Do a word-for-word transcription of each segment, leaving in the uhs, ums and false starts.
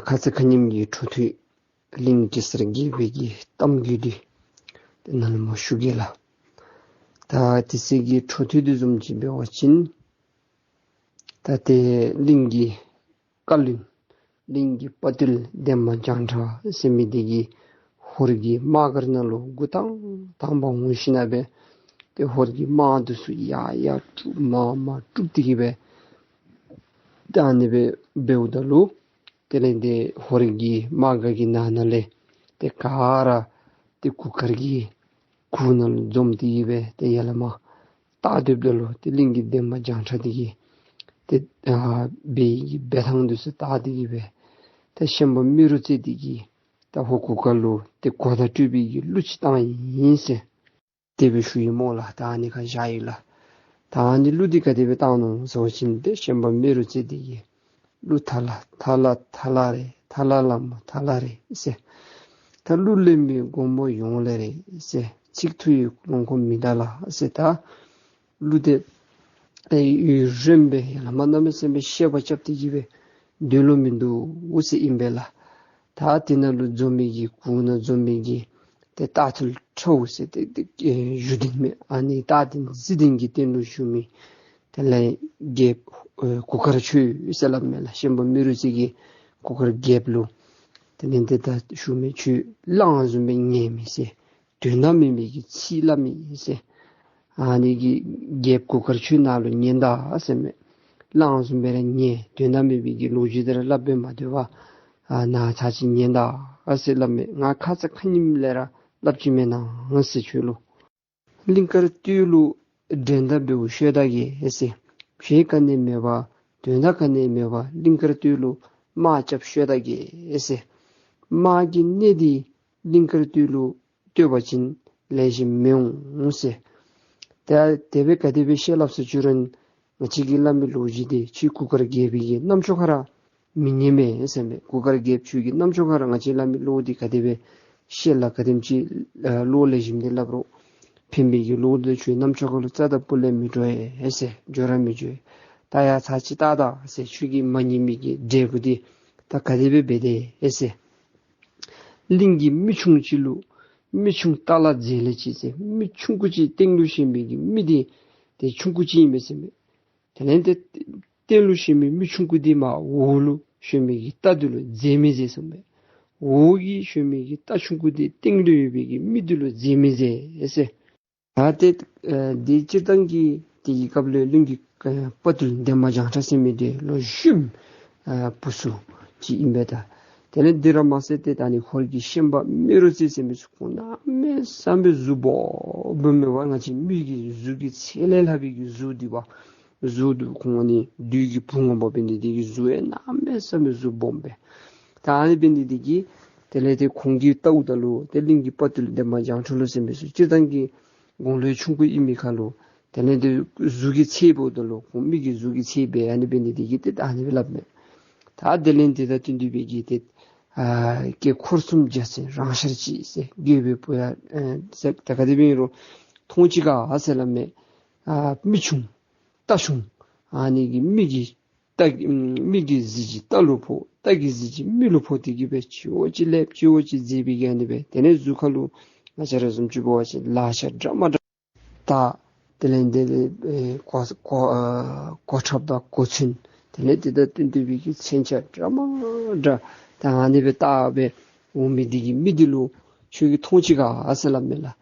ཁ་ཙ་ཁ་ཉིནམ་གི་འཕྲོ་མཐུད་གླིང་གེ་སར་རྒྱལ་པོའི་གི་གཏམ་རྒྱུད་འདི་ཏེ་ནཱ་ལུ་མར་ཞུ་གེ་ལགས། ད་དེ་ཚེ་གི་འཕྲོ་མཐུད་དེ་བཟུམ་ཅིག་འབད་བ་ཅིན་ད་ཏེ་གླིང་གི་བཀའ་བློན་གླིང་གི་དཔའ་བརྟུལ་འདན་མ་བྱང་ཁྲ་ཟེར་མི་འདི་གིས་ཧོར་གྱི་དམག་སྒར་ནང་ལུ་འགོ་དང་དང་པ་འོང་ཞིནམ་ལས་ཏེ་ཧོར་གྱི་དམག་འདི་ཚུ་ཡར་ཡར་དཀྲུགས་མར་མར་དཀྲུགས་ཏེ་གི་སྦེ་ད་ཨ་ནི་སྦེ་འབདཝ་ད་ལུ་དེ་ལས་ཏེ་ཧོར་གྱི་དམག་སྒར་གྱི་ནང་ན་ལས་ཏེ་ག་ར་ཏེ་གུར་དཀར་གྱི་གུར་ནང་ལུ་འཛོམས་ཏེ་གི་སྦེ་ཏེ་ཡར་ལས་མར་བལྟ་སྡོདཔ་ད་ལུ་ཏེ་གླིང་གི་འདན་མ་བྱང་ཁྲ་འདི་གིས་ཏེ་ཨ་འབད་བའི་གི་འབད་ཐངས་འདི་ཚུ་བལྟ་སྟེ་གི་སྦེ་ཏེ་ཤན་པ་རྨེ་རུ་རྩེ་འདི་གིས་ད་ཧོར་གུར་དཀར་ལུ་ཏེ་གོ་བརྡ་སྤྲོད་པའི་གི་གླུ་ཅིག་བཏང་ཡི་ཟེར་དེ་སྦེ་ཞུ་ཡི་སྨོ་ལགས། ད་ཨ་ནི་ཁར་བཞག་ཡི་ལགས། ད་ཨ་ནི་གླུ་འདི་ག་དེ་སྦེ་བཏང་ནུག་ཟེར་བ་ཅིན་ཏེ་ཤན་པ་རྨེ་རུ་རྩེ་འདི་གིས་གླུ་ཐ་ལ་ཐ་ལ་ཐ་ལ་རེད། ཐ་ལ་ལ་མོ་ཐ་ལ་རེད་ཟེར། ད་གླུ་ལེན་པའི་མགོན་པོ་ཡོང་ལེ་རེད་ཟེར། ཚིག་ཐུ་ཡི་ལོངས་སྐུ་མི་འདའ་ལ་ཟེར། ད་གླུ་འདི་ཨེ་ཡུན་རིངམོ་སྦེ་ཡར་ལས་མར་གནམ་མེད་ས་མེད་སྦེ་བཤད་པ་རྐྱབ་སྟེ་གི་སྦེ་སྡོད་ལོང་མིན་འདུག་ཟེར་ཨིན་པས་ལགས། ད་དེ་ནང་ལུ་འཛོམས་མི་གི་གུར་ནང་འཛོམས་མི་གི་ཏེ་རྟ་ཐུལ་ཁྲ་བོ་ཟེར་ཏེ་ཏེ་ཨེ་བཞུགས་གདན་མས། ཨ་ནི་རྟ་གདན་གཟིགས་གདན་གྱི་སྟེང་ལུ་བཞུགས་མི་དེ་ལས་རྒྱལཔོ་ཨེ་གུར་དཀར་ཁྱོད་ཟེར་སླབ་མས་ལགས། ཤན་པ་རྨེ་རུ་རྩེ་གིས་གུར་དཀར་རྒྱལཔོ་ལུ་དེ་ལས་ཏེ་ད་ཞུ་མི་ཁྱོད་གླང་བཟུམ་སྦེ་ཉལ་མི་ཟེར། དོན་དག་མེད་མི་གི་ཚིག་སླབ་མི་ཟེར། ཨ་ནི་གིས་རྒྱལཔོ་གུར་དཀར་ཁྱོད་ནཱ་ལུ་ཉན་ད་ཟེར་མས། གླང་བཟུམ་སྦེ་ར་ཉལ། དོན་དག་མེད་མི་གི་ལོ་རྒྱུས་འདི་ར་སླབ་སྦེ་མ་སྡོད་པར་ཨ་ནཱ་ཚར་ཅིག་ཉན་ད་ཟེར་སླབ་མས། ང་ཁ་ཙ་ཁ་ཉིནམ་ལས་ར་སླབ་ཅི་མེན་ན་ཟེར་ཁྱོད་ལུ། གླིང་དཀར་སྟོད་ལུ་འགྲན་ཟླ་འབདཝ་ཤོད་ད་གེ་ཟེར། བྱེད་ག་ནི་མེད་པ་དོན་དག་ག་ནི་མེད་པ་གླིང་དཀར་སྟོད་ལུ་དམག་རྐྱབ་ཤོད་ད་གེ་ཟེར། དམག་གི་གནས་འདི་གླིང་དཀར་སྟོད་ལུ་སྟོད་པ་ཅིན་ལེགས་ཤོམ་མི་འོང་ཟེར། ད་དེ་སྦེ་ག་དེ་སྦེ་བཤད་སླབ་ཟེར་ཅི་རུང་ང་བཅས་ཀྱིས་སླབ་མི་ལོ་རྒྱུས་འདི་ཁྱོད་གུར་དཀར་རྒྱལ་པོའི་གི་རྣམ་ཅོ་ཁར་ར་མི་ཉན་མས་ཟེར་མས། གུར་དཀར་རྒྱལཔོ་ཁྱོད་ཀྱི་རྣམ་ཅོ་ཁར་ར་ང་བཅས་སླབ་མི་བློ་འདི་ག་དེ་སྦེ་བཤད་ལ་ག་དེམ་ཅིག་ཨ་བློ་ལེགས་ཤོམ་འདི་སླབ་རུང་ཕན་པའི་གི་བློ་འདི་ཁྱོད་རྣམ་ཅོ་ཁར་ལུ་རྩ་དང་སྤུ་ལས་མི་འགྲོ་ཨེ་ཟེར། འགྱོ་ར་མི་འགྱོ། ད་ཡ་ཚར་ཅིག་བལྟ་ད་ཟེར། ཁྱོད་ཀྱིས་མ་ཉན་མི་གི་འབྲས་བུ་འདི་ད་ག་དེ་སྦེ་འབད་དེས་ཨེ་ཟེར། གླིང་གི་མི་ཆུང་ཅིག་ལུ་མི་ཆུང་རྟ་ལ་འཛེགས་ལེ་ཅིག་ཟེར། མི་ཆུང་ཀུ་ཅིག་སྟེང་ལུ་ཞོན་མི་གི་མི་འདི་ཏེ་ཆུང་ཀུ་ཅིག་ཨིན་མས་ཟེར་མས། དེ་ལས་ཏེ་སྟེང་ལུ་ཞོན་མི་མི་ཆུང་ཀུ་འདི་མར་འོག་ལུ་ཞོན་མི་གི་རྟ་འདི་ལུ་འཛེགས་མི་འཛེགས་ཟེར་མས། འོག་གི་ཞོན་མི་གི་རྟ་ཆུང་ཀུ་འདི་སྟེང་ལུ་ཡོད་པའི་གི་མི་འདི་ལུ་འཛེགས་མི་འཛེགས་ཟེར། ད་ཏེ་ཨ་འདི་སྤྱིར་བཏང་གི་དེ་གི་སྐབས་ལུ་གླིང་གི་ཨ་དཔའ་བརྟུལ་འདན་མ་བྱང་ཁྲ་ཟེར་མི་འདི་ལོ་གཞོནམ་ཨ་བུ་ཚུ་ཅིག་ཨིན་པས་ད། དེ་ལས་འདི་ར་མ་ཚད་ཏེ་ད་ཨ་ནི་ཧོར་གྱི་ཤན་པ་རྨེ་རུ་རྩེ་ཟེར་མི་ཚུ་ཁོང་གནམ་མེད་ས་མེད་གཟུགས་སྦོམ་སྦོམ་མས་པ། ང་བཅས་མི་གི་གཟུགས་ཀྱི་ཚད་ལས་ལྷག་པའི་གི་གཟུགས་འདི་པ། གཟུགས་འདི་ཁོང་ཨ་ནི་བདུད་ཀྱི་བུ་ངོ་མ་འབད་ནི་འདི་གིས་གཟུགས་ཡང་གནམ་མེད་ས་མེད་གཟུགས་སྦོམ་སྦེ། ད་ཨ་ནི་འབད་ནི་འདི་གིས་དེ་ལས་ཏེ་ཁོང་གིས་བལྟཝ་ད་ལུ་ཏེ་གླིང་གི་དཔའ་བརྟུལ་འདན་མ་བྱང་ཁྲ་ལུ་ཟེར་མི་ཚུ་སྤྱིར་བཏང་གི་དགུང་ལོ་ཆུང་ཀུ་ཨིན་མི་ཁར་ལུ་དེ་ལས་ཏེ་གཟུགས་ཀྱི་ཚད་འབདཝ་ད་ལུ་ཁོང་མི་གི་གཟུགས་ཀྱི་ཚད་སྦེ་ཨ་ནི་འབད་ནི་འདི་གིས་ཏེ་ད་ཨ་ནི་སྦེ་སླབ་མས། ད་དེ་ལས་ཏེ་ད་བསྟུན་དོ་སྦེ་གི་ཏེ་ཨ་སྐད་འཁོར་གསུམ་རྒྱ་ཆེན་རང་ཤར་གྱི་ཟེར། རྒྱལ་པོའི་བུ་ཡ་ཨ་ཟེར་ད་ག་དེ་སྦེ་ཨིན་རུང་མཐོང་ཅི་ག་ཟེར་སླབ་མས། ཨ་མི་ཆུང་རྟ་ཆུང་ཨ་ནི་གིས་མི་གི་རྟ་མི་གི་གཟི་བརྗིད་རྟ་ལུ་ཕོག། རྟ་གི་གཟི་བརྗིད་མི་ལུ་ཕོག་སྟེ་གི་སྦེ་སྤྱི་བོ་ཅིག་ལེགས་སྤྱི་བོ་ཅིག་མཛེས་པའི་གི་ཨ་ནི་སྦེ། དེ་ལས་གཟུགས་ཁར་ལུ་ང་བཅས་ར་བཟུམ་ཅིག་འབད་བ་ཅིན་ལག་ཆ་འདྲ་མ་འདྲ་དང་དེ་ལས་དེ་ལས་ཨེ་གོ་གོ་ཨ་གོ་ཁྲབ་དང་གོ་མཚོན་དེ་ལས་དེ་དང་བསྟུན་ཏེ་སྦེ་གི་མཚོན་ཆ་འདྲ་མ་འདྲ་དང་ཨ་ནི་སྦེ་བཏགས་སྦེ་འོང་མི་འདི་གིས་མི་འདི་ལུ་ཁྱོད་ཀྱིས་མཐོང་ཅི་ག་ཟེར་སླབ་མས་ལགས།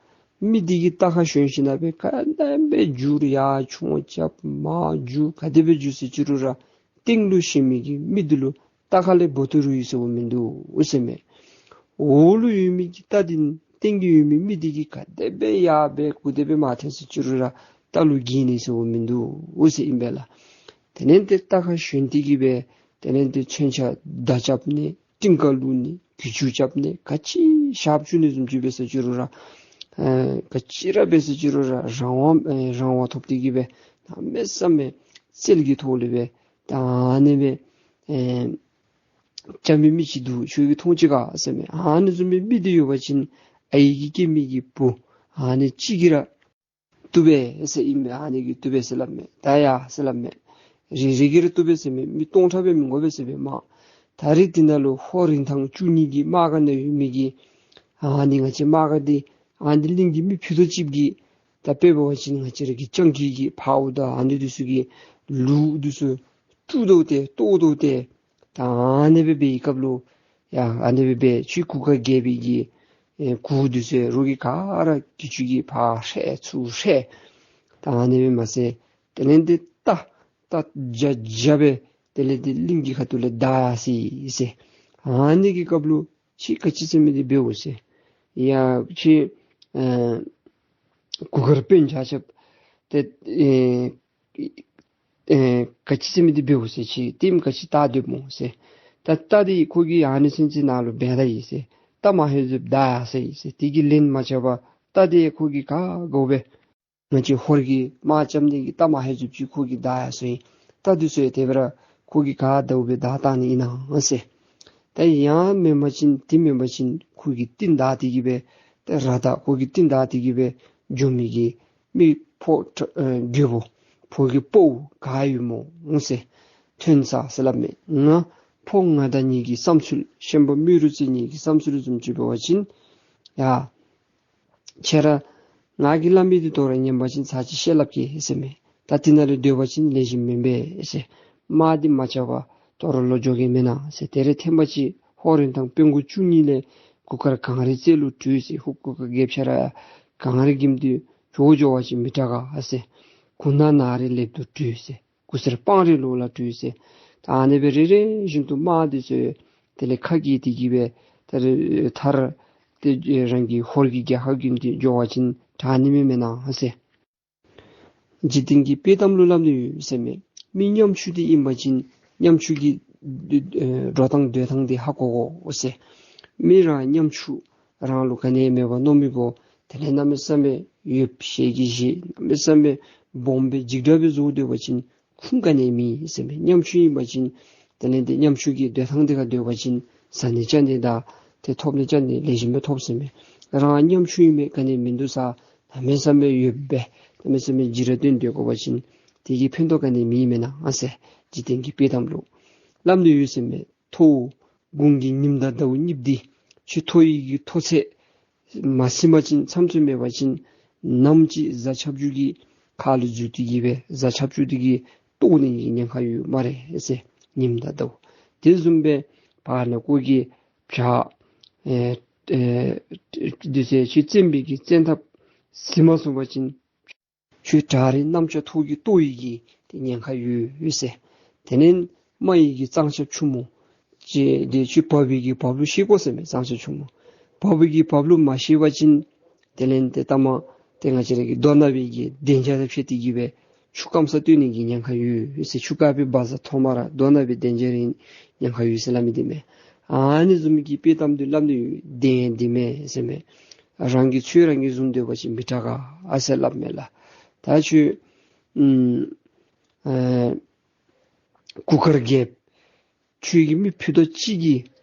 མི་འདི་གི་རྟ་ཁར་ཞོན་ཞིནམ་ལས་ག་དེ་སྦེ་འགྱུར་ཡར་མཆོང་རྐྱབ་མར་འགྱུར་ག་དེ་སྦེ་འགྱུར་ཟེར་ཅི་རུང་ར་སྟེང་ལུ་ཞོན་མི་གི་མི་འདི་ལུ་རྟ་ཁ་ལས་འབོ་ཏོ་རུ་ཡོད་ཟེར་བ་མིན་འདུག་ཟེར་མས། འོག་ལུ་ཡོད་མི་གི་རྟ་འདི་སྟེང་གི་ཡོད་མི་མི་འདི་གིས་ག་དེ་སྦེ་ཡར་སྦེ་གུ་དེ་སྦེ་མར་འཐེན་ཟེར་ཅི་རུང་ར་རྟ་ལུ་འགྱེལ་ནི་ཟེར་བ་མིན་འདུག་ཟེར་ཨིན་པས་ལགས། དེ་ལས་ཏེ་རྟ་ཁར་ཞོན་ཏེ་གི་སྦེ་དེ་ལས་ཏེ་མཚོན་ཆ་མདའ་རྐྱབ་ནི་གཏིང་ཁར་བླུག་ནི་གྱི་ཅུ་རྐྱབ་ནི་ག་ཅི་ཞགཔ་བཙུགས་ནི་བཟུམ་ཅིག་འབད་ཟེར་ཅི་རུང་ར་ཨེ་ག་ཅི་ར་འབད་ཟེར་ཅི་རུང་ར་རང་དབང་ཨེ་རང་དབང་ཐོབ་སྟེ་གི་སྦེ་གནམ་མེད་ས་མེད་རྩལ་གྱི་ཐོག་ལས་སྦེ་ད་ཨ་ནི་སྦེ་ཨེ་རྐྱབ་མི་མི་ཅིག་འདུག། ཁྱོད་ཀྱིས་མཐོང་ཅི་ག་ཟེར་མས། ཨ་ནི་བཟུམ་མའི་མི་འདི་ཡོད་པ་ཅིན་ཨའི་གིས་སྐྱེས་མི་གི་བུ་ཨ་ནི་གཅིག་གིས་ར་བཏུབ་པས་ཟེར་ཨིན་མས། ཨ་ནི་གིས་བཏུབ་པས་ཟེར་སླབ་མས། ད་ཡ་ཟེར་སླབ་མས། རེ་རེ་གིས་ར་བཏུབ་པས་ཟེར་མས། མི་སྟོང་ཕྲག་སྦེ་མི་དགོ་པས་ཟེར་སྦེ་མས། ད་རེས་འདི་ནང་ལུ་ཧོར་རིན་ཐང་བཅུ་གཉིས་ཀྱི་དམག་སྒར་ནང་ཡོད་མི་གི་ཨ་ནི་ང་བཅས་དམག་སྒར་འདི་ཨ་ནི་གླིང་གི་མི་ཕུད་རྡོག་གཅིག་གིས་ད་དཔེ་འབད་བ་ཅིན་ང་བཅས་ར་གི་སྤྱང་ཀི་གི་ཕརཝ་དང་ཨ་ནི་འདི་ཚུ་གི་ལུག་འདི་ཚུ་དཀྲུག་དོ་ཏེ་བཏོག་དོ་ཏེ། ད་ཨ་ནི་སྦེ་འབད་བའི་སྐབས་ལུ་ཡ་ཨ་ནི་སྦེ་འབད་ཁྱོད་གུར་དཀར་རྒྱལཔོ་གི་ཨེ་གུར་འདི་ཚུ་རོགས་ཀྱིས་ག་ར་གི་ཁྱོད་ཀྱིས་ཕར་ཧྲལ་ཚུར་ཧྲལ། ད་ཨ་ནི་སྦེ་མ་ཚད་དེ་ལས་འདི་རྟ་རྟ་རྒྱ་རྒྱ་སྦེ་དེ་ལས་འདི་གླིང་གི་ཁ་ཐུག་ལས་བདའ་ཡར་སོ་ཡི་ཟེར། ཨ་ནི་གི་སྐབས་ལུ་ཁྱོད་ག་ཅི་ཟེར་མི་འདི་འབདཝ་ཟེར། ཡ་ཁྱོད་ཨེ་གུར་དཀར་དཔོན་ཆ་ཁྱབ་ཏེ་ཨེ་ཨེ་ག་ཅི་ཟེར་མི་འདི་འབདཝ་ཟེར། ཁྱོད་ལྟདམོ་ག་ཅི་བལྟ་སྡོདཔ་སྨོ་ཟེར། ད་རྟ་འདི་ཁོ་གིས་ཨ་ནི་ཚུན་ཚོད་ནང་ལུ་འབད་ད་ཡི་ཟེར། རྟ་མ་ལྷོད་ཚུགསཔ་བདའ་ཡར་སོ་ཡི་ཟེར། དེ་གིས་ལན་མ་རྐྱབ་པར་རྟ་འདི་ཁོ་གིས་ག་དགའཝ་སྦེ་ང་བཅས་ཧོར་གྱི་དམག་རྐྱབ་ནི་གི་རྟ་མ་ལྷོད་ཚུགསཔ་ཅིག་ཁོ་གིས་བདའ་ཡར་སོ་ཡི། རྟ་འདི་ཚུ་ཡང་དེ་སྦེ་ར་ཁོ་གིས་ག་དགའཝ་སྦེ་བདའ་བཏང་ནི་ཨིན་ན་ཟེར། ད་ཡང་མེན་པ་ཅིན་དེ་མེན་པ་ཅིན་ཁོ་གིས་རྟིང་བདའ་སྟེ་གི་སྦེ་ད་ར་ད་ཁོ་གིས་རྟིང་བདའ་སྟེ་གི་སྦེ་འགྱོ་མི་གི་མི་ཕོ་ཁྲ་ཨེ་རྒོད་པོ་ཕོ་གི་དཔའ་བོ་ག་ཡོད་སྨོ་ཟེར། ཐོན་ས་ཟེར་སླབ་མས། ང་ཕོ་ང་དང་གཉིས་ཀྱི་བསམ་ཚུལ་ཤན་པ་རྨེ་རུ་རྩེ་གཉིས་ཀྱི་བསམ་ཚུལ་བཟུམ་ཅིག་འབད་བ་ཅིན་ཡ་ཁྱེད་ར་ང་གིས་སླབ་མི་འདི་དོ་རུང་ཉན་པ་ཅིན་ཚར་གཅིག་བཤད་སླབ་གེ་ཟེར་མས། ད་འདི་ནང་ལུ་སྡོད་པ་ཅིན་ལེགས་ཤོམ་མེན་པས་ཟེར། དམག་འདི་མ་རྐྱབ་པར་དོ་རུང་ལོག་འགྱོ་གེ་མེན་ན་ཟེར། དེ་རེ་ཐེངས་པ་ཅིག་ཧོར་རིན་ཐང་དཔོན་གུར་བཅུ་གཉིས་ལས་གུར་དཀར་གངས་རི་རྩེ་ལུ་བྲོས་ཟེར། ཧོར་གུར་དཀར་རྒྱལཔོ་ཁྱེད་ར་གངས་རི་འགྱིམ་འདི་འགྱོ་འགྱོ་བ་ཅིན་མི་དྲག་ག་ཟེར། གུར་ནག་ནགས་རི་ལེབ་ཏུ་བྲོས་ཟེར། གུར་སེར་སྤང་རི་ལོགས་ལ་བྲོས་ཟེར། ད་ཨ་ནི་སྦེ་རེ་རེ་བཞིན་དུ་དམག་འདི་ཚུ་དེ་ལས་ཁ་གྱེས་ཏེ་གི་སྦེ་ད་རེས་མཐར་ཏེ་རང་གི་ཧོར་གྱི་རྒྱལ་ཁབ་ཀྱི་འདི་འགྱོ་བ་ཅིན་དྲག་ནི་མས་མེན་ན་ཟེར། འཇིག་རྟེན་གྱི་དཔེ་གཏམ་ལུ་སླབ་ནི་ཡོད་ཟེར་མས། མི་ཉམ་ཆུང་འདི་ཨིན་པ་ཅིན་ཉམ་ཆུང་གི་ཨེ་འགྲོ་སྟངས་སྡོད་སྟངས་འདི་ཧ་གོ་དགོ་ཟེར། མི་རང་ཉམ་ཆུང་རང་ལུ་ག་ནི་མེད་པར་མནོ་མི་བོ་དེ་ལས་གནམ་མེད་ས་མེད་ཡོདཔ་ཞལ་གྱིས་བཞེས་གནམ་མེད་ས་མེད་སྦོམ་སྦེ་འཇིགས་སྐྲག་སྦེ་བཟོ་སྡོད་པ་ཅིན་ཁུངས་ག་ནི་མེད་ཟེར་མས། ཉམ་ཆུང་ཨིན་པ་ཅིན་དེ་ལས་འདི་ཉམ་ཆུང་གི་སྡོད་སྟངས་འདི་ཁར་སྡོད་པ་ཅིན་བཟའ་ནི་བཅའ་ནི་དང་ཏེ་ཐོབ་ནི་བཅའ་ནི་ལེགས་ཤོམ་སྦེ་ཐོབ་ཟེར་མས། རང་ཉམ་ཆུང་ཨིན་མས་ག་ནི་མིན་འདུག་ས་གནམ་མེད་ས་མེད་ཡོདཔ་སྦེ་གནམ་མེད་ས་མེད་འཇིགས་སྐྲག་སྟོན་སྡོད་དགོ་པ་ཅིན་དེ་གིས་ཕན་ཐོགས་ག་ནི་མེད་མེན་ན་ཟེར། འཇིག་རྟེན་གྱི་དཔེ་གཏམ་ལུ་སླབ་ནི་ཡོད་ཟེར་མས། མཐོ་དགུང་གི་ཉིམ་དང་ཟླཝ་གཉིས་འདི་ཁྱོད་མཐོ་ཡི་གི་མཐོ་ཚད་མ་ཟིན་པ་ཅིན་མཚམས་ཚོད་མེད་པ་ཅིན་ནམ་ཅིག་གཟའ་ཁྱབ་འཇུག་གི་ཁ་ལུ་འཛུལ་ཏེ་གི་སྦེ་གཟའ་ཁྱབ་འཇུག་འདི་གིས་བཏོག་ནི་གི་ཉེན་ཁ་ཡོད་སྨ་རེ་ཟེར། ཉིམ་དང་ཟླཝ་དེ་བཟུམ་སྦེ་བར་ན་ཁོ་གིས་བྱ་ཨེ་ཨེ་འདི་ཟེར་ཁྱོད་བཙན་པའི་གི་བཙན་ཐབས་ཟིན་མ་སོང་པ་ཅིན་ཁྱོད་བྲག་རི་གནམ་ལྕགས་ཐོག་གིས་གཏོར་ནི་གི་ཏེ་ཉེན་ཁ་ཡོད་ཟེར། དེ་ལས་རྨ་ཡི་གི་གཙང་ཆབ་ཆུང་མོ་ཅིག་འདི་ཁྱོད་བབས་པའི་གི་བབས་ལུགས་ཤེས་དགོ་ཟེར་མས། གཙང་ཆབ་ཆུང་མོ་བབས་པའི་གི་བབས་ལུགས་མ་ཤེས་པ་ཅིན་དེ་ལས་ཏེ་ལྟ་མ་ཏེ་ང་བཅས་ར་གི་རྡོ་ནག་པའི་གི་གདན་ལྕགས་དང་ཕྱད་དེ་གི་སྦེ་ཆུ་སྐམ་ས་བཏོན་ནི་གི་ཉེན་ཁ་ཡོད་ཟེར། ཆུ་དཀར་པོའི་བ་ཟ་ཐོག་མར་རྡོ་ནག་པའི་གདན་ལྕགས་རིང་ཉེན་ཁ་ཡོད་ཟེར་སླབ་མི་འདི་མས། ཨ་ནི་བཟུམ་གྱི་དཔེ་གཏམ་འདི་སླབ་ནི་ཡོད། གདན་འདི་མས་ཟེར་མས། རང་གི་ཚོད་རང་གིས་བཟུང་སྡོད་པ་ཅིན་མི་དྲག་ག་ཨ་ཟེར་སླབ་མས་ལགས། ད་ཁྱོད་ཨུམ་ཨེ་གུར་དཀར་རྒྱལཔོ་ཁྱོད་ཀྱི་མི་ཕུད་རྡོག་གཅིག་གི་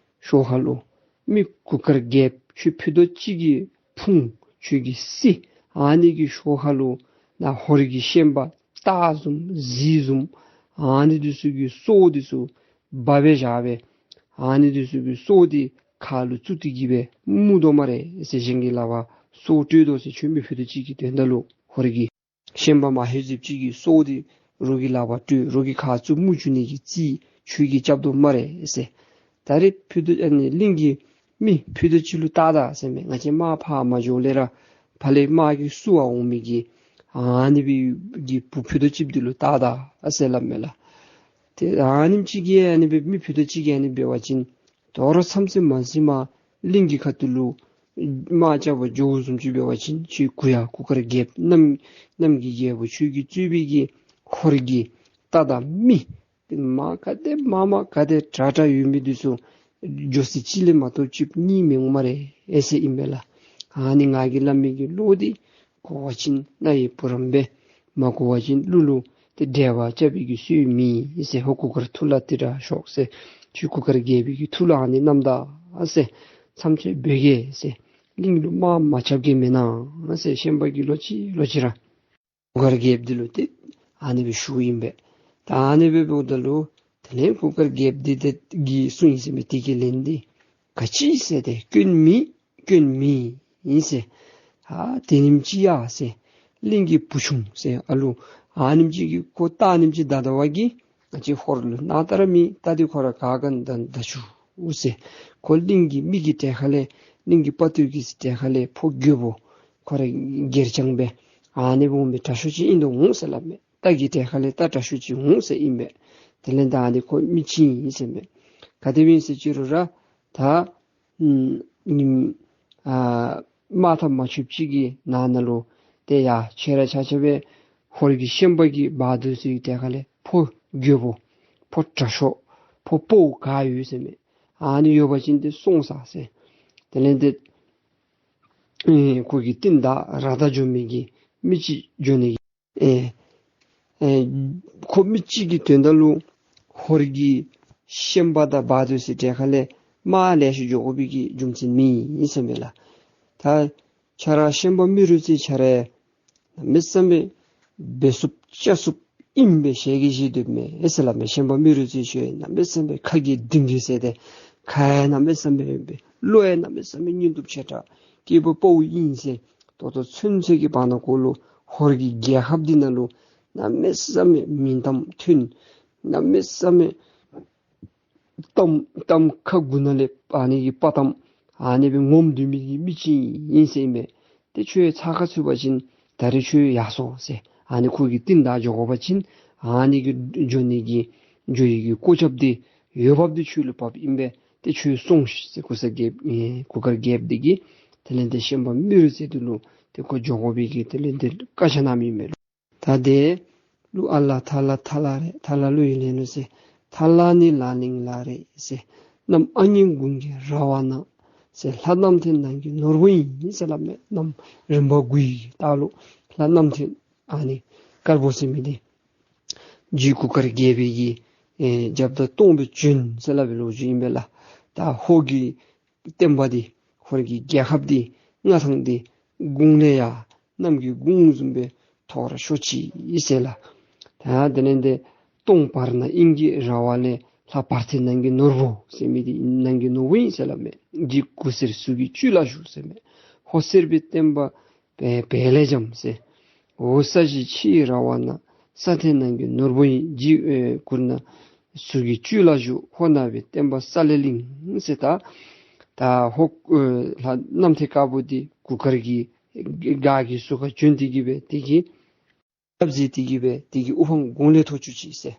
ཤོག་ཁ་ལུ་མི་གུར་དཀར་རྒྱལཔོ་ཁྱོད་ཕུད་རྡོག་གཅིག་གི་ཕུང་ཁྱོད་ཀྱི་སྲི་ཨ་ནི་གི་ཤོག་ཁ་ལུ་ནཱ་ཧོར་གྱི་ཤན་པ་སྟག་བཟུམ་གཟིག་བཟུམ་ཨ་ནི་འདི་ཚུ་གི་སྲོག་འདི་ཚུ་འབག་སྦེ་བཞག་སྦེ་ཨ་ནི་འདི་ཚུ་གི་སྲོག་འདི་ཁ་ལུ་བཙུགས་ཏེ་གི་སྦེ་སྨུག་དོ་སྨ་རེ་ཟེར། གཞན་གྱི་ལག་པར་སྲོག་སྤྲོད་དོ་ཟེར། ཁྱོད་མི་ཕུད་རྡོག་གཅིག་གི་དོན་དག་ལུ་ཧོར་གྱི་ཤན་པ་མ་ཧེ་ཟིབ་ཅིག་གི་སྲོག་འདི་རོགས་ཀྱི་ལག་པར་སྤྲོད། རོགས་ཀྱི་ཁ་བཙུགས་སྨུག་བཙུགས་ནི་གི་རྩིས་ཁྱོད་ཀྱིས་རྐྱབ་དོ་སྨ་རེ་ཟེར། ད་རེས་ཕུད་རྡོག་ཨ་ནི་གླིང་གི་མི་ཕུད་རྡོག་གཅིག་ལུ་བལྟ་ད་ཟེར་མས། ང་བཅས་དམག་ཕར་མ་འགྱོ་ལས་ར་ཕར་ལས་དམག་གི་བསུ་བར་འོང་མི་གི་ཨ་ནི་སྦེ་གི་བུ་ཕུད་རྡོག་གཅིག་འདི་ལུ་བལྟ་ད་ཨ་ཟེར་སླབ་མས་ལགས། ཏེ་ཨ་ནེམ་ཅིག་གིས་ཨ་ནི་སྦེ་མི་ཕུད་རྡོག་གཅིག་གིས་ཨ་ནི་འབད་བ་ཅིན་དོ་རུང་མཚམས་ཚོད་མ་ཟིན་པར་གླིང་གི་ཁ་ཐུག་ལུ་དམག་རྐྱབ་པར་འགྱོ་བཟུམ་ཅིག་འབད་བ་ཅིན་ཁྱོད་གུ་ཡ་གུར་དཀར་རྒྱལཔོ་གནམ་གནམ་གྱི་རྒྱལ་པོ་ཁྱོད་ཀྱིས་གཙོས་པའི་གི་ཧོར་གྱི་རྟ་དང་མི་མ་ག་དེ་མ་མ་ག་དེ་དྲག་དྲག་ཡོད་མི་འདི་ཚུ་འགྱོ་ས་གཅིག་ལས་མ་གཏོགས་གཅིག་གཉིས་མི་འོང་སྨ་རེ་ཨེ་ཟེར་ཨིན་པས་ལགས། ཨ་ནི་ང་གིས་སླབ་མི་གི་བློ་འདི་གོ་བ་ཅིན་རྣ་ཡི་བུ་རམ་སྦེ་མ་གོ་བ་ཅིན་གླུ་ལུ་ཏེ་འགྲེལ་པ་རྐྱབ་པའི་གི་སྲོལ་མེད་ཟེར། ཧོར་གུར་དཀར་ཐུགས་ལ་དེ་དྲག་ཤོར་ཟེར། ཁྱོད་གུར་དཀར་རྒྱལ་པོའི་གི་ཐུགས་ལ་ཨ་ནི་རྣམ་དག་ཟེར། མཚམས་ཚོད་འབད་གེ་ཟེར། གླིང་ལུ་དམག་མ་རྐྱབ་གེ་མེན་ན་ཟེར་ཤན་པ་གིས་ལོག་ཅི་ལོག་ཅི་ར་གུར་དཀར་རྒྱལཔོ་འདི་ལུ་ཏེ་ཨ་ནི་སྦེ་ཞུཝ་ཨིན་པས། ད་ཨ་ནི་སྦེ་འབདཝ་ད་ལུ་ ལན་གུར་དཀར་རྒྱལཔོ་འདི་དེ་གིས་གསུངས་ཡི་ཟེར་མས། དེ་གི་ལན་འདི་ག་ཅི་ཟེར་ཏེ། སྐྱོན་མེད་སྐྱོན་མེད་ཨིན་ཟེར། ཨ་དེ་ཉིནམ་ཅིག་ཡ་ཟེར་གླིང་གི་བུ་ཆུང་ཟེར་ཨ་ལུ་ཨ་ཉིནམ་ཅིག་གི་ཁོ་ད་ཉིནམ་ཅིག་ད་ཟླ་བ་གི་ང་བཅས་ཧོར་ལུ་ནང་ལྟར་མེད། ད་འདི་ཁོ་ར་ག་ག་ད་ད་ཆུ་ཟེར། ཁོ་གླིང་གི་མི་གི་གྲལ་ཁ་ལས་གླིང་གི་དཔའ་རྟུལ་གྱི་གྲལ་ཁ་ལས་ཕོ་རྒོད་པོ་ཁོ་ར་སྒེར་རྐྱང་སྦེ་ཨ་ནི་འོང་མི་དྲག་ཤོས་ཅིག་ཨིན་དོ་འོང་ཟེར་སླབ་མས། རྟ་གི་གྲལ་ཁ་ལས་རྟ་དྲག་ཤོས་ཅིག་འོང་ཟེར་ཨིན་པས། དེ་ལས་ད་ཨ་ནི་ཁོ་མི་ཅིག་ཨིན་ཟེར་མས། ག་དེ་སྦེ་ཨིན་ཟེར་ཅི་རུང་ར་ད་ཨམ་ཉིནམ་ཨ་མ་ཐ་མ་ཆོདཔ་ཅིག་གི་ནང་ན་ལུ་ཏེ་ཡ་ཁྱེད་ར་ཆ་ཁྱབ་སྦེ་ཧོར་གྱི་ཤན་པ་གི་བ་དུར་ཚུ་གི་གྲལ་ཁ་ལས་ཕོ་རྒོད་པོ་ཕོ་དྲག་ཤོས་ཕོ་དཔའ་བོ་ག་ཡོད་ཟེར་མས། ཨ་ནི་ཡོད་པ་ཅིན་ཏེ་སོང་ཟེར་ཟེར། དེ་ལས་ཏེ་ཨེ་ཁོ་གི་རྟིང་བདའ་ར་བདའ་འགྱོ་མི་གི་མི་ཅིག་འགྱོ་ནི་གི་ཨེ་ཨེ་ཁོ་མི་ཅིག་གི་དོན་དག་ལུ་ཧོར་གྱི་ཤན་པ་དང་བ་དུར་ཚུ་གྲལ་ཁ་ལས་དམག་ལེ་ཤ་འགྱོ་དགོ་པའི་གི་རྒྱུ་མཚན་མེད་ཨིན་ཟེར་མས་ལགས། ད་ཁྱེད་ར་ཤན་པ་རྨེ་རུ་རྩེ་ཁྱེད་ར་གནམ་མེད་ས་མེད་འབད་ཚུགསཔ་རྐྱབ་ཚུགསཔ་ཨིན་པས། ཞལ་གྱིས་བཞེས་སྡོདཔ་མས་ཟེར་སླབ་མས། ཤན་པ་རྨེ་རུ་རྩེ་ཁྱོད་གནམ་མེད་ས་མེད་ཁ་གི་ལྡིང་གི་ཟེར་ཏེ་ཁ་ཡང་གནམ་མེད་ས་མེད་འབད་བློ་ཡང་གནམ་མེད་ས་མེད་སྙིང་སྟོབས་ཆེ་དྲགས་སྐྱེས་བུ་དཔའ་བོ་ཨིན་ཟེར་ད་ལྟོ་ཚུན་ཚོད་ཀྱི་བར་ན་ཁོ་ལུ་ཧོར་གྱི་རྒྱལ་ཁབ་འདི་ནང་ལུ་གནམ་མེད་ས་མེད་མིང་གཏམ་ཐོན། གནམ་མེད་ས་མེད་གཏམ་གཏམ་ཁ་དགུ་ནང་ལས་ཨ་ནི་གི་དཔའ་གཏམ་ཨ་ནི་སྦེ་ངོམ་སྡོད་མི་གི་མི་ཅིག་ཨིན་ཟེར་ཨིན་མས། ཏེ་ཁྱོད་ཚ་ཁ་ཚུད་པ་ཅིན་ད་རིས་ཁྱོད་ཡར་སོང་ཟེར། ཨ་ནི་ཁོ་གི་རྟིང་བདའ་འགྱོ་དགོ་པ་ཅིན་ཨ་ནི་གི་འགྱོ་ནི་གི་འགྱོ་ཡི་གི་གོ་སྐབས་འདི་འོས་འབབ་འདི་ཁྱོད་ལུ་བབས་ཨིན་པས། ཏེ་ཁྱོད་སོང་ཤིག་ཟེར་གུར་སེར་རྒྱལཔོ་ཨེ་གུར་དཀར་རྒྱལཔོ་འདི་གིས་དེ་ལས་ཏེ་ཤན་པ་རྨེ་རུ་རྩེ་འདི་ལུ་ཏེ་ཁོ་འགྱོ་དགོ་པའི་གི་དེ་ལས་ཏེ་བཀའ་རྒྱ་གནངམ་ཨིན་མས་ལོ། ད་དེ་ལུ་ཨ་ལ་ཐ་ལ་ཐ་ལ་རེད། ཐ་ལ་ལུ་ཡི་ལེན་ལུ་ཟེར། ཐ་ལ་ནི་ལ་གླིང་ལ་རེད་ཟེར། གནམ་ཨ་སྙན་དགུང་གི་ར་བ་ན་ཟེར། ལྷ་རྣམ་ཐོས་ནང་གི་ནོར་བུ་ཡིན་ཟེར་སླབ་མས། གནམ་རིམ་པ་དགུའི་ལྟག་ལུ་ལྷ་རྣམ་ཐོས་ཨ་ནི་དཀར་པོ་ཟེར་མི་འདི་རྗེ་གུར་དཀར་རྒྱལ་པོའི་གི་ཨེ་རྒྱབ་དང་སྟོང་པའི་བྱོན་ཟེར་སླབ་པའི་ལོ་རྒྱུས་ཨིན་པས་ལགས། ད་ཧོར་གྱི་བསྟན་པ་འདི་ཧོར་གྱི་རྒྱལ་ཁབ་འདི་མངའ་ཐང་འདི་དགུང་ལས་ཡར་གནམ་གྱི་དགུང་བཟུམ་སྦེ་མཐོ་ར་ཤོས་ཅིག་ཨིན་ཟེར་ལགས། ད་དེ་ལས་ཏེ་སྟོང་བར་ན་དབྱིངས་ཀྱི་ར་བ་ལས་ལྷ་བར་ཐེག་ནང་གི་ནོར་བུ་ཟེར་མི་འདི་ནང་གི་ནོར་བུ་ཨིན་ཟེར་སླབ་མས། རྗེ་གུར་སེར་གཟུགས་ཀྱི་བཅུད་ལ་བཞུགས་ཟེར་མས། ཧོར་སེར་པོའི་བསྟན་པ་བལ་བལ་ལས་འཇམ་ཟེར། འོ་ས་གཞི་ཕྱི་ཡི་ར་བ་ན། ས་མཐའི་ནང་གི་ནོར་བུ་ཡིན། རྗེ་ཨེ་གུར་ནག་གཟུགས་ཀྱི་བཅུད་ལ་བཞུགས། ཧོར་ནག་པོའི་བསྟན་པ་ས་ལས་བརླིང་ཟེར། ད་ད་ཧོར་ཨེ་ལྷ་རྣམ་ཐོས་དཀར་པོ་འདི་གུར་དཀར་གྱི་སྒར་གྱི་ཟུར་ཁར་བྱོན་ཏེ་གི་སྦེ་དེ་གི་སྐྱབས་མཛད་དེ་གི་སྦེ་དེ་གི་དབུ་འཕང་དགུང་ལས་མཐོ་བཅུག་ཅིག་ཟེར།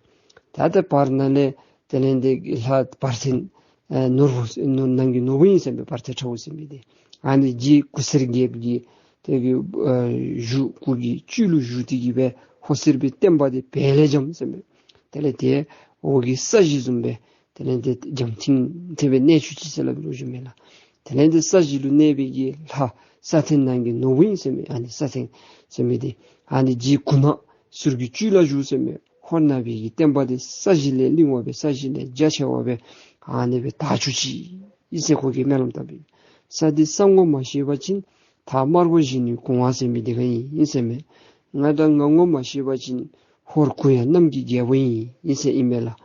ད་ལྟ་བར་ན་ལས་དེ་ལས་འདི་ལྷ་བར་ཐེག་ཨེ་ནོར་བུ་ནང་གི་ནོར་བུ་ཡིན་ཟེར་མས། བར་ཐེག་ཁྲ་བོ་ཟེར་མི་འདི་ཨ་ནི་རྗེ་གུར་སེར་རྒྱལཔོ་གི་དེ་གི་ཨེ་བཞུགས་གུར་གྱི་བཅུད་ལུ་བཞུགས་ཏེ་གི་སྦེ་ཧོར་སེར་པོའི་བསྟན་པ་འདི་བལ་ལས་འཇམ་ཟེར་མས། དེ་ལས་དེ་འོག་གི་ས་གཞི་བཟུམ་སྦེ་དེ་ལས་འདི་འཇམ་ཐིང་ཐིང་སྦེ་གནས་བཅུག་ཅིག་ཟེར་སླབ་པའི་ལོ་རྒྱུས་མས་ལགས། དེ་ལས་འདི་ས་གཞི་ལུ་གནས་པའི་གི་ལྷ་ས་མཐའི་ནང་གི་ནོར་བུ་ཡིན་ཟེར་མས། ཨ་ནི་ས་མཐའི་ཟེར་མི་འདི་ཨ་ནི་རྗེ་གུར་ནག་གཟུགས་ཀྱི་བཅུད་ལ་བཞུགས་ཟེར་མས། ཧོར་ནག་པོའི་གི་བསྟན་པ་འདི་ས་གཞི་ལས་བརླིང་བ་སྦེ་ས་གཞི་ལས་རྒྱ་ཆེ་བ་སྦེ་ཨ་ནི་སྦེ་དར་བཅུག་ཅིག་ཨིན་ཟེར་ཁོ་གིས་སྨོན་ལམ་བཏབ་པས། ས་འདི་ས་ངོ་མ་ཤེས་པ་ཅིན་ཐག་དམར་པོ་བཞི་ནི་གུང་བ་ཟེར་མི་འདི་ག་ཨིན་ཟེར་མས། ང་ད་ང་ངོ་མ་ཤེས་པ་ཅིན་ཧོར་གུ་ཡངས་གནམ་གྱི་རྒྱལ་པོ་ཨིན་ཟེར་ཨིན་མས་ལགས།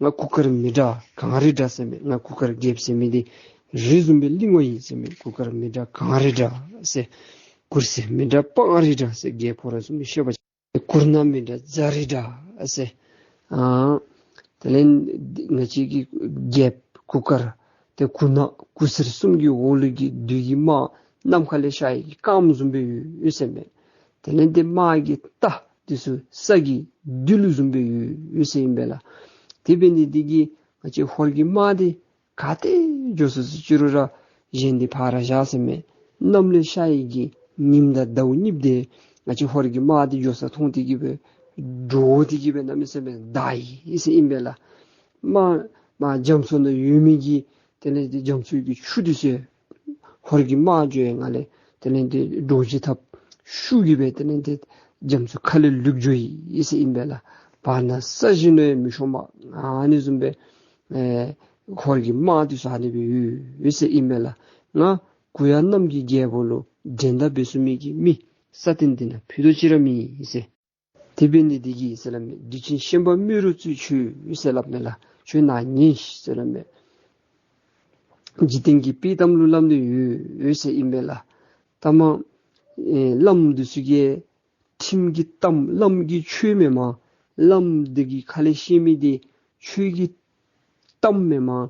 ང་གུར་དཀར་མི་འདྲ་གངས་རི་འདྲ་ཟེར་མས། ང་གུར་དཀར་རྒྱལཔོ་ཟེར་མི་འདི་རི་བཟུམ་སྦེ་བརླིང་བ་ཨིན་ཟེར་མས། གུར་དཀར་མི་འདྲ་གངས་རི་འདྲ་ཟེར། གུར་སེར་མི་འདྲ་སྤང་རི་འདྲ་ཟེར། རྒྱལ་ཕོ་ར་བཟུམ་སྦེ་ཤེས་པ་ཅིན་གུར་ནག་མི་འདྲ་རྫ་རི་འདྲ་ཟེར། ཨ་དེ་ལས་ང་བཅས་ཀྱི་རྒྱལཔོ་གུར་དཀར་དེ་གུར་ནག་གུར་སེར་གསུམ་གྱི་འོག་ལུ་གི་བདུད་ཀྱི་དམག་ནམ་མཁའ་ལས་ཤར་ཡི་གི་རྐངམ་བཟུམ་སྦེ་ཡོད་ཡོད་ཟེར་མས། དེ་ལས་འདི་དམག་གི་རྟ་འདི་ཚུ་ས་གི་རྡུལ་བཟུམ་སྦེ་ཡོད་ཡོད་ཟེར་ཨིན་པས་ལགས། དེ་འབད་ནི་འདི་གིས་ང་བཅས་ཧོར་གྱི་དམག་འདི་ག་ཏེ་འགྱོ་སོ་སོ་ཅི་རུང་ར་གཞན་འདི་ཕར་བཞག་ཟེར་མས། གནམ་ལས་ཤར་ཡི་གི་ཉིམ་དང་ཟླཝ་གཉིས་འདི་ང་བཅས་ཧོར་གྱི་དམག་འདི་འགྱོ་ས་མཐོང་སྟེ་གི་སྦེ་འདྲོག་སྟེ་གི་སྦེ་གནམ་མེད་ས་མེད་འདར་ཡི་ཟེར་ཨིན་པས་ལགས། དམག་དམག་རྒྱ་མཚོ་ནང་ཡོད་མི་གི་དེ་ལས་འདི་རྒྱ་མཚོ་གི་ཆུ་འདི་ཚུ་ཧོར་གྱི་དམག་འགྱོ་ཡི་ནང་ལས་དེ་ལས་འདི་འདྲོག་ཅི་ཐབས་ཤུགས་ཀྱིས་སྦེ་དེ་ལས་འདི་རྒྱ་མཚོ་ཁ་ལས་ལུད་འགྱོ་ཡི་ཟེར་ཨིན་པས་ལགས། བར་ན་ས་གཞི་ནང་ཡང་མི་ཤོང་མས། ཨ་ནི་བཟུམ་སྦེ་ཨེ་ཧོར་གྱི་དམག་འདི་ཚུ་ཨ་ནི་སྦེ་ཡོད་ཡོད་ཟེར་ཨིན་པས་ལགས། ང་གུ་ཡངས་གནམ་གྱི་རྒྱལ་པོ་ལུ་འགྲན་ཟླ་འབད་ཚུགས་མི་གི་མི་ས་སྟེང་འདི་ནང་ཕུད་རྡོག་གཅིག་ར་མེད་ཟེར། ད་ དེ་འབད་ནི་འདི་གིས་ཟེར་སླབ་མས། དུས་ཆེན་ཤན་པ་རྨེ་རུ་རྩེ་ཁྱོད་ཟེར་སླབ་མས་ལགས། ཁྱོད་ནཱ་ཉན་ཤིག་ཟེར་སླབ་མས། འཇིག་རྟེན་གྱི་དཔྱེ་གཏམ་ལུ་སླབ་ནི་ཡོད་ཡོད་ཟེར་ཨིན་པས་ལགས། ད་མ་ཨེ་བླམ་འདི་ཚུ་གིས་ཁྲིམས་ཀྱི་གཏམ་བླམ་གྱི་ཆོས་མེན་མས། བླམ་འདི་གི་ཁ་ལས་བཤད་མི་འདི་ཆོས་ཀྱི་གཏམ་མེན་མས།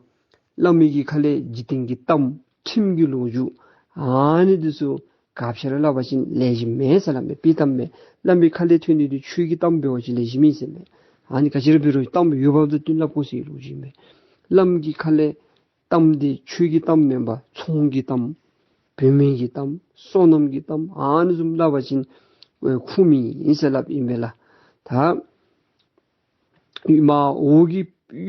བླ་མའི་གི་ཁ་ལས་འཇིག་རྟེན་གྱི་གཏམ་ཁྲིམས་ཀྱི་ལོ་རྒྱུས་ཨ་ནི་འདི་ཚུ་ག་ཅི་ར་སླབ་པ་ཅིན་ལེགས་ཤོམ་མེན་ཟེར་སླབ་མས། དཔྱེ་གཏམ་མས། བླ་མའི་ཁ་ལས་ཐོན་ནི་འདི་ཆོས་ཀྱི་གཏམ་འབད་བ་ཅིན་ལེགས་ཤོམ་ཨིན་ཟེར་མས། ཨ་ནི་ག་ཅི་ར་འབད་རུང་གཏམ་ཡོད་པ་དང་བསྟུན་སླབ་དགོ་ཟེར་ལོ་རྒྱུས་མས། བླམ་གྱི་ཁ་ལས་གཏམ་འདི་ཆོས་ཀྱི་གཏམ་མེན་པར་ཚོང་གི་གཏམ་བུད་མེད་ཀྱི་གཏམ་སོ་ནམ་གྱི་གཏམ་ཨ་ནི་བཟུམ་སླབ་པ་ཅིན་ཨེ་ཁུངས་མེད་ཨིན་ཟེར་སླབ་ཨིན་པས་ལགས། ད་མ་འོག་གི་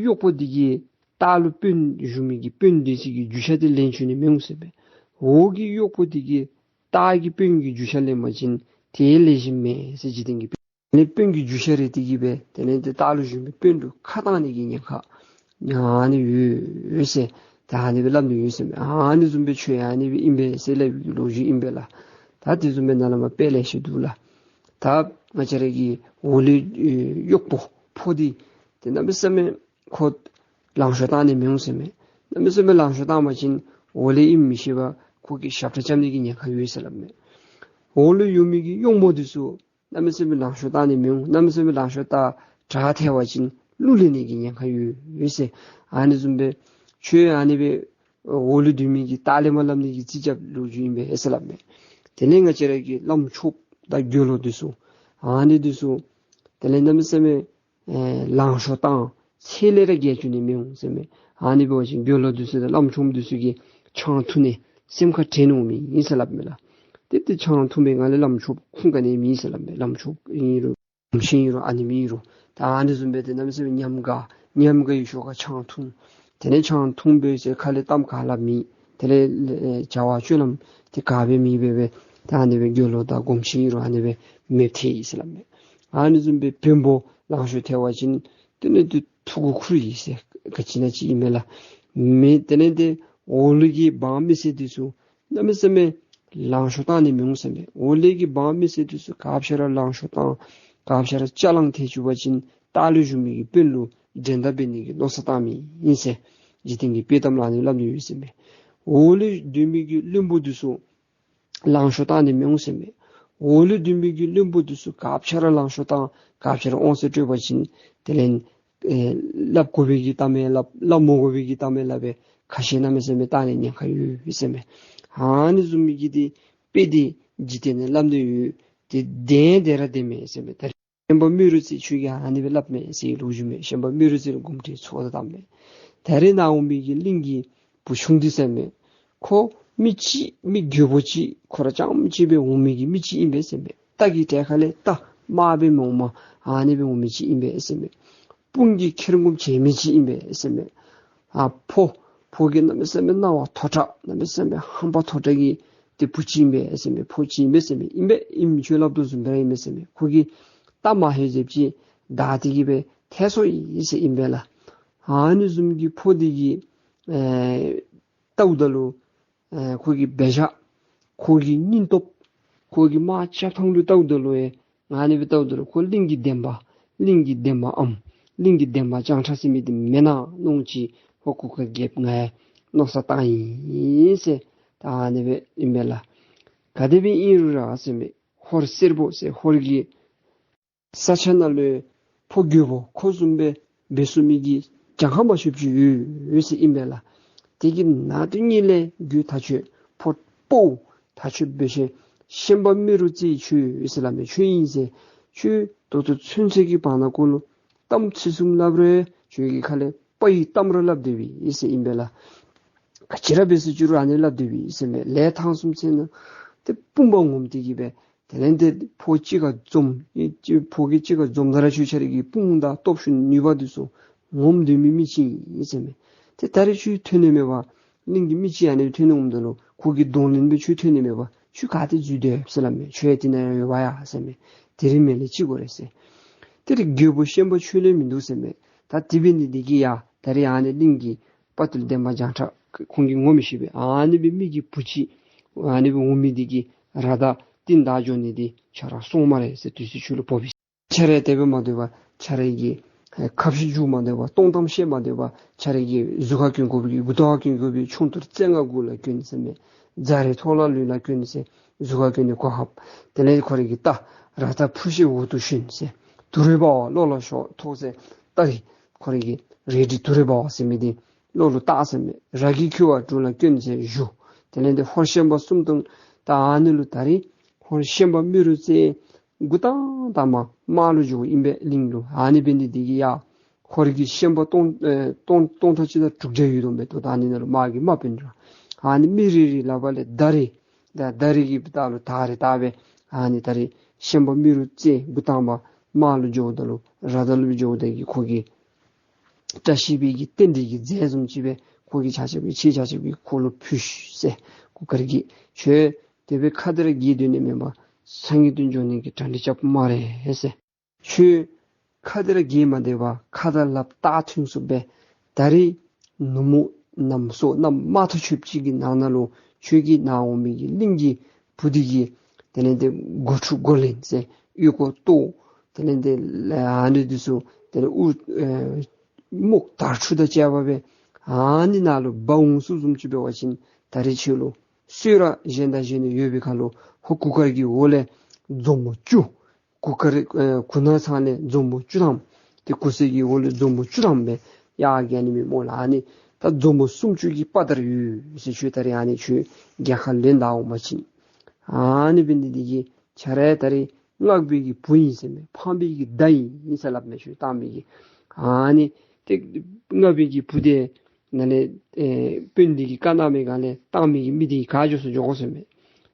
གཡོག་པོ་འདི་གིས་སྟག་ལུ་དཔོན་བཞུགས་མི་གི་དཔོན་འདི་ཚུ་གི་རྒྱུ་ཆ་འདི་ལེན་བཅུག་ནི་མི་འོང་ཟེར་མས། འོག་གི་གཡོག་པོ་འདི་གིས་སྟག་གི་དཔོན་གྱི་རྒྱུ་ཆ་ལེན་པ་ཅིན་དེ་ལེགས་ཤོམ་མེན་ཟེར། འཇིག་རྟེན་གྱི་དཔོན་ནི་དཔོན་གྱི་རྒྱུ་ཆ་རེ་འདི་གིས་སྦེ་དེ་ལས་དེ་སྟག་ལུ་བཞུགས་མི་དཔོན་ལུ་ཁ་བཏང་ནི་གི་ཉེན་ཁ་ཨ་ནི་ཡོད་ཡོད་ཟེར། ད་ཨ་ནི་སྦེ་སླབ་ནི་ཡོད་ཟེར་མས། ཨ་ནི་བཟུམ་སྦེ་ཆོས་ཨ་ནི་སྦེ་ཨིན་པས་ཟེར་སླབ་པའི་ལོ་རྒྱུས་ཨིན་པས་ལགས། ད་དེ་བཟུམ་སྦེ་ནཱ་ལས་མར་དཔེ་ལེ་ཤ་འདུག་ལགས། ད་ང་བཅས་ར་གི་འོག་ལུ་ཨེ་གཡོག་པོ་ཕོ་འདི་དེ་གནམ་མེད་ས་མེད་ཁོ་ལང་ཤོར་བཏང་ནི་མི་འོང་ཟེར་མས། གནམ་མེད་ས་མེད་ལང་ཤོར་བཏང་པ་ཅིན་འོག་ལས་ཨིནམ་མི་ཤེས་པར་ཁོ་གིས་ཞབས་ཁྲ་རྐྱབ་ནི་གི་ཉེན་ཁ་ཡོད་ཟེར་སླབ་མས། འོག་ལུ་ཡོད་མི་གི་གཡོག་མོ་འདི་ཚུ་གནམ་མེད་ས་མེད་ལང་ཤོར་བཏང་ནི་མི་འོང་། གནམ་མེད་ས་མེད་ལང་ཤོར་བཏང་དྲག་ཐལ་བ་ཅིན་ལུ་ལེན་ནི་གི་ཉེན་ཁ་ཡོད་ཡོད་ཟེར། ཨ་ནི་བཟུམ་སྦེ་ཆོས་ཨ་ནི་སྦེ་འོག་ལུ་སྡོད་མི་གི་སྟག་ལས་མར་སླབ་ནི་གི་རྩིས་རྐྱབ་ལོ་རྒྱུས་ཨིན་པས་ཟེར་སླབ་མས། དེ་ལས་ང་བཅས་ར་གི་བླམ་ཆོསཔ་དང་དགེ་སློང་འདི་ཚུ་ཨ་ནི་འདི་ཚུ་དེ་ལས་གནམ་མེད་ས་མེད་ཨེ་ལང་ཤོར་བཏང་ཚད་ལས་ར་བརྒལ་བཅུག་ནི་མི་འོང་ཟེར་མས། ཨ་ནི་འབད་བ་ཅིན་དགེ་སློང་འདི་ཚུ་དང་བླམ་ཆོསཔ་འདི་ཚུ་གིས་ཆང་འཐུང་ནི་སེམས་ཁར་དྲན་འོང་མི་ཨིན་ཟེར་སླབ་མས་ལགས། དེ་ལྟར་ཆང་འཐུང་པའི་ངང་ལས་བླམ་ཆོསཔ་ཁུངས་ག་ནི་མེད་ཟེར་སླབ་མས། བླམ་ཆོསཔ་ཨིན་རུང་གོམས་ཆེན་ཨིན་རུང་ཨ་ནེམ་ཨིན་རུང་ད་ཨ་ནི་བཟུམ་སྦེ་དེ་གནམ་མེད་ས་མེད་ཉམས་དགའ་ཉམས་དགའ་བའི་ཞོར་ཁར་ཆང་འཐུང་། དེ་ལས་ཆང་འཐུང་སྦེ་ཟེར་ཁ་ལས་གཏམ་ག་སླབ་མེད། དེ་ལས་ཨེ་བྱ་བ་སྤྱོད་ལམ་དེ་ག་སྦེ་མེད་པར་སྦེ་ད་ཨ་ནི་སྦེ་དགེ་སློང་དང་གོམས་ཆེན་ཨིན་རུང་ཨ་ནི་སྦེ་མེདཔ་ཐལ་ཡི་ཟེར་སླབ་མས། ཨ་ནི་བཟུམ་སྦེ་བེམ་པོ་ལང་ཤོར་ཐལ་བ་ཅིན་དེ་ལས་དེ་ཐུགས་ཁུར་ཡི་ཟེར་ག་ཅི་ན་ཅིག་ཨིན་མས་ལགས། མི་དེ་ལས་དེ་འོག་ལུ་གི་འབངས་མི་སེར་འདི་ཚུ་གནམ་མེད་ས་མེད་ལང་ཤོར་བཏང་ནི་མི་འོང་ཟེར་མས། འོག་ལས་ཀྱི་འབངས་མི་སེར་འདི་ཚུ་ག་ཅི་ར་ལང་ཤོར་བཏང་ག་ཅི་ར་ཅ་ལང་ཐལ་བཅུག་པ་ཅིན་སྟག་ལུ་བཞུགས་མི་གི་དཔོན་ལུ་འགྲན་ཟླ་འབད་ནི་གི་མནོ་བསམ་བཏང་མི་ཨིན་ཟེར་འཇིག་རྟེན་གྱི་དཔྱེ་གཏམ་ལུ་ཨ་ནི་སླབ་ནི་ཡོད་ཟེར་མས། འོག་ལུ་སྡོད་མི་གི་བློན་པོ་འདི་ཚུ་ལང་ཤོར་བཏང་ནི་མི་འོང་ཟེར་མས། འོག་ལུ་སྡོད་མི་གི་བློན་པོ་འདི་ཚུ་ག་ཅི་ར་ལང་ཤོར་བཏང་ག་ཅི་ར་དབང་ཚད་སྤྲོད་པ་ཅིན་དེ་ལས་ཨེ་སླབ་དགོ་པའི་གི་གཏམ་ཡང་སླབ་སླབ་མ་དགོ་པའི་གི་གཏམ་ཡང་སླབ་སྦེ་ཁ་བཤད་གནམ་མེད་ས་མེད་བཏང་ནི་ཉེན་ཁ་ཡོད་ཟེར་མས། ཨ་ནི་བཟུམ་མའི་གི་དེ་དཔེ་དེ་འཇིག་རྟེན་ནང་སླབ་ནི་ཡོད། དེ་བདེན་དེ་ར་བདེན་མས་ཟེར་མས། ད་རེས་ཤན་པ་རྨེ་རུ་རྩེ་ཁྱོད་ཀྱིས་ཨ་ནི་སྦེ་སླབ་མས་ཟེར་ལོ་རྒྱུས་མས། ཤན་པ་རྨེ་རུ་རྩེ་ལུ་དགོངསམ་ཁྲེལ་ཚོར་ད་བཏངམ་མས། ད་རེས་ནཱ་འོང་མི་གི་གླིང་གི་བུ་ཆུང་འདི་ཟེར་མས། ཁོ་མི་གཅིག་མི་རྒོད་པོ་གཅིག་ཁོ་ར་རྐྱངམ་གཅིག་སྦེ་འོང་མི་གི་མི་གཅིག་ཨིན་པས་ཟེར་མས། རྟ་གི་གྲལ་ཁ་ལས་རྟ་དམར་སྦེ་མི་འོང་མས། ཨ་ནི་སྦེ་འོང་མི་གཅིག་ཨིན་པས་ཟེར་མས། དཔུང་གི་ཁེར་འགུམ་བྱེད་མི་གཅིག་ཨིན་པས་ཟེར་མས། ཨ་ཕོ་ཕོ་གི་གནམ་མེད་ས་མེད་སྣང་བ་མཐོ་དྲགས་གནམ་མེད་ས་མེད་ཧམ་པ་མཐོ་དྲགས་ཀྱི་དེ་བུ་གཅིག་ཨིན་པས་ཟེར་མས། ཕོ་གཅིག་ཨིན་པས་ཟེར་མས། ཨིན་པས་ཨིནམ་ཁྱོད་སླབ་དོ་བཟུམ་སྦེ་ར་ཨིན་པས་ཟེར་མས། ཁོ་གིས་རྟ་མ་ཧེ་ཟེརཝ་ཅིག་བདའ་སྟེ་གི་སྦེ་ཐལ་སོ་ཡི་ཟེར་ཨིན་པས་ལགས། ཨ་ནི་བཟུམ་གྱི་ཕོ་འདི་གིས་ཨེ་ལྟཝ་ད་ལུ་ཨེ་ཁོ་གི་འབད་བཞག་ཁོ་གི་སྙིང་སྟོབས་ཁོ་གི་དམག་རྐྱབ་ཐངས་ལུ་ལྟཝ་ད་ལུ་ཨེ་ཨ་ནི་སྦེ་ལྟཝ་ད་ལུ་ཁོ་གླིང་གི་འདན་མ་གླིང་གི་འདན་མའམ་གླིང་གི་འདན་མ་སྤྱང་ཁྲ་ཟེར་མི་འདི་མེན་ན་མནོཝ་ཅིག་ཁོ་གུ་ཁ་རྒྱལཔོ་ང་ཡང་མནོ་བསམ་བཏང་ཡི་ཟེར། ད་ཨ་ནི་སྦེ་ཨིན་པས་ལགས། ག་དེ་སྦེ་ཨིན་རུང་ར་ཟེར་མས། ཧོར་སེར་པོ་ཟེར་ཧོར་གྱི་ས་ཆ་ནང་ལུ་ཕོ་རྒོད་པོ་ཁོ་བཟུམ་སྦེ་འབད་ཚུགས་མི་གི་གྱངས་ཁ་མ་ཆོདཔ་ཅིག་ཡོད་ཡོད་ཟེར་ཨིན་པས་ལགས། དེ་གི་ནང་དོག་ལས་རྒོད་ཐག་ཆོད་ཕོ་དཔའ་ཐག་ཆོད་འབད་ཤེས་ཤན་པ་རྨེ་རུ་རྩེ་ཁྱོད་ཡོད་ཟེར་སླབ་མས། ཁྱོད་ཨིན་ཟེར་ཁྱོད་ད་ལྟོ་ཚུན་ཚོད་ཀྱི་བར་ན་ཁོ་ལུ་གཏམ་ཚིག་གསུམ་སླབ་རུང་ཁྱོད་ཀྱི་ཁ་ལས་དཔའ་ཡི་གཏམ་ར་སླབ་སྡོད་པས་ཟེར་ཨིན་པས་ལགས། ག་ཅི་ར་འབད་ཟེར་ཅི་རུང་ཨ་ནི་སླབ་སྡོད་པས་ཟེར་མས། ལས་ཐང་གསུམ་ཚེ་ན་དེ་དཔུང་པ་ངོམས་ཏེ་གི་སྦེ་དེ་ལས་དེ་ཕོ་གཅིག་ཁར་འཛོམས་ཨེ་ཅིག་ཕོ་གི་གཅིག་ཁར་འཛོམས་ད་ར་ཁྱོད་ཁྱོད་རའི་གི་དཔུང་དང་སྟོབས་ཤུགས་ནུས་པ་འདི་ཚུ་ངོམས་སྡོད་མི་མི་ཅིག་ཨིན་ཟེར་མས། དེ་ད་རེས་ཁྱོད་ཐོན་ནི་མེད་པར་གླིང་གི་མི་ཅིག་ཨ་ནི་ཐོན་ནི་འོངམ་ད་ལུ་ཁོ་གི་གདོང་ལེན་སྦེ་ཁྱོད་ཐོན་ནི་མེད་པར་ཁྱོད་ག་ཏེ་འཛུལ་སྡོད་ཟེར་སླབ་མས། ཁྱོད་ཡང་དེ་ནང་ཡོད་པ་ཡ་ཟེར་མས། དེ་རིང་མེད་ལས་ཅི་དགོས་རེད་ཟེར། དེ་རིང་རྒོད་པོ་ཤན་པ་ཁྱོད་ལས་མིན་འདུག་ཟེར་མས། ད་དེ་འབད་ནི་འདི་གིས་ཡ་ད་རེས་ཨ་ནི་གླིང་གི་དཔའ་བརྟུལ་འདན་མ་སྤྱང་ཁྲ་ཁོང་གིས་ངོ་མི་ཤེས་པས། ཨ་ནི་སྦེ་མི་གི་བུ་གཅིག་ཨ་ནི་སྦེ་འོང་མི་འདི་གིས་ར་ད་རྟིང་བདའ་འགྱོ་ནི་འདི་ཆ་ར་སོང་སྨ་རེ་ཟེར་དུས་ཚོད་ཁྱོད་ལུ་བབས་ཡི། ཆ་རེ་དེ་སྦེ་མ་སྡོད་པར་ཆ་རེ་གིས་ཁ་བཤད་མཇུག་མ་སྡོད་པར་སྟོང་གཏམ་བཤད་མ་སྡོད་པར་ཆ་རེ་གིས་གཟུགས་ཁར་གྱོན་དགོ་པའི་གི་མགུ་ཏོ་ཁར་གྱོན་དགོ་པའི་ཆུང་དུར་རྩེ་ལྔ་མགུ་ལ་གྱོན་ཟེར་མས། རྫ་རི་ཐོག་ལ་ལུས་ལ་གྱོན་ཟེར། གཟུགས་ཁར་གྱོན་ནི་གོ་ཧབ། དེ་ལས་ཁོ་རའི་གི་རྟ་རཀྟ་ཕུར་ཤེས་འོག་ཏུ་ཞོན་ཟེར། དུར་རེ་འབར་བ་བློ་ལ་ཞོག་ཐོག་ཟེར། རྟ་རེ་ཁོ་རའི་གི་རལ་གྲི་དུར་རེ་འབར་བ་ཟེར་མི་འདི་བློ་ལུ་བཏགས་ཟེར་མས། ར་གི་ཁྱི་བ་གྲུ་ལ་གྱོན་ཟེར་བཞུགས། དེ་ལས་འདི་ཧོར་ཤན་པ་སུམ་སྟོང་ད་ཨ་ནི་ལུ་ད་རེས་ཧོར་ཤན་པ་རྨེ་རུ་རྩེ་མགུ་བཏང་བཏང་མར་དམག་ལུ་འགྱོཝ་ཨིན་པས་གླིང་ལུ། ཨ་ནི་འབད་ནི་འདི་གིས་ཡ་ཧོར་གྱི་ཤན་པ་སྟོང་ཨེ་སྟོང་སྟོང་ཕྲག་གཅིག་དང་དྲུག་བརྒྱ་ཡོད་དོ་མས། ད་ཨ་ནི་ནང་ལུ་དམག་གི་དམག་དཔོན་ར་ཨ་ནི་མི་རེ་རེ་ལག་པ་ལས་མདའ་རེ་ད་མདའ་རེ་གི་ད་ལུ་ད་རེ་ད་སྦེ་ཨ་ནི་ད་རེས་ཤན་པ་རྨེ་རུ་རྩེ་མགུ་བཏང་བ་དམག་ལུ་འགྱོཝ་ད་ལུ་ར་ད་ལུ་འགྱོཝ་ད་གི་ཁོ་གི་བཀྲ་ཤིས་པའི་གི་རྟེན་འབྲེལ་གྱི་རྫས་བཟུམ་ཅིག་སྦེ་ཁོ་གིས་ཆ་ཁྱབ་ཀྱིས་ཆ་ཁྱབ་ཀྱིས་ཁོ་ལུ་ཕུལ་ཤིག་ཟེར། གུར་དཀར་གྱིས་ཁྱོད་དེ་སྦེ་ཁ་དེ་ར་གི་སྡོད་ནི་མེན་པར་སང་གི་དུས་འགྱོ་ནི་གི་གྲ་སྒྲིག་རྐྱབ་སྨ་རེ་ཟེར། ཁྱོད་ཁ་དེ་ར་གི་མ་སྡོད་པར་ཁ་དང་ལགཔ་ལྟག་མཐུན་སུ་སྦེ་ད་རེས་ནུབ་མོ་གནམ་སྲོ་གནམ་དམར་ཐོག་ཆོད་ཅིག་གི་ནང་ན་ལུ་ཁྱོད་ཀྱི་ནཱ་འོང་མི་གི་གླིང་གི་བུ་འདི་གིས་དེ་ལས་འདི་སྒོ་ཕྲུག་སྒོ་ལེན་ཟེར་ཨོལ་ལྐོག་གཏོར། དེ་ལས་འདི་ལ་ཨ་ནི་འདི་ཚུ་དེ་ལས་དབུ་ཨེ་རྨོག་དར་ཕྱུག་དང་བཅས་པ་སྦེ་ཨ་ནི་ནང་ལུ་འབག་འོང་སུ་བཟུམ་ཅིག་འབད་བ་ཅིན་ད་རེས་ཁྱོད་ལུ་གསོལ་རས་གཞན་དང་གཞན་ནི་ཡོད་པའི་ཁར་ལུ་ཧོར་གུར་དཀར་གྱི་འོག་ལས་མཛོ་མོ་བཅུ། གུར་དཀར་ཨེ་གུར་ནག་ཚང་ལས་མཛོ་མོ་བཅུ་ཐམ། ཏེ་གུར་སེར་གྱི་འོག་ལས་མཛོ་མོ་བཅུ་ཐམ་སྦེ་ཡར་བརྒྱབ་ནི་མས་སྨོ་ལགས། ཨ་ནི་ད་མཛོ་མོ་སུམ་ཅུ་གི་དཔའ་དར་ཡོད་ཟེར། ཁྱོད་ད་རེས་ཨ་ནི་ཁྱོད་རྒྱལ་ཁ་ལེན་ད་འོང་པ་ཅིན་ཨ་ནི་འབད་ནི་འདི་གིས་ཁྱོད་ར་ད་རེས་སྔགས་པའི་གི་བུ་ཨིན་ཟེར་མས། ཕངས་པའི་གི་མདའ་ཨིན་ཟེར་སླབ་མས། ཁྱོད་བཏང་མི་གི་ཨ་ནི་ཏེ་སྔགས་པའི་གི་བུ་དེ་ནཱ་ལས་ཨེ་དཔོན་འདི་གིས་བཀའ་གནང་མི་ག་ལས་བཏང་མི་གི་མི་འདི་ག་འགྱོ་སུ་འགྱོ་དགོ་ཟེར་མས།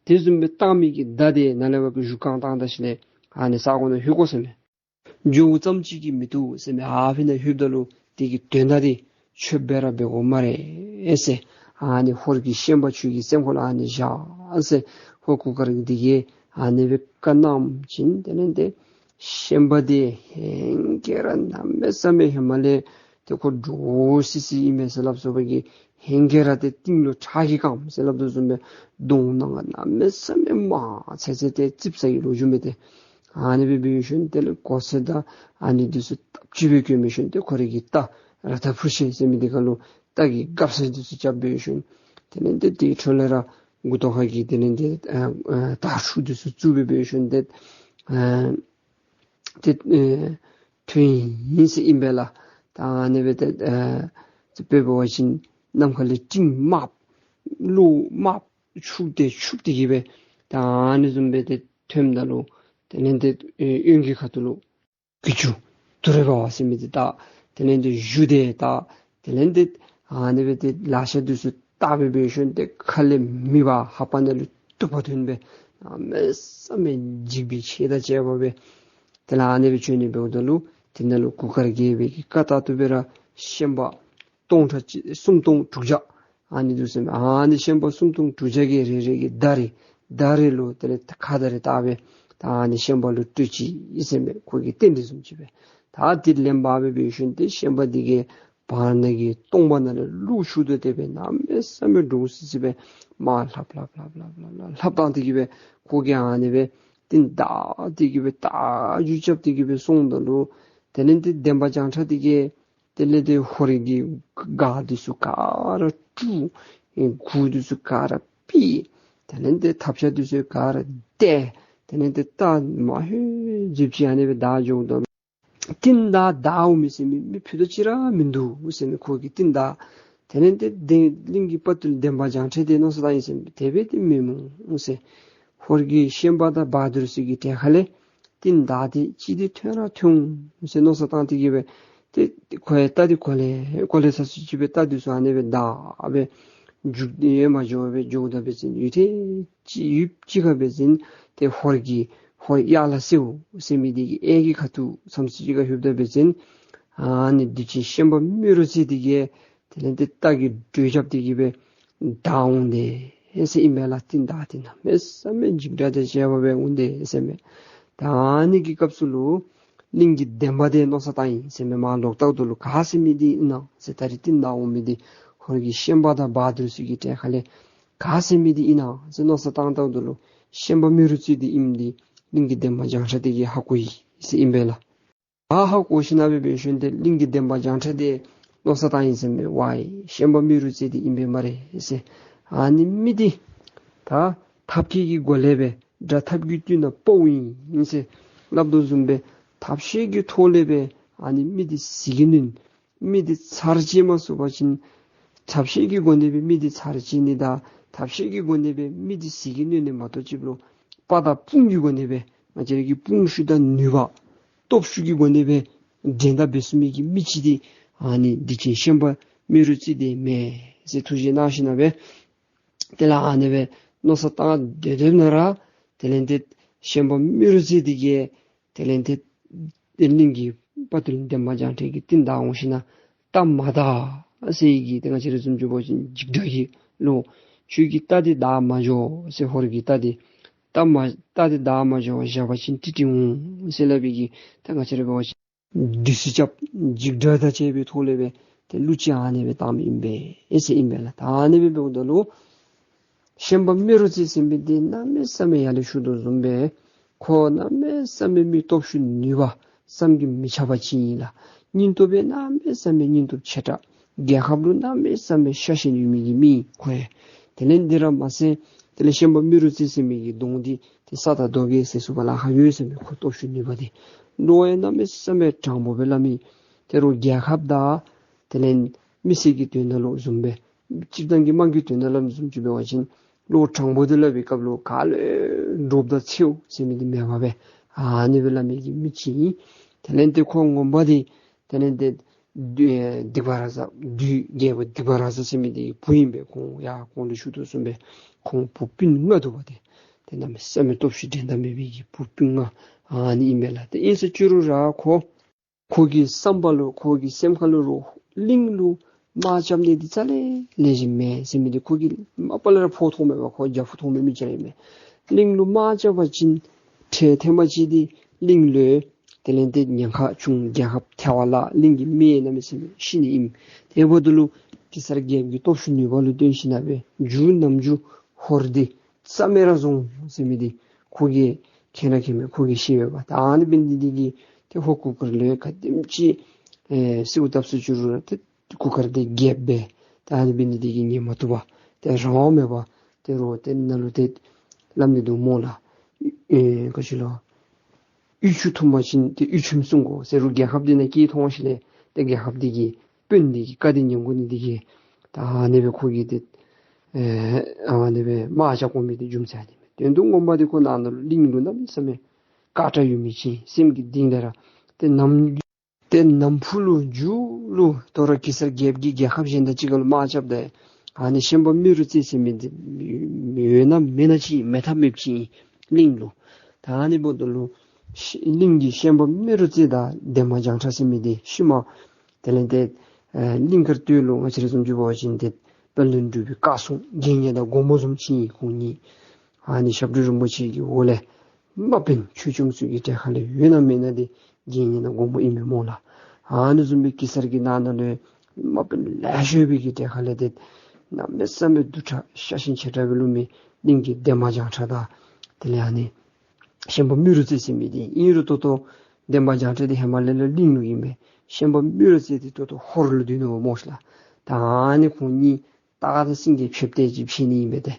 དེ་བཟུམ་སྦེ་བཏང་མི་གི་མདའ་དེ་ནཱ་ལས་འབད་གི་གཞུ་བཀང་བཏང་ད་ཞིནམ་ལས་ཨ་ནི་ས་གོ་ནང་ལྷོད་དགོ་ཟེར་མས། འགྱོཝ་ཙམ་ཅིག་གིས་མི་བཏུབ་ཟེར་མས། ཨ་ཕི་ནང་ལྷོདཔ་ད་ལུ་དེ་གི་དོན་དག་དེ་ཆོད་སྦེ་ར་འབད་དགོ་སྨ་རེ་ཟེར། ཨ་ནི་ཧོར་གྱི་ཤན་པ་ཁྱོད་ཀྱི་སེམས་ཁར་ལུ་ཨ་ནི་བཞག་ཟེར། ཧོར་གུར་དཀར་གྱི་འདི་གིས་ཨ་ནི་སྦེ་བཀའ་གནངམ་ཅིག་དེ་ལས་འདི་ཤན་པ་དེ་ཧེང་སྐལ་ར་གནམ་མེད་ས་མེད་ཧེ་མ་ལས་ཏེ་ཁོ་འདྲོག་སི་སི་ཨིན་མས་ཟེར་སླབ་སོ་བ་གི་ཧེང་སྐལ་ར་ཏེ་རྟིང་ལུ་ཁྲག་གིས་གང་ཟེར་སླབ་དོ་བཟུམ་སྦེ་གདོང་ནང་གནམ་མེད་ས་མེད་དམར་ཚེར་ཚེར་ཏེ་ཙིགཔ་ཟ་བའི་ལོ་རྒྱུས་མས་ཏེ། ཨ་ནི་སྦེ་འབད་ཞིནམ་དེ་ལས་གོ་ས་དང་ཨ་ནི་འདི་ཚུ་སྟབས་གཅིག་སྦེ་གྱོན་འབད་ཞིནམ་ཏེ་ཁོ་རའི་གི་རྟ་རཀྟ་ཕུར་ཤེས་ཟེར་མི་འདི་ཁར་ལུ་རྟ་གི་སྒ་སྲ་འདི་ཚུ་རྐྱབ་འབད་ཞིནམ་དེ་ལས་འདི་དེའི་འཕྲོ་ལས་ར་མགུ་ཏོ་ཁར་གྱི་དེ་ལས་འདི་ཨ་ཨ་དར་ཕྱུག་འདི་ཚུ་བཙུགས་སྦེ་འབད་ཞིནམ་ཏེ་ཨ་ཏེ་ཨེ་ཐོན་ཡི་ཟེར་ཨིན་པས་ལགས། ད་ཨ་ནི་སྦེ་ཏེ་ཨེ་ཏེ་དཔེ་འབད་བ་ཅིན་ནམ་མཁའ་ལས་སྤྲིན་དམརཔོ་གློག་དམརཔོ་འཁྱུག་སྟེ་འཁྱུག་སྟེ་གི་སྦེ་ད་ཨ་ནི་བཟུམ་སྦེ་ཏེ་ཐོནམ་ད་ལུ་དེ་ལས་ཏེ་ཨེ་གཡོན་གྱི་ཁ་ཐུག་ལུ་གི་ཅུང་དུར་རེ་འབར་བ་ཟེར་མི་འདི་ད་དེ་ལས་ཏེ་གཞུ་དེ་ད་དེ་ལས་ཏེ་ཨ་ནི་སྦེ་ཏེ་ལག་ཆ་འདི་ཚུ་བཏགས་སྦེ་འབད་ཞིནམ་ཏེ་ཁ་ལས་མེ་འབར་ལྷ་པ་ནང་ལུ་ཐུག་པ་ཐོན་སྦེ་གནམ་མེད་ས་མེད་འཇིགས་པའི་ཆས་དང་བཅས་པ་སྦེ་དེ་ལས་ཨ་ནི་སྦེ་བྱོན་ནི་འབདཝ་ད་ལུ་དེ་ནང་ལུ་གུར་དཀར་རྒྱལ་པོའི་གི་བཀའ་ལྟར་དུ་སྦེ་ར་ཤན་པ་སྟོང་ཕྲག་གཅིག་སུམ་སྟོང་དྲུག་བརྒྱ་ཨ་ནི་འདུག་ཟེར་མས། ཨ་ནི་ཤན་པ་སུམ་སྟོང་དྲུག་བརྒྱ་གིས་རེ་རེ་གིས་མདའ་རེ་མདའ་རེ་ལུ་དེ་ལས་ཁ་མདའ་རེ་བཏགས་སྦེ་ད་ཨ་ནི་ཤན་པ་ལུ་སྤྲོད་ཅི་ཟེར་མས། ཁོ་གི་རྟེན་འབྲེལ་བཟུམ་ཅིག་སྦེ། ད་དེ་ལེན་པར་སྦེ་འབད་ཞིནམ་ཏེ་ཤན་པ་འདི་གིས་བར་ན་གི་སྟོང་པ་ནང་ལས་གློག་འཁྱུག་དོ་དེ་སྦེ་གནམ་མེད་ས་མེད་འདྲོག་སི་སི་སྦེ་མར་ལྷབ་ལྷབ་ལྷབ་བཏང་སྟེ་གི་སྦེ་ཁོ་གིས་ཨ་ནི་སྦེ་རྟིང་བདའ་སྟེ་གི་སྦེ་རྟ་རྒྱུག་རྐྱབ་སྟེ་གི་སྦེ་སོངམ་ད་ལུ་དེ་ལས་ཏེ་འདན་མ་བྱང་ཁྲ་འདི་གིས་དེ་ལས་ཏེ་ཧོར་གྱི་སྒར་འདི་ཚུ་ག་ར་དཀྲུགས། གུར་འདི་ཚུ་ག་ར་ཕུད། དེ་ལས་ཏེ་ཐབ་ཆ་འདི་ཚུ་ག་ར་བརྡལ། དེ་ལས་ཏེ་རྟ་མ་ཧེ་ཟིབ་ཅིག་ཨ་ནི་སྦེ་བདའ་འགྱོཝ་ད་རྟིང་བདའ་བདའ་འོང་མི་ཟེར་མི་མི་ཕུད་རྡོག་ཅིག་ར་མིན་འདུག་ཟེར་མས། ཁོ་གིས་རྟིང་བདའ། དེ་ལས་ཏེ་དེ་གླིང་གི་དཔའ་ཐུལ་འདན་མ་བྱང་ཁྲ་དེ་མནོ་བསམ་བཏང་ཡི་ཟེར་མས། དེ་སྦེ་ཏེ་མི་འོང་ཟེར། ཧོར་གྱི་ཤན་པ་དང་བ་དུར་ཚུ་གི་གྲལ་ཁ་ལས་རྟིང་བདའ་སྟེ་ཅིག་འདི་ཐོན་ར་ཐོན་འོང་ཟེར་མནོ་བསམ་བཏང་སྟེ་གི་སྦེ་ཏེ་ཁོ་ཡང་རྟ་འདི་གོ་ལེ་གོ་ལེ་ཚར་སུ་ཅིག་སྦེ་རྟ་འདི་ཚུ་ཨ་ནི་སྦེ་བདའ་སྦེ་རྒྱུག་སྟེ་ཡོད་མ་འགྱོ་སྦེ་འགྱོཝ་ད་འབད་བ་ཅིན་ཡུད་ཐེངས་ཅིག་ཡུདཔ་ཅིག་ཁར་འབད་བ་ཅིན་ཏེ་ཧོར་གྱི་ཧོར་གཡག་ལྷ་སེརཝ་ཟེར་མི་འདི་གི་གཡས་ཀྱི་ཁ་ཐུག་མཚམས་ཅིག་ཁར་ལྷོདཔ་ད་འབད་བ་ཅིན་ཨ་ནི་གདུལ་བྱའི་ཤན་པ་རྨེ་རུ་རྩེ་འདི་གིས་དེ་ལས་ཏེ་རྟ་གི་འགྲོས་རྐྱབ་སྟེ་གི་སྦེ་བདའ་འོང་དེས་ཟེར་ཨིན་པས་ལགས། རྟིང་བདའ་སྟེ་གནམ་མེད་ས་མེད་འཇིགས་སྒྲ་དང་བཅས་པ་སྦེ་འོང་དེས་ཟེར་མས། ད་ཨ་ནི་གི་སྐབས་སུ་ལུ་གླིང་གི་འདན་མ་དེ་མནོ་བསམ་བཏང་ཡི་ཟེར་མས། མར་ལོག་ལྟཝ་ད་ལུ་ག་ཟེར་མི་འདི་ཨིན་ན་ཟེར། ད་རེས་རྟིང་བདའ་འོང་མི་འདི་ཧོར་གྱི་ཤན་པ་དང་བ་དུར་ཚུ་གི་གྲལ་ཁ་ལས་ག་ཟེར་མི་འདི་ཨིན་ན་ཟེར་མནོ་བསམ་བཏང་ལྟཝ་ད་ལུ་ཤན་པ་རྨེ་རུ་རྩེ་འདི་ཨིནམ་འདི་གླིང་གི་འདན་མ་བྱང་ཁྲ་དེ་གིས་ཧ་གོ་ཡི་ ཟེར་ཨིན་པས་ལགས། ཨ་ཧ་གོ་ཞིན་ན་སྦེ་འབད་ཞིནམ་ཏེ་གླིང་གི་འདན་མ་བྱང་ཁྲ་དེ་མནོ་བསམ་བཏང་ཡི་ཟེར་མས། ཝའི་ཤན་པ་རྨེ་རུ་རྩེ་དེ་ཨིན་པས་སྨ་རེ་ཟེར། ཨ་ནི་མི་དེ་ད་ཐབས་མཁས་ཀྱི་སྒོ་ལས་སྦེ་དགྲ་ཐབས་ཀྱིས་བཏུལ་ན་དཔའ་བོ་ཨིན་ཟེར་སླབ་དོ་བཟུམ་སྦེ་ཐབས་ཤེས་ཀྱི་ཐོག་ལས་སྦེ་ཨ་ནི་མི་དེ་ཟིལ་གྱིས་གནོན། མི་དེ་ཚར་བཅད་མ་ཚུགས་པ་ཅིན་ཐབས་ཤེས་ཀྱི་སྒོ་ནས་སྦེ་མི་དེ་ཚར་བཅད་ནི་དང་ཐབས་ཤེས་ཀྱི་སྒོ་ནས་སྦེ་མི་དེ་ཟིལ་གྱིས་གནོན་ནི་མ་གཏོགས་ཅིག་ལུ་དཔའ་དང་དཔུང་གི་སྒོ་ནས་སྦེ་ང་བཅས་ར་གི་དཔུང་ཤུགས་དང་ནུས་པ་སྟོབས་ཤུགས་ཀྱི་སྒོ་ནས་སྦེ་འགྲན་ཟླ་འབད་ཚུགས་མི་གི་མི་ཅིག་དེ་ཨ་ནི་སྡིག་ཅན་ཤན་པ་རྨེ་རུ་རྩེ་དེ་མས་ཟེར་ཐུགས་བཞེད་གནང་ཞིན་ན་སྦེ་དེ་ལས་ཨ་ནི་སྦེ་མནོ་བསམ་བཏང་སྡོད་སྡོདཔ་ན་ར་དེ་ལས་ཏེ་ཤན་པ་རྨེ་རུ་རྩེ་དེ་གིས་དེ་ལས་ཏེ་དེ་གླིང་གི་དཔའ་བརྟུལ་འདན་མ་བྱང་ཁྲ་གི་རྟིང་བདའ་འོང་ཞིན་ན་རྟ་མ་བདའ་ཟེར་གི་ཏེ་ང་བཅས་ར་བཟུམ་ཅིག་འབད་བ་ཅིན་འཇིགས་སྐྲག་གི་ལོ། ཁྱོད་ཀྱིས་རྟ་དེ་བདའ་མ་འགྱོ་ཟེར། ཧོར་གྱི་རྟ་དེ་རྟ་མ་རྟ་དེ་བདའ་མ་འགྱོ་བར་བཞག་པ་ཅིན་ཀྲིག་ཀྲི་འོང་ཟེར་སླབ་པའི་གི་ཏེ་ང་བཅས་ར་འབད་བ་ཅིན་བདུད་རྩི་རྐྱབ་འཇིགས་སྐྲག་དང་བཅས་པའི་ཐོག་ལས་སྦེ་ཏེ་གླུ་ཅིག་ཨ་ནི་སྦེ་བཏངམ་ཨིན་པས་ཨེ་ཟེར་ཨིན་པས་ལགས། ད་ཨ་ནི་སྦེ་འབདཝ་ད་ལུ་ཤན་པ་རྨེ་རུ་རྩེ་ཟེར་མི་དེ་གནམ་མེད་ས་མེད་ཡར་ལས་ཞུ་དོ་བཟུམ་སྦེ་ཁོ་གནམ་མེད་ས་མེད་མི་སྟོབས་ཤུགས་ནུས་པ་བསམ་གྱིས་མི་ཁྱབ་པ་ཅིག་ཨིན་ལགས། སྙིང་སྟོབས་སྦེ་གནམ་མེད་ས་མེད་སྙིང་སྟོབས་ཆེ་དྲགས། རྒྱལ་ཁབ་ལུ་གནམ་མེད་ས་མེད་ཤ་ཞེན་ཡོད་མི་གི་མི་ཨིན་ཁོ་ཡང་། དེ་ལས་འདི་ར་མ་ཚད་དེ་ལས་ཤན་པ་རྨེ་རུ་རྩེ་ཟེར་མི་གི་གདོང་འདི་ཏེ་ས་དང་རྡོ་གིས་བཟེད་ཚུགས་པ་ལཱ་ཁག་ཡོད་ཟེར་མས། ཁོ་སྟོབས་ཤུགས་ནུས་པ་འདི། བློ་ཡང་གནམ་མེད་ས་མེད་དྲང་པོ་སྦེ་སླབ་མི། ད་རུང་རྒྱལ་ཁབ་དང་དེ་ལས་མི་སེར་གྱི་དོན་དག་ལུ་བཟུམ་སྦེ་སྤྱིར་བཏང་གི་དམངས་ཀྱི་དོན་དག་ལུ་བཟུམ་ཅིག་འབད་བ་ཅིན་བློ་དྲང་པོ་འདི་སླབ་པའི་སྐབས་ལུ་ག་ལུ་འདྲོགཔ་དང་འཚེརཝ་ཟེར་མི་འདི་མེད་པར་སྦེ་ཨ་ནི་སྦེ་སླབ་མི་གི་མི་ཅིག་ཨིན། དེ་ལས་ཏེ་ཁོ་ངོ་མ་འདི་དེ་ལས་ཏེ་སྡིག་པ་ར་ཟ་བདུད་རྒྱལ་པོ་སྡིག་པ་ར་ཟ་ཟེར་མི་འདི་གི་བུ་ཨིན་པས། ཁོང་ཡར་གོང་ལུ་ཞུ་དོ་བཟུམ་སྦེ་ཁོང་བུ་སྤུན་ལྔ་འདུག་པ་ཏེ། ཏེ་གནམ་མེད་ས་མེད་སྟོབས་ཤུགས་འགྲན་ཟླ་མེད་པའི་གི་བུ་སྤུན་ལྔ་ཨ་ནི་ཨིན་པས་ལགས། ཏེ་ཨིན་ཟེར་བཅུག་རུང་ར་ཁོ་ཁོ་གི་བསམ་པ་ལུ་ཁོ་གི་སེམས་ཁ་ལུ་རུང་གླིང་ལུ་དམག་རྐྱབ་ནི་འདི་རྩ་ལས་ལེགས་ཤོམ་མེད་ཟེར་མི་འདི་ཁོ་གིས་མ་པ་ལས་ར་ཕོག་ཐུབ་མེད་པར་ཁོ་རྒྱབ་ཕྱོགས་མཐོང་མི་མི་ཅིག་ར་ཨིན་མས། གླིང་ལུ་དམག་རྐྱབ་པ་ཅིན་འཕྲལ་ཐེངས་མ་ཅིག་འདི་གླིང་ལུ་དེ་ལས་ཏེ་ཉེན་ཁ་བྱུང་རྒྱལ་ཁབ་ཐལ་བ་ལ་གླིང་གི་མི་གནམ་མེད་ས་མེད་ཤི་ནི་ཨིན། དེ་འབདཝ་ད་ལུ་གེ་སར་རྒྱལཔོ་གི་སྟོབས་ཤུགས་ནུས་པ་ལུ་བརྟེན་ཞིན་ན་སྦེ་མཇུག་ནམ་མཇུག་ཧོར་འདི་རྩ་མེད་ར་བཟོ་འོང་ཟེར་མི་འདི་ཁོ་གིས་མཁྱེན་ར་མཁྱེན་མས། ཁོ་གིས་ཤེས་པས་པ། ད་ཨ་ནི་འབད་ནི་འདི་གིས་ཏེ་ཧོར་གུར་དཀར་ལུ་ག་དེམ་ཅིག་ཨེ་གསོལཝ་བཏབ་ཟེར་བཅུག་རུང་ར་ཏེ་གུར་དཀར་འདི་རྒྱལཔོ་སྦེ་ད་ཨ་ནི་འབད་ནི་འདི་གིས་ཉན་མ་བཏུབ་པར་ཏེ་རང་དབང་མེད་པར་ཏེ་རོགས་ཏེ་ནཱ་ལུ་ཏེ་སླབ་ནི་འདུག་སྨོ་ལགས། ཨེ་ག་ཅི་ལོ། གཡུ་ཆུ་འཐུང་པ་ཅིན་ཏེ་གཡུ་ཆུམ་བསྲུང་དགོ་ཟེར་རུང་རྒྱལ་ཁབ་འདི་ནང་སྐྱེས་ཐོན་ཞིནམ་ལས་ཏེ་རྒྱལ་ཁབ་འདི་གི་དཔོན་འདི་གི་བཀའ་འདི་ཉན་དགོ་ནི་འདི་གིས་ད་ཨ་ནི་སྦེ་ཁོ་གིས་ཏེ་ཨེ་ཨ་ནི་སྦེ་དམག་རྐྱབ་དགོ་མི་འདི་རྒྱུ་མཚན་འདི་མས། དོན་དུ་ངོ་མ་འདི་ཁོ་ནང་ན་ལུ་གླིང་ལུ་གནམ་མེད་ས་མེད་དཀའ་དྲགས་ཡོད་མི་ཅིག་སེམས་ཀྱི་གཏིང་ལས་ར་ཏེ་ནམ་ཏེ་ནམ་ཕུགས་ལུ་མཇུག་ལུ་དོ་རུང་གེ་སར་རྒྱལཔོ་གིས་རྒྱལ་ཁབ་གཞན་དང་གཅིག་ཁར་ལུ་དམག་རྐྱབ་ད་ཨ་ནི་ཤན་པ་རྨེ་རུ་རྩེ་ཟེར་མི་འདི་ཡོད་ན་མེད་ན་ཅིག་མེད་ཐབས་མེདཔ་ཅིག་ཨིན་གླིང་ལུ། ད་ཨ་ནི་འབདཝ་ད་ལུ་ཤི་གླིང་གི་ཤན་པ་རྨེ་རུ་རྩེ་དང་འདན་མ་བྱང་ཁྲ་ཟེར་མི་འདི་ཤུལ་མ་དེ་ལས་ཏེ་ཨེ་གླིང་དཀར་སྟོད་ལུ་ང་བཅས་ར་བཟུམ་ཅིག་འབད་བ་ཅིན་ཏེ་དཔལ་ལྡན་འབྲུག་པའི་བཀའ་སྲུང་དགེ་བསྙེན་དང་སྒོ་མོ་བཟུམ་ཅིག་ཨིན། ཁོང་གཉིས་ཨ་ནི་ཞབས་དྲུང་རིན་པོ་ཆེ་གི་འོག་ལས་དམག་དཔོན་ཆོས་སྐྱོང་ཚུ་གི་གྲལ་ཁ་ལས་ཡོད་ན་མེད་ན་འདི་དགེ་བསྙེན་དང་སྒོ་མོ་ཨིན་མས་སྨོ་ལགས། ཨ་ནི་བཟུམ་སྦེ་གེ་སར་གྱི་ནང་ན་ལུ་དམག་དཔོན་ལེགས་ཤོམ་སྦེ་གི་གྲལ་ཁ་ལས་ཏེ་གནམ་མེད་ས་མེད་གདུག་དྲགས་ཤ་ཞེན་ཆེ་དྲགས་སྦེ་ལུས་མི་གླིང་གི་འདན་མ་བྱང་ཁྲ་དང་དེ་ལས་ཨ་ནི་ཤན་པ་རྨེ་རུ་རྩེ་ཟེར་མི་འདི་ཨིན་རུང་ད་ལྟོ་འདན་མ་བྱང་ཁྲ་འདི་ཧེ་མ་ལས་ལས་གླིང་ལུ་ཨིན་པས། ཤན་པ་རྨེ་རུ་རྩེ་འདི་ད་ལྟོ་ཧོར་ལུ་སྡོད་ནུག་སྨོ་ཤ་ལགས། ད་ཨ་ནི་ཁོང་གཉིས་སྟག་དང་སེང་གེ་ཕྱད་དེ་ཅིག་ཕྱད་ནི་ཨིན་པས་ཏེ།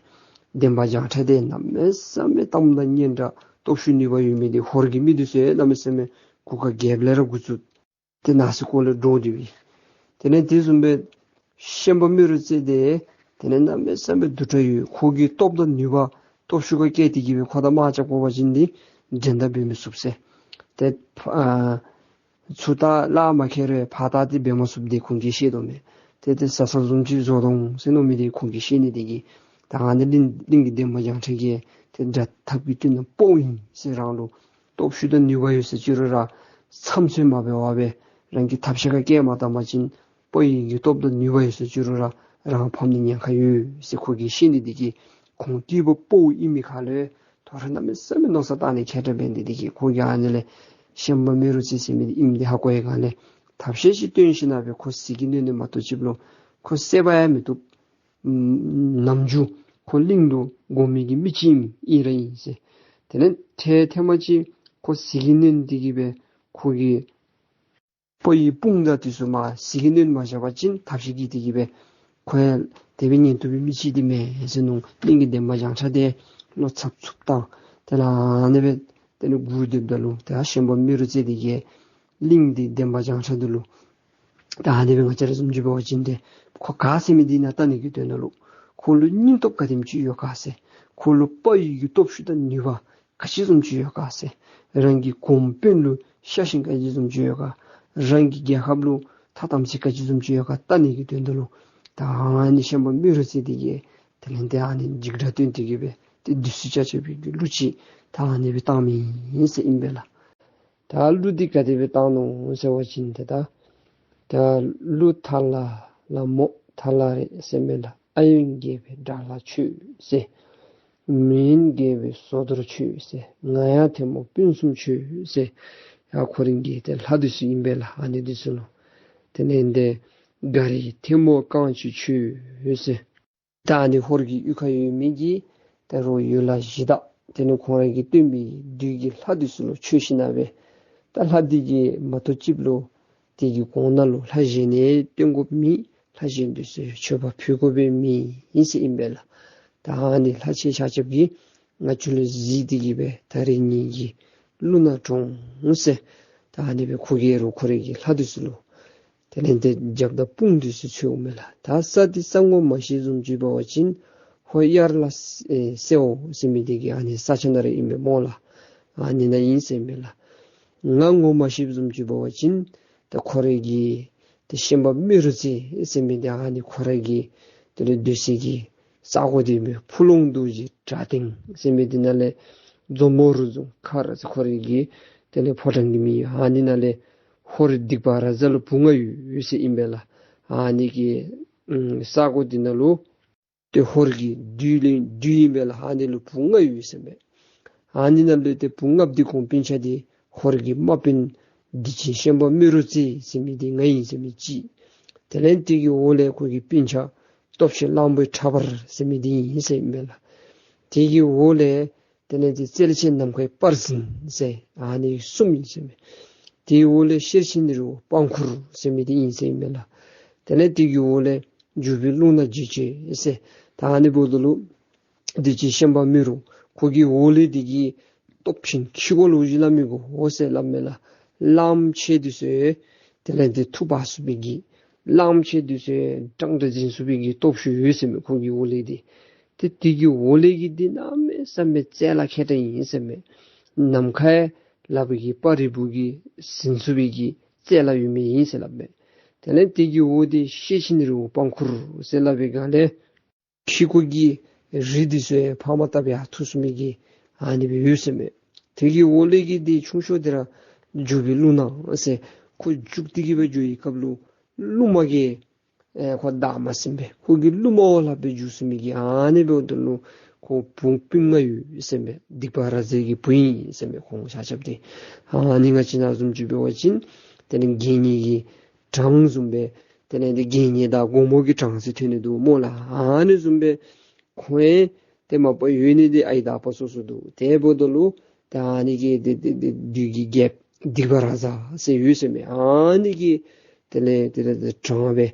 འདན་མ་བྱང་ཁྲ་འདི་གནམ་མེད་ས་མེད་གཏམ་དང་སྙན་གྲགས་སྟོབས་ཤུགས་ནུས་པ་ཡོད་མི་འདི་ཧོར་གྱི་མི་འདི་ཚུ་གནམ་མེད་ས་མེད་གུར་དཀར་རྒྱལཔོ་ལས་ར་འགོ་བཙུགས་ཏེ་ནང་སེམས་ཁོག་ལས་འདྲོག་སྟེ་སྦེ། དེ་ལས་དེ་བཟུམ་སྦེ་ཤན་པ་རྨེ་རུ་རྩེ་འདི་དེ་ལས་གནམ་མེད་ས་མེད་གདུག་དྲགས་ཡོད། ཁོ་གི་སྟོབས་དང་ནུས་པ་སྟོབས་ཤུགས་ཁར་བཀལ་ཏེ་གི་སྦེ་ཁོ་དང་དམག་རྐྱབ་དགོ་པ་ཅིན་འདི་འགྲན་ཟླ་འབད་མི་ཚུགས་ཟེར། ཏེ་ཨ་ཚུར་ད་ལཱ་མ་ཁེལ་རུང་ཕར་ད་འདི་འབད་མ་ཚུགསཔ་འདི་ཁོང་གིས་ཤེས་དོ་མས། ཏེ་ཏེ་ཟ་ས་བཟུམ་ཅིག་བཟོ་དོ་འོང་ཟེར་མནོ་མི་འདི་ཁོང་གིས་ཤེས་ནི་འདི་གིས་ད་ཨ་ནི་གླིང་གླིང་གི་འདན་མ་བྱང་ཁྲ་གིས་ཏེ་དགྲ་ཐབས་ཀྱིས་བཏུལ་ན་དཔའ་བོ་ཨིན་ཟེར། རང་ལུ་སྟོབས་ཤུགས་དང་ནུས་པ་ཡོད་ཟེར་བཅུག་རུང་ར་མཚམས་ཚོད་མ་འབད་བར་སྦེ་རང་གི་ཐབས་ཤེས་ཁར་བཀལ་མ་བཏང་པ་ཅིན་དཔའ་བོའི་གི་སྟོབས་དང་ནུས་པ་ཡོད་ཟེར་བཅུག་རུང་ར་རང་ཕམ་ནི་ཉེན་ཁ་ཡོད་ཟེར་ཁོ་གིས་ཤེས་ནི་འདི་གིས་ཁོང་སྟོབས་དཔའ་བོ་ཨིན་མི་ཁ་ལས་དོ་རུང་གནམ་མེད་ས་མེད་མནོ་བསམ་བཏང་ནི་མཁས་དྲགས་འབད་ནི་འདི་གིས་ཁོ་གིས་ཨ་ནི་ལས་ཤན་པ་རྨེ་རུ་རྩེ་ཟེར་མི་འདི་ཨིནམ་འདི་ཧ་གོ་བའི་སྒང་ལས་ཐབས་ཤེས་ཅིག་བཏོན་ཞིན་ན་སྦེ་ཁོ་ཟིལ་གྱིས་གནོན་ནི་མ་གཏོགས་ཅིག་ལུ་ཁོ་བསད་པ་ཡང་མི་བཏུབ། ནམ་རྒྱུན་ཁོ་གླིང་དུ་དགོ་མི་གི་མི་ཅིག་ཨིན་ར་ཨིན་ཟེར། དེ་ལས་ཐེངས་ཐེངས་མ་ཅིག་ ཁོ་ཟིལ་གྱིས་གནོན་ཏེ་གི་སྦེ་ཁོ་གི་དཔའ་བོའི་དཔུང་དང་འདི་ཚུ་མར་ཟིལ་གྱིས་གནོན་མ་བཞག་པ་ཅིན་ཐབས་ཤེས་ཀྱིས་ཏེ་གི་སྦེ་ཁོ་ཡང་དེ་སྦེ་ཉན་བཏུབ་པའི་མི་ཅིག་འདི་མེན་ཟེར་མནོ། གླིང་གི་འདན་མ་བྱང་ཁྲ་དེ་བློ་འཚབ་འཚུབ་བཏང་། དེ་ལས་ཨ་ནི་སྦེ་དེ་ནི་སྒུག་སྡོདཔ་ད་ལུ་ད་ཤན་པ་རྨེ་རུ་རྩེ་དེ་གིས་གླིང་འདི་འདན་མ་བྱང་ཁྲ་འདི་ལུ་ད་ཨ་ནི་སྦེ་ང་བཅས་ར་བཟུམ་ཅིག་འབད་བ་ཅིན་ཏེ་ཁོ་ག་ཟེར་མི་འདི་ནཱ་བལྟ་ནི་གི་དོན་དག་ལུ་ཁོ་ལུ་སྙིང་སྟོབས་ག་དེམ་ཅིག་ཡོད་ག་ཟེར། ཁོ་ལུ་དཔའ་བོའི་གི་སྟོབས་ཤུགས་དང་ནུས་པ་ག་ཅི་བཟུམ་ཅིག་ཡོད་ག་ཟེར། རང་གི་གོང་དཔོན་ལུ་ཤ་ཞེན་ག་ཅི་བཟུམ་ཅིག་ཡོད་ག། རང་གི་རྒྱལ་ཁབ་ལུ་ཐ་དམ་ཚིག་ག་ཅི་བཟུམ་ཅིག་ཡོད་ག་བལྟ་ནི་གི་དོན་དག་ལུ་ད་ཨ་ནི་ཤན་པ་རྨེ་རུ་རྩེ་དེ་གིས་དེ་ལས་ཏེ་ཨ་ནི་འཇིགས་སྐྲག་སྟོན་ཏེ་གི་སྦེ་ཏེ་བདུད་རྩི་ཆ་ཁྱབ་ཀྱི་གླུ་ཅིག་ད་ཨ་ནི་སྦེ་བཏང་མི་ཨིན་ཟེར་ཨིན་པས་ལགས། ད་གླུ་འདི་ག་དེ་སྦེ་བཏང་ནུག་ཟེར་བ་ཅིན་ཏེ་ད་ད་གླུ་ཐ་ལ་ལ་མོ་ཐ་ལ་རེད་ཟེར་མས་ལགས། ཨ་ཡོན་རྒྱལ་པོའི་དགྲ་ལྷ་ཁྱོད་ཟེར། མི་ཡོན་རྒྱལ་པོའི་ཟོ་དོར་ཁྱོད་ཟེར། ང་ཡང་ཐལ་མོ་སྤུན་གསུམ་ཁྱོད་ཟེར། ཡ་ཁོ་རའི་གི་ཏེ་ལྷ་འདི་ཚུ་ཨིན་པས་ལགས། ཨ་ནི་འདི་ཚུ་ལུ་དེ་ལས་ཏེ་མགར་རིའི་ཐལ་མོ་རྐང་གཅིག་ཁྱོད་ཟེར། ད་ཨ་ནི་ཧོར་གྱི་གཡུས་ཁར་ཡོད་མི་གི་ད་རུང་ཡུལ་ལྷ་གཞི་བདག་དེ་ནི་ཁོང་ར་གིས་བསྟེན་པའི་བདུད་ཀྱི་ལྷ་འདི་ཚུ་ལུ་མཆོད་ཞིནམ་ལས་ད་ལྷ་འདི་གིས་མ་ཐུབ་ཅིག་ལུ་དེ་གི་གོང་ན་ལུ་ལྷ་གཞན་ནི་བསྟེན་དགོཔ་མེད། ལྷ་གཞན་འདི་ཚུ་མཆོད་པ་ཕུལ་དགོ་པའི་མི་ཨིན་ཟེར་ཨིན་པས་ལགས། ད་ཨ་ནི་ལྷ་ཁྱེད་ཆ་ཁྱབ་ཀྱིས་ང་ཁྱོད་ལུ་གཟིགས་ཏེ་གི་སྦེ་ད་རིས་ངེ་གི་གླུ་ནང་དྲངས་ཟེར། ད་ཨ་ནི་སྦེ་ཁོ་གིས་རུང་ཁོ་རའི་གི་ལྷ་འདི་ཚུ་ལུ་དེ་ལས་ཏེ་རྒྱབ་དང་དཔུང་འདི་ཚུ་འཚོལཝ་མས་ལགས། ད་ས་འདི་ས་ངོ་མ་ཤེས་བཟུམ་ཅིག་འབད་བ་ཅིན་ཧོར་དབྱར་ལ་ཨེ་སེའུ་ཟེར་མི་འདི་གི་ཨ་ནི་ས་ཆ་ནང་ར་ཨིན་པས་སྨོ་ལགས། ཨ་ནི་ནང་ཨིན་ཟེར་མས་ལགས། ང་ངོ་མ་ཤེས་བཟུམ་ཅིག་འབད་བ་ཅིན་ད་ཁོ་རའི་གི་ཏེ་ཤན་པ་རྨེ་རུ་རྩེ་ཟེར་མི་འདི་ཨ་ནི་ཁོ་རའི་གི་དེ་ལས་སྡོད་སའི་གི་ས་གོ་འདི་མས། ཕུ་ལུང་རྡོ་རྗེ་བྲག་སྟེང་ཟེར་མི་འདི་ནང་ལས་མཛོ་མོ་རུ་རྫོང་ཁར་ཟེར་ཁོ་རའི་གི་དེ་ལས་ཕོ་བྲང་གི་མིང་ཨིན། ཨ་ནི་ནང་ལས་ཧོར་སྡིག་པ་ར་ཛ་ལུ་བུ་ལྔ་ཡོད་ཟེར་ཨིན་པས་ལགས། ཨ་ནི་གི་ཨམ་ས་གོ་འདི་ནང་ལུ་ཏེ་ཧོར་གྱི་བདུད་ལས་བདུད་ཨིན་པས་ལགས། ཨ་ནི་ལུ་བུ་ལྔ་ཡོད་ཟེར་མས། ཨ་ནི་ནང་ལུ་ཏེ་བུ་ལྔ་པོ་འདི་གོང་སྤུན་ཆ་འདི་ཧོར་གྱི་དམག་དཔོན་བདུད་ཆེན་ཤན་པ་རྨེ་རུ་རྩེ་ཟེར་མི་འདི་ང་ཨིན་ཟེར་མི་གཅིག། དེ་ལས་དེ་གི་འོག་ལས་ཁོ་གི་སྤུན་ཆ་སྟོབས་ཆེན་གླང་པོའི་ཁྲ་འབར་ཟེར་མི་འདི་ཨིན་ཟེར་ཨིན་པས་ལགས། དེ་གི་འོག་ལས་དེ་ལས་ཏེ་རྩལ་ཆེན་ནམ་མཁའི་པར་འཛིན་ཟེར་ཨ་ནི་གསུམ་ཨིན་ཟེར་མས། དེའི་འོག་ལས་ཤེར་ཕྱིན་རི་བོ་པང་ཁུར་ཟེར་མི་འདི་ཨིན་ཟེར་ཨིན་པས་ལགས། དེ་ལས་དེ་གི་འོག་ལས་འཇུ་བི་རླུང་ནག་འཇིགས་བྱེད་ཟེར། ད་ཨ་ནི་འབདཝ་ད་ལུ་བདུད་ཆེན་ཤན་པ་རྨེ་རུ་ཁོ་གི་འོག་ལས་དེ་གི་སྟོབས་ཆེན་ཁྱི་གོ་ལུ་ཅིག་སླབ་མི་གོ་འོ་ཟེར་སླབ་མས་ལགས། གླངམོ་ཆེ་འདི་ཚུ་དེ་ལས་ཏེ་འཐུ་འབག་ཚུགས་པའི་གི་གླངམོ་ཆེ་འདི་ཚུ་འདྲ་འདྲ་འཛིང་ཚུགས་པའི་གི་སྟོབས་ཤུགས་ཡོད་ཟེར་མས་ཁོ་གི་འོག་ལས་འདི། ཏེ་དེ་གི་འོག་ལས་ཀྱི་འདི་གནམ་མེད་ས་མེད་རྩལ་ལ་མཁས་དྲགས་ཨིན་ཟེར་མས། ནམ་མཁའི་ལ་བུ་གི་པར་རི་བུ་གིས་ཟིན་ཚུགས་པའི་གི་རྩལ་ལ་ཡོད་མི་ཨིན་ཟེར་སླབ་མས། དེ་ལས་དེ་གི་འོག་འདི་ཤེར་ཕྱིན་རི་བོ་པང་ཁུར་ཟེར་སླབ་པའི་སྒང་ལས་ཁྱི་གོ་གི་རིགས་འདི་ཚུ་ཡང་ཕར་མ་བཏབ་ཡར་འཐུ་ཚུགས་མི་གི་ཨ་ནི་སྦེ་ཡོད་ཟེར་མས། དེ་གི་འོག་ལས་ཀྱི་འདི་ཆུང་ཤོས་འདི་ར་འཇུ་བི་རླུང་ནག་ཟེར། ཁོ་རྒྱུག་སྟེ་གི་སྦེ་འགྱོ་བའི་སྐབས་ལུ་རླུང་མ་གིས་ཨེ་ཁོ་བདའ་མ་ཟིན་པས། ཁོ་གི་རླུང་མ་འོག་ལྷག་སྦེ་རྒྱུག་ཚུགས་མི་གི་ཨ་ནི་འབདཝ་ད་ལུ་ཁོ་བུ་སྤུན་ལྔ་ཡོད་ཟེར་མས། སྡིག་པ་ར་ཛའི་གི་བུ་ཨིན་ཟེར་མས། ཁོང་ཆ་ཁྱབ་འདི་ཨ་ནི་ང་བཅས་ནང་བཟུམ་ཅིག་འབད་བ་ཅིན་དེ་ནི་དགེ་བསྙེན་གྱི་གྲངས་བཟུམ་སྦེ་དེ་ལས་ཏེ་དགེ་བསྙེན་དང་དགོང་མོ་གི་གྲངས་ཟེར་ཐོན་ནི་འདུག་སྨོ་ལགས། ཨ་ནི་བཟུམ་སྦེ་ཁོང་ཡང་ཏེ་མ་པ་ཡོད་ནི་འདི་ཨའི་དང་ཨ་པ་སོ་སོ་འདུག། དེ་འབདཝ་ད་ལུ་ཏེ་ཨ་ནི་གི་ཏེ་ཏེ་ཏེ་བདུད་ཀྱི་རྒྱལཔོ་སྡིག་པ་ར་ཛ་ཟེར་ཡོད་ཟེར་མས། ཨ་ནི་གི་དེ་ལས་ཏེ་ཏེ་ཏེ་གྲངས་སྦེ་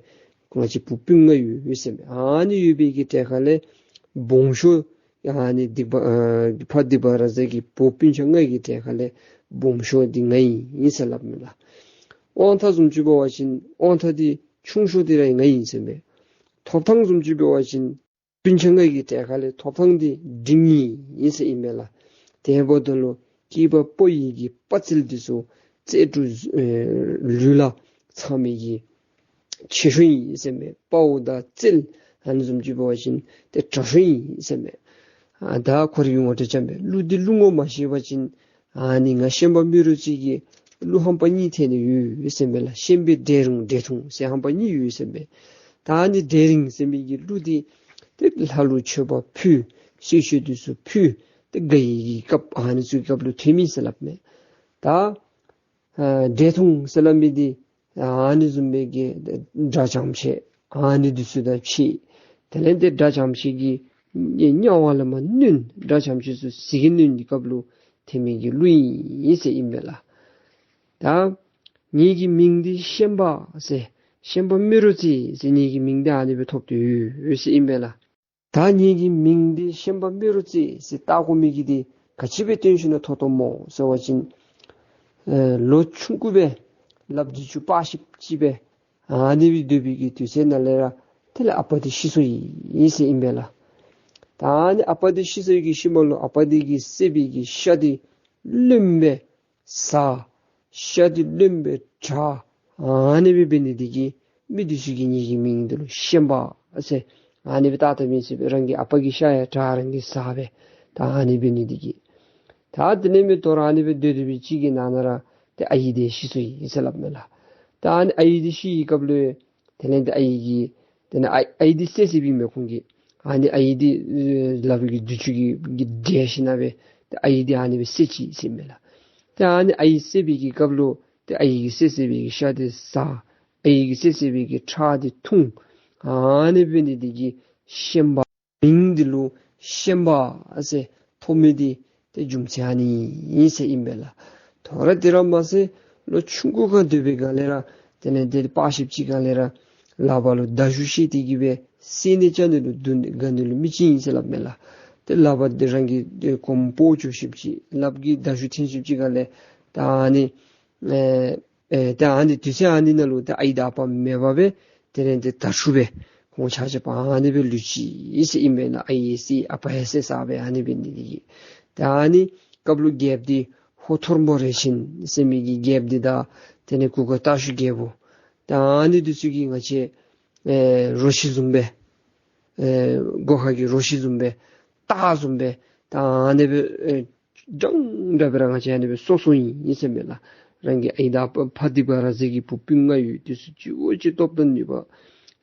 ང་བཅས་བུ་སྤུན་ལྔ་ཡོད་ཟེར་མས། ཨ་ནི་ཡོད་པའི་གི་གྲལ་ཁ་ལས་སྦོམ་ཤོས་ཨ་ནི་སྡིག་པ་ཨ་ཕ་སྡིག་པ་ར་ཛ་གི་བུ་སྤུན་ཆ་ལྔ་གི་གྲལ་ཁ་ལས་སྦོམ་ཤོས་འདི་ང་ཨིན་ཟེར་སླབ་མས་ལགས། དབང་ཐང་བཟུམ་ཅིག་འབད་བ་ཅིན་དབང་ཐང་འདི་ཆུང་ཤོས་འདི་ར་ང་ཨིན་ཟེར་མས། ཐོབ་ཐང་བཟུམ་ཅིག་འབད་བ་ཅིན་སྤུན་ཆ་ལྔ་གི་གྲལ་ཁ་ལས་ཐོབ་ཐང་འདི་འབྲིང་ཨིན་ཟེར་ཨིན་མས་ལགས། དེ་འབདཝ་ད་ལུ་སྐྱེས་པ་དཔའ་བོའི་གི་དཔའ་རྩལ་འདི་ཚུ་རྩལ་སྤྲུགས་ཨེ་ལུས་ལ་ཚང་མི་གི་ཆེ་ཤོས་ཨིན་ཟེར་མས། དཔའ་བོ་དང་རྩལ་ཨ་ནི་བཟུམ་ཅིག་འབད་བ་ཅིན་ཏེ་དྲག་ཤོས་ཨིན་ཟེར་མས། ཨ་ད་ཁོ་རའི་གི་ངོ་སྤྲོད་རྐྱབ་མས། གླུ་འདི་གླུ་ངོ་མ་ཤེས་པ་ཅིན་ཨ་ནི་ང་ཤན་པ་རྨེ་རུ་རྩེ་གི་གླུ་ཧམ་པ་གཉིས་ཐོན་ནི་ཡོད་ཟེར་མས་ལགས། ཤན་པའི་འདྲེ་རིང་འདྲེ་ཐུང་ཟེར་ཧམ་པ་གཉིས་ཡོད་ཟེར་མས། ད་ཨ་ནི་འདྲེ་རིང་ཟེར་མི་གི་གླུ་འདི་ཏེ་ལྷ་ལུ་མཆོད་པ་ཕུལ། གསོལ་མཆོད་འདི་ཚུ་ཕུལ། ཏེ་དགའ་བའི་གི་སྐབས་ཨ་ནི་ཚུ་གི་སྐབས་ལུ་ཐོན་མི་ཟེར་སླབ་མས། ད་ཨ་འདྲེ་ཐུང་ཟེར་སླབ་མི་འདི་ཨ་ནི་བཟུམ་སྦེ་གི་དགྲ་ཇེ་ཆེ་ཨ་ནི་འདི་ཚུ་དང་ཕྱད། དེ་ལས་ཏེ་དགྲ་ཇེ་ཆེ་གི་དམྱལ་བ་ལས་མར་གནོན། དགྲ་ཇེ་ཆེ་ཚུ་ཟིལ་གྱིས་གནོན་གྱི་སྐབས་ལུ་ ཐོན་མི་གི་གླུ་ཨིན་ཟེར་ཨིན་པས་ལགས། ད་ངེ་གི་མིང་འདི་ཤན་པ་ཟེར་ཤན་པ་རྨེ་རུ་རྩེ་ཟེར་ངེ་གི་མིང་འདི་ཨ་ནི་སྦེ་ཐོབ་སྟེ་ཡོད་ཟེར་ཨིན་པས་ལགས། ད་ངེ་གི་མིང་འདི་ཤན་པ་རྨེ་རུ་རྩེ་ཟེར་བཏགས་དགོ་མི་གི་འདི་ག་ཅི་སྦེ་བརྟེན་ཞིན་ན་ཐོབ་ཐོབ་སྨོ་ཟེར་བ་ཅིན་ཨེ་ལོ་ཆུང་ཀུ་སྦེ་ལགཔ་འདི་ཚུ་པག་ཤིབ་ཅིག་སྦེ་ཨ་ནི་སྦེ་སྡོད་པའི་གི་དུས་ཚོད་ནང་ལས་ར་དེ་ལས་ཨ་པ་འདི་ཤི་སོ་ཡི་ཟེར་ཨིན་པས་ལགས། ད་ཨ་ནི་ཨ་པ་འདི་ཤི་སོ་ཡི་གི་ཤུལ་མ་ལུ་ཨ་པ་འདི་གིས་བསད་པའི་གི་ཤ་འདི་རློནམ་སྦེ་ཟ། ཤ་འདི་རློནམ་སྦེ་དྲ། ཨ་ནི་སྦེ་འབད་ནི་འདི་གིས་མི་འདི་ཚུ་གིས་ངེ་གི་མིང་འདི་ལུ་ཤན་པ་ཟེར་ཨ་ནི་སྦེ་བཏགས་བཏགསཔ་ཨིན་ཟེར་སྦེ། རང་གི་ཨ་པ་གི་ཤ་ཡང་དྲ་རང་གིས་ཟ་སྦེ། ད་ཨ་ནི་འབད་ནི་འདི་གིས་ད་དེ་ལས་མི་དོ་རུང་ཨ་ནི་སྦེ་སྡོད་སྡོད་པའི་ཅིག་གི་ནང་ན་ར་ཏེ་ཨའི་འདི་ཤི་སོ་ཡི་ཟེར་སླབ་མས་ལགས། ད་ཨ་ནི་ཨའི་འདི་ཤི་བའི་སྐབས་ལུ་དེ་ལས་ཏེ་ཨའི་གིས་དེ་ལས་ཨའི་ཨའི་འདི་བསད་བསདཔ་ཨིན་མས་ཁོང་གིས། ཨ་ནི་ཨའི་འདི་ཨེ་ལགཔ་གི་རྡུལ་ཚུ་གིས་གིས་འདྲེད་ཞིན་ན་སྦེ་ཏེ་ཨའི་འདི་ཨ་ནི་སྦེ་བསད་ཅི་ཟེར་མས་ལགས། ཏེ་ཨ་ནི་ཨའི་བསད་པའི་གི་སྐབས་ལུ་ཏེ་ཨའི་གིས་བསད་བསད་པའི་གི་ཤ་འདི་ཟ། ཨའི་གིས་བསད་བསད་པའི་གི་ཁྲག་འདི་འཐུང་། ཨ་ནི་འབད་ནི་འདི་གིས་ཤན་པ་མིང་འདི་ལུ་ཤན་པ་ཟེར་ཐོབ་མི་འདི་ཏེ་རྒྱུ་མཚན་ཨ་ནི་ཨིན་ཟེར་ཨིན་པས་ལགས། དོ་རུང་དེ་ར་མ་ཚད་ལོ་ཆུང་ཀུ་ཁར་སྡོད་པའི་སྒང་ལས་ར་དེ་ལས་ཏེ་པག་ཤིབ་ཅིག་སྒང་ལས་ར་ལགཔ་ལུ་མདའ་གཞུ་བཤེད་དེ་གིས་སྦེ་བསད་ནི་བཅག་ནི་ལུ་སྡུག་དགའ་ནི་ལུ་མི་ཅིག་ཨིན་ཟེར་སླབ་མས་ལགས། ཏེ་ལགཔ་འདི་རང་གི་ཏེ་གོམ་པ་འགྱོ་ཤེསཔ་ཅིག་ལགཔ་གིས་མདའ་གཞུ་འཐེན་ཤེསཔ་ཅིག་སྒང་ལས་ད་ཨ་ནི་ཨེ་ཨེ་ད་ཨ་ནི་དུས་ཚོད་ཨ་ནི་ནང་ལུ་ད་ཨའི་དང་ཨ་པ་མེད་པར་སྦེ་དེ་ལས་ཏེ་དྭ་ཕྲུག་སྦེ་ཁོང་ཆ་ཁྱབ་ཨ་ནི་སྦེ་ལུས་ཅི་ཨིན་ཟེར་ཨིན་པས་ལགས། ཨའི་བསད་ཨ་པ་ཡང་བསད་ཟེར་སྦེ་ཨ་ནི་འབད་ནི་འདི་གིས། ད་ཨ་ནི་སྐབས་ལུ་རྒྱལཔོ་འདི་ཧོར་ཐོར་མོ་རས་ཆེན་ཟེར་མི་གི་རྒྱལཔོ་འདི་དང་དེ་ལས་གུར་དཀར་སྟག་ཞུ་རྒྱལ་པོ་ད་ཨ་ནི་འདི་ཚུ་གིས་ང་བཅས་ཨེ་རོ་ཁྱི་བཟུམ་སྦེ་ཨེ་སྒོ་ཁ་གི་རོ་ཁྱི་བཟུམ་སྦེ་སྟག་བཟུམ་སྦེ་ད་ཨ་ནི་སྦེ་ཨེ་འཇང་འདྲ་སྦེ་ར་ང་བཅས་ཨ་ནི་སྦེ་གསོ་གསོཝ་ཨིན་ཟེར་མས་ལགས། རང་གི་ཨའི་དང་ཨ་པ་འདི་བ་ར་ཟེར་གི་བུ་སྤུན་ལྔ་ཡོད། དེ་ཚུ་གཅིག་འོ་གཅིག་སྟོབས་དང་ནུས་པ་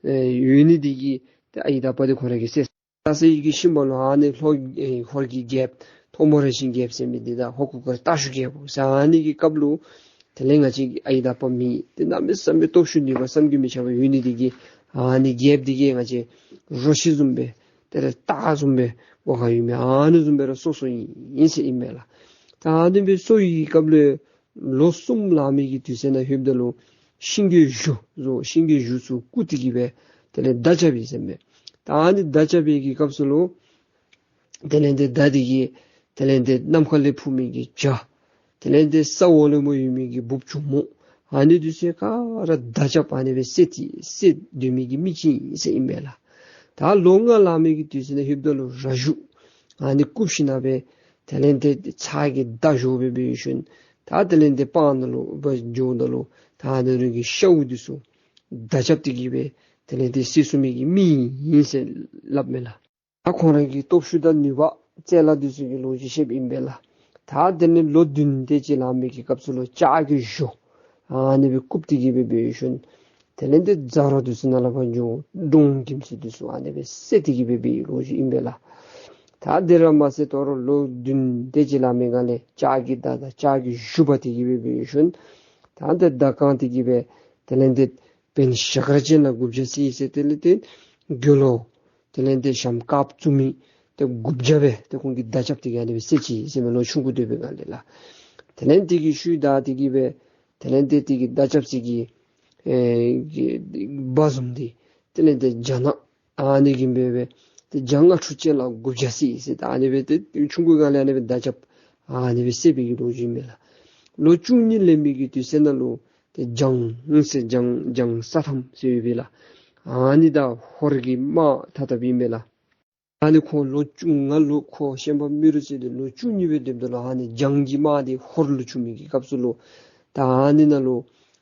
ཨེ་ཡོད་ནི་འདི་གིས་ཏེ་ཨའི་དང་ཨ་པ་འདི་ཁོང་ར་གིས་བསད་ད་ཟེར་གི་ཤུལ་མ་ལུ་ཨ་ནི་ལྷོ་ཨེ་ཧོར་གྱི་རྒྱལཔོ་ཐོར་མོ་རས་ཆེན་རྒྱལཔོ་ཟེར་མི་འདི་དང་ཧོར་གུར་དཀར་སྟག་ཞུ་རྒྱལ་པོ་ཟེར་ཨ་ནི་གི་སྐབས་ལུ་དེ་ལས་ང་བཅས་ཀྱི་ཨའི་དང་ཨ་པ་མེད། ཏེ་གནམ་མེད་ས་མེད་སྟོབས་ཤུགས་ནུས་པ་བསམ་གྱིས་མི་ཁྱབ་པ་ཡོད་ནི་འདི་གིས་ཨ་ནི་རྒྱལཔོ་འདི་གིས་ང་བཅས་རོ་ཁྱི་བཟུམ་སྦེ་དེ་ལས་སྟག་བཟུམ་སྦེ་སྒོ་ཁར་ཡོད་མི་ཨ་ནི་བཟུམ་སྦེ་ར་གསོ་གསོཝ་ཨིན་ཟེར་ཨིན་མས་ལགས། ད་ཨ་ནི་སྦེ་གསོ་བའི་སྐབས་ལུ་ལོ་གསུམ་ལང་མི་གི་དུས་ཚོད་ནང་ལྷོདཔ་ད་ལུ་ཤིང་གི་གཞུ་བཟོ་ཤིང་གི་གཞུ་ཚུ་བརྐུ་སྟེ་གིས་སྦེ་དེ་ལས་མདའ་རྐྱབ་ཡི་ཟེར་མས། ད་ཨ་ནི་མདའ་རྐྱབ་པའི་གི་སྐབས་སུ་ལུ་དེ་ལས་ཏེ་མདའ་འདི་གིས་དེ་ལས་ཏེ་ནམ་མཁའ་ལས་འཕུར་མི་གི་བྱ་དེ་ལས་ཏེ་ས་འོག་ལུ་མར་ཡོད་མི་གི་འབུཔ་ཆུང་མོ་ཨ་ནི་འདི་ཚུ་ག་ར་མདའ་རྐྱབ་ཨ་ནི་སྦེ་བསད་དེ་བསད་སྡོད་མི་གི་མི་ཅིག་ཨིན་ཟེར་ཨིན་མས་ལགས། ད་ལོ་ལྔ་ལང་མི་གི་དུས་ཚོད་ནང་ལྷོདཔ་ད་ལུ་ར་གཞུ་ཨ་ནི་བརྐུ་ཞིན་ན་སྦེ་དེ་ལས་ཏེ་ཚར་གྱི་མདའ་གཞུ་སྦེ་འབད་ཞིནམ་ད་དེ་ལས་ཏེ་སྤང་ནང་ལུ་སྦེ་འགྱོཝ་ད་ལུ་ད་ཨ་ནི་རང་གི་ཤཝ་འདི་ཚུ་མདའ་རྐྱབ་སྟེ་གིས་སྦེ་དེ་ལས་ཏེ་བསད་ཚུགས་མི་གི་མི་ཨིན་ཟེར་སླབ་མས་ལགས། ད་ཁོང་ར་གི་སྟོབས་ཤུགས་དང་ནུས་པ་རྩལ་ལ་འདི་ཚུ་གི་ལོ་རྒྱུས་བཤདཔ་ཨིན་པས་ལགས། ད་དེ་ལས་ལོ་བདུན་དེ་ཅིག་ལང་མི་གི་སྐབས་སུ་ལུ་ལྕགས་ཀྱི་གཞུ་ཨ་ནི་སྦེ་བརྐུ་སྟེ་གིས་སྦེ་འབད་ཞིནམ་དེ་ལས་ཏེ་ཛ་རོ་འདི་ཚུ་ནང་ལས་ཕར་འགྱོ་འབྲོང་ཁྱིམ་སི་འདི་ཚུ་ཨ་ནི་སྦེ་བསད་དེ་གིས་སྦེ་འབད་བའི་ལོ་རྒྱུས་ཨིན་པས་ལགས། ད་དེ་ར་མ་ཚད་དོ་རུང་ལོ་བདུན་དེ་ཅིག་ལང་མི་སྒང་ལས་ལྕགས་ཀྱི་མདའ་དང་ལྕགས་ཀྱི་གཞུ་འབག་སྟེ་གིས་སྦེ་འབད་ཞིནམ་ད་ཏེ་མདའ་བཀང་སྟེ་གིས་སྦེ་དེ་ལས་ཏེ་བོན་ཞྭ་སྒར་ཅན་ལ་དགུ་བརྒྱ་བསད་ཡི་ཟེར། དེ་ལས་ཏེ་རྒྱུ་ལོ་དེ་ལས་ཏེ་ཞྭམོ་དཀརཔོ་བཙུགས་མི་ཏེ་དགུ་བརྒྱ་སྦེ་ཏེ་ཁོང་གིས་མདའ་རྐྱབ་སྟེ་གིས་ཨ་ནི་སྦེ་བསད་ཅི་ཟེར་མས། ལོ་ཆུང་ཀུ་སྡོད་པའི་སྒང་ལས་ལགས། དེ་ལས་དེ་གི་ཤུལ་ད་དེ་གིས་སྦེ་དེ་ལས་ཏེ་དེ་གི་མདའ་རྐྱབ་ས་གི་ཨེ་གི་སྦ་བཟུམ་འདི་དེ་ལས་ཏེ་བྱ་ནག་ཨ་ནི་གིས་འབད་སྦེ་ཏེ་བྱ་ལྔ་དྲུག་ཅན་ལ་དགུ་བརྒྱ་བསད་ཡི་ཟེར། ད་ཨ་ནི་སྦེ་ཏེ་ཆུང་ཀུའི་སྒང་ལས་ཨ་ནི་སྦེ་མདའ་རྐྱབ་ཨ་ནི་སྦེ་བསད་པའི་གི་ལོ་རྒྱུས་ཨིན་མས་ལགས། ལོ་བཅུ་གཉིས་ལང་མི་གི་དུས་ཚོད་ནང་ལུ་ཏེ་འཇང་ཟེར་འཇང་འཇང་ས་ཐམ་ཟེར་ཡོད་པས་ལགས། ཨ་ནི་དང་ཧོར་གྱི་དམག་ཐ་དད་ཨིན་པས་ལགས། ཨ་ནི་ཁོང་ལོ་བཅུ་ང་ལོ་ཁོ་ཤན་པ་རྨེ་རུ་རྩེ་འདི་ལོ་བཅུ་གཉིས་སྦེ་སྡོདཔ་ད་ལུ་ཨ་ནི་འཇང་གི་དམག་འདི་ཧོར་ལུ་བྱོན་མི་གི་སྐབས་སུ་ལུ་ད་ཨ་ནི་ནང་ལུ་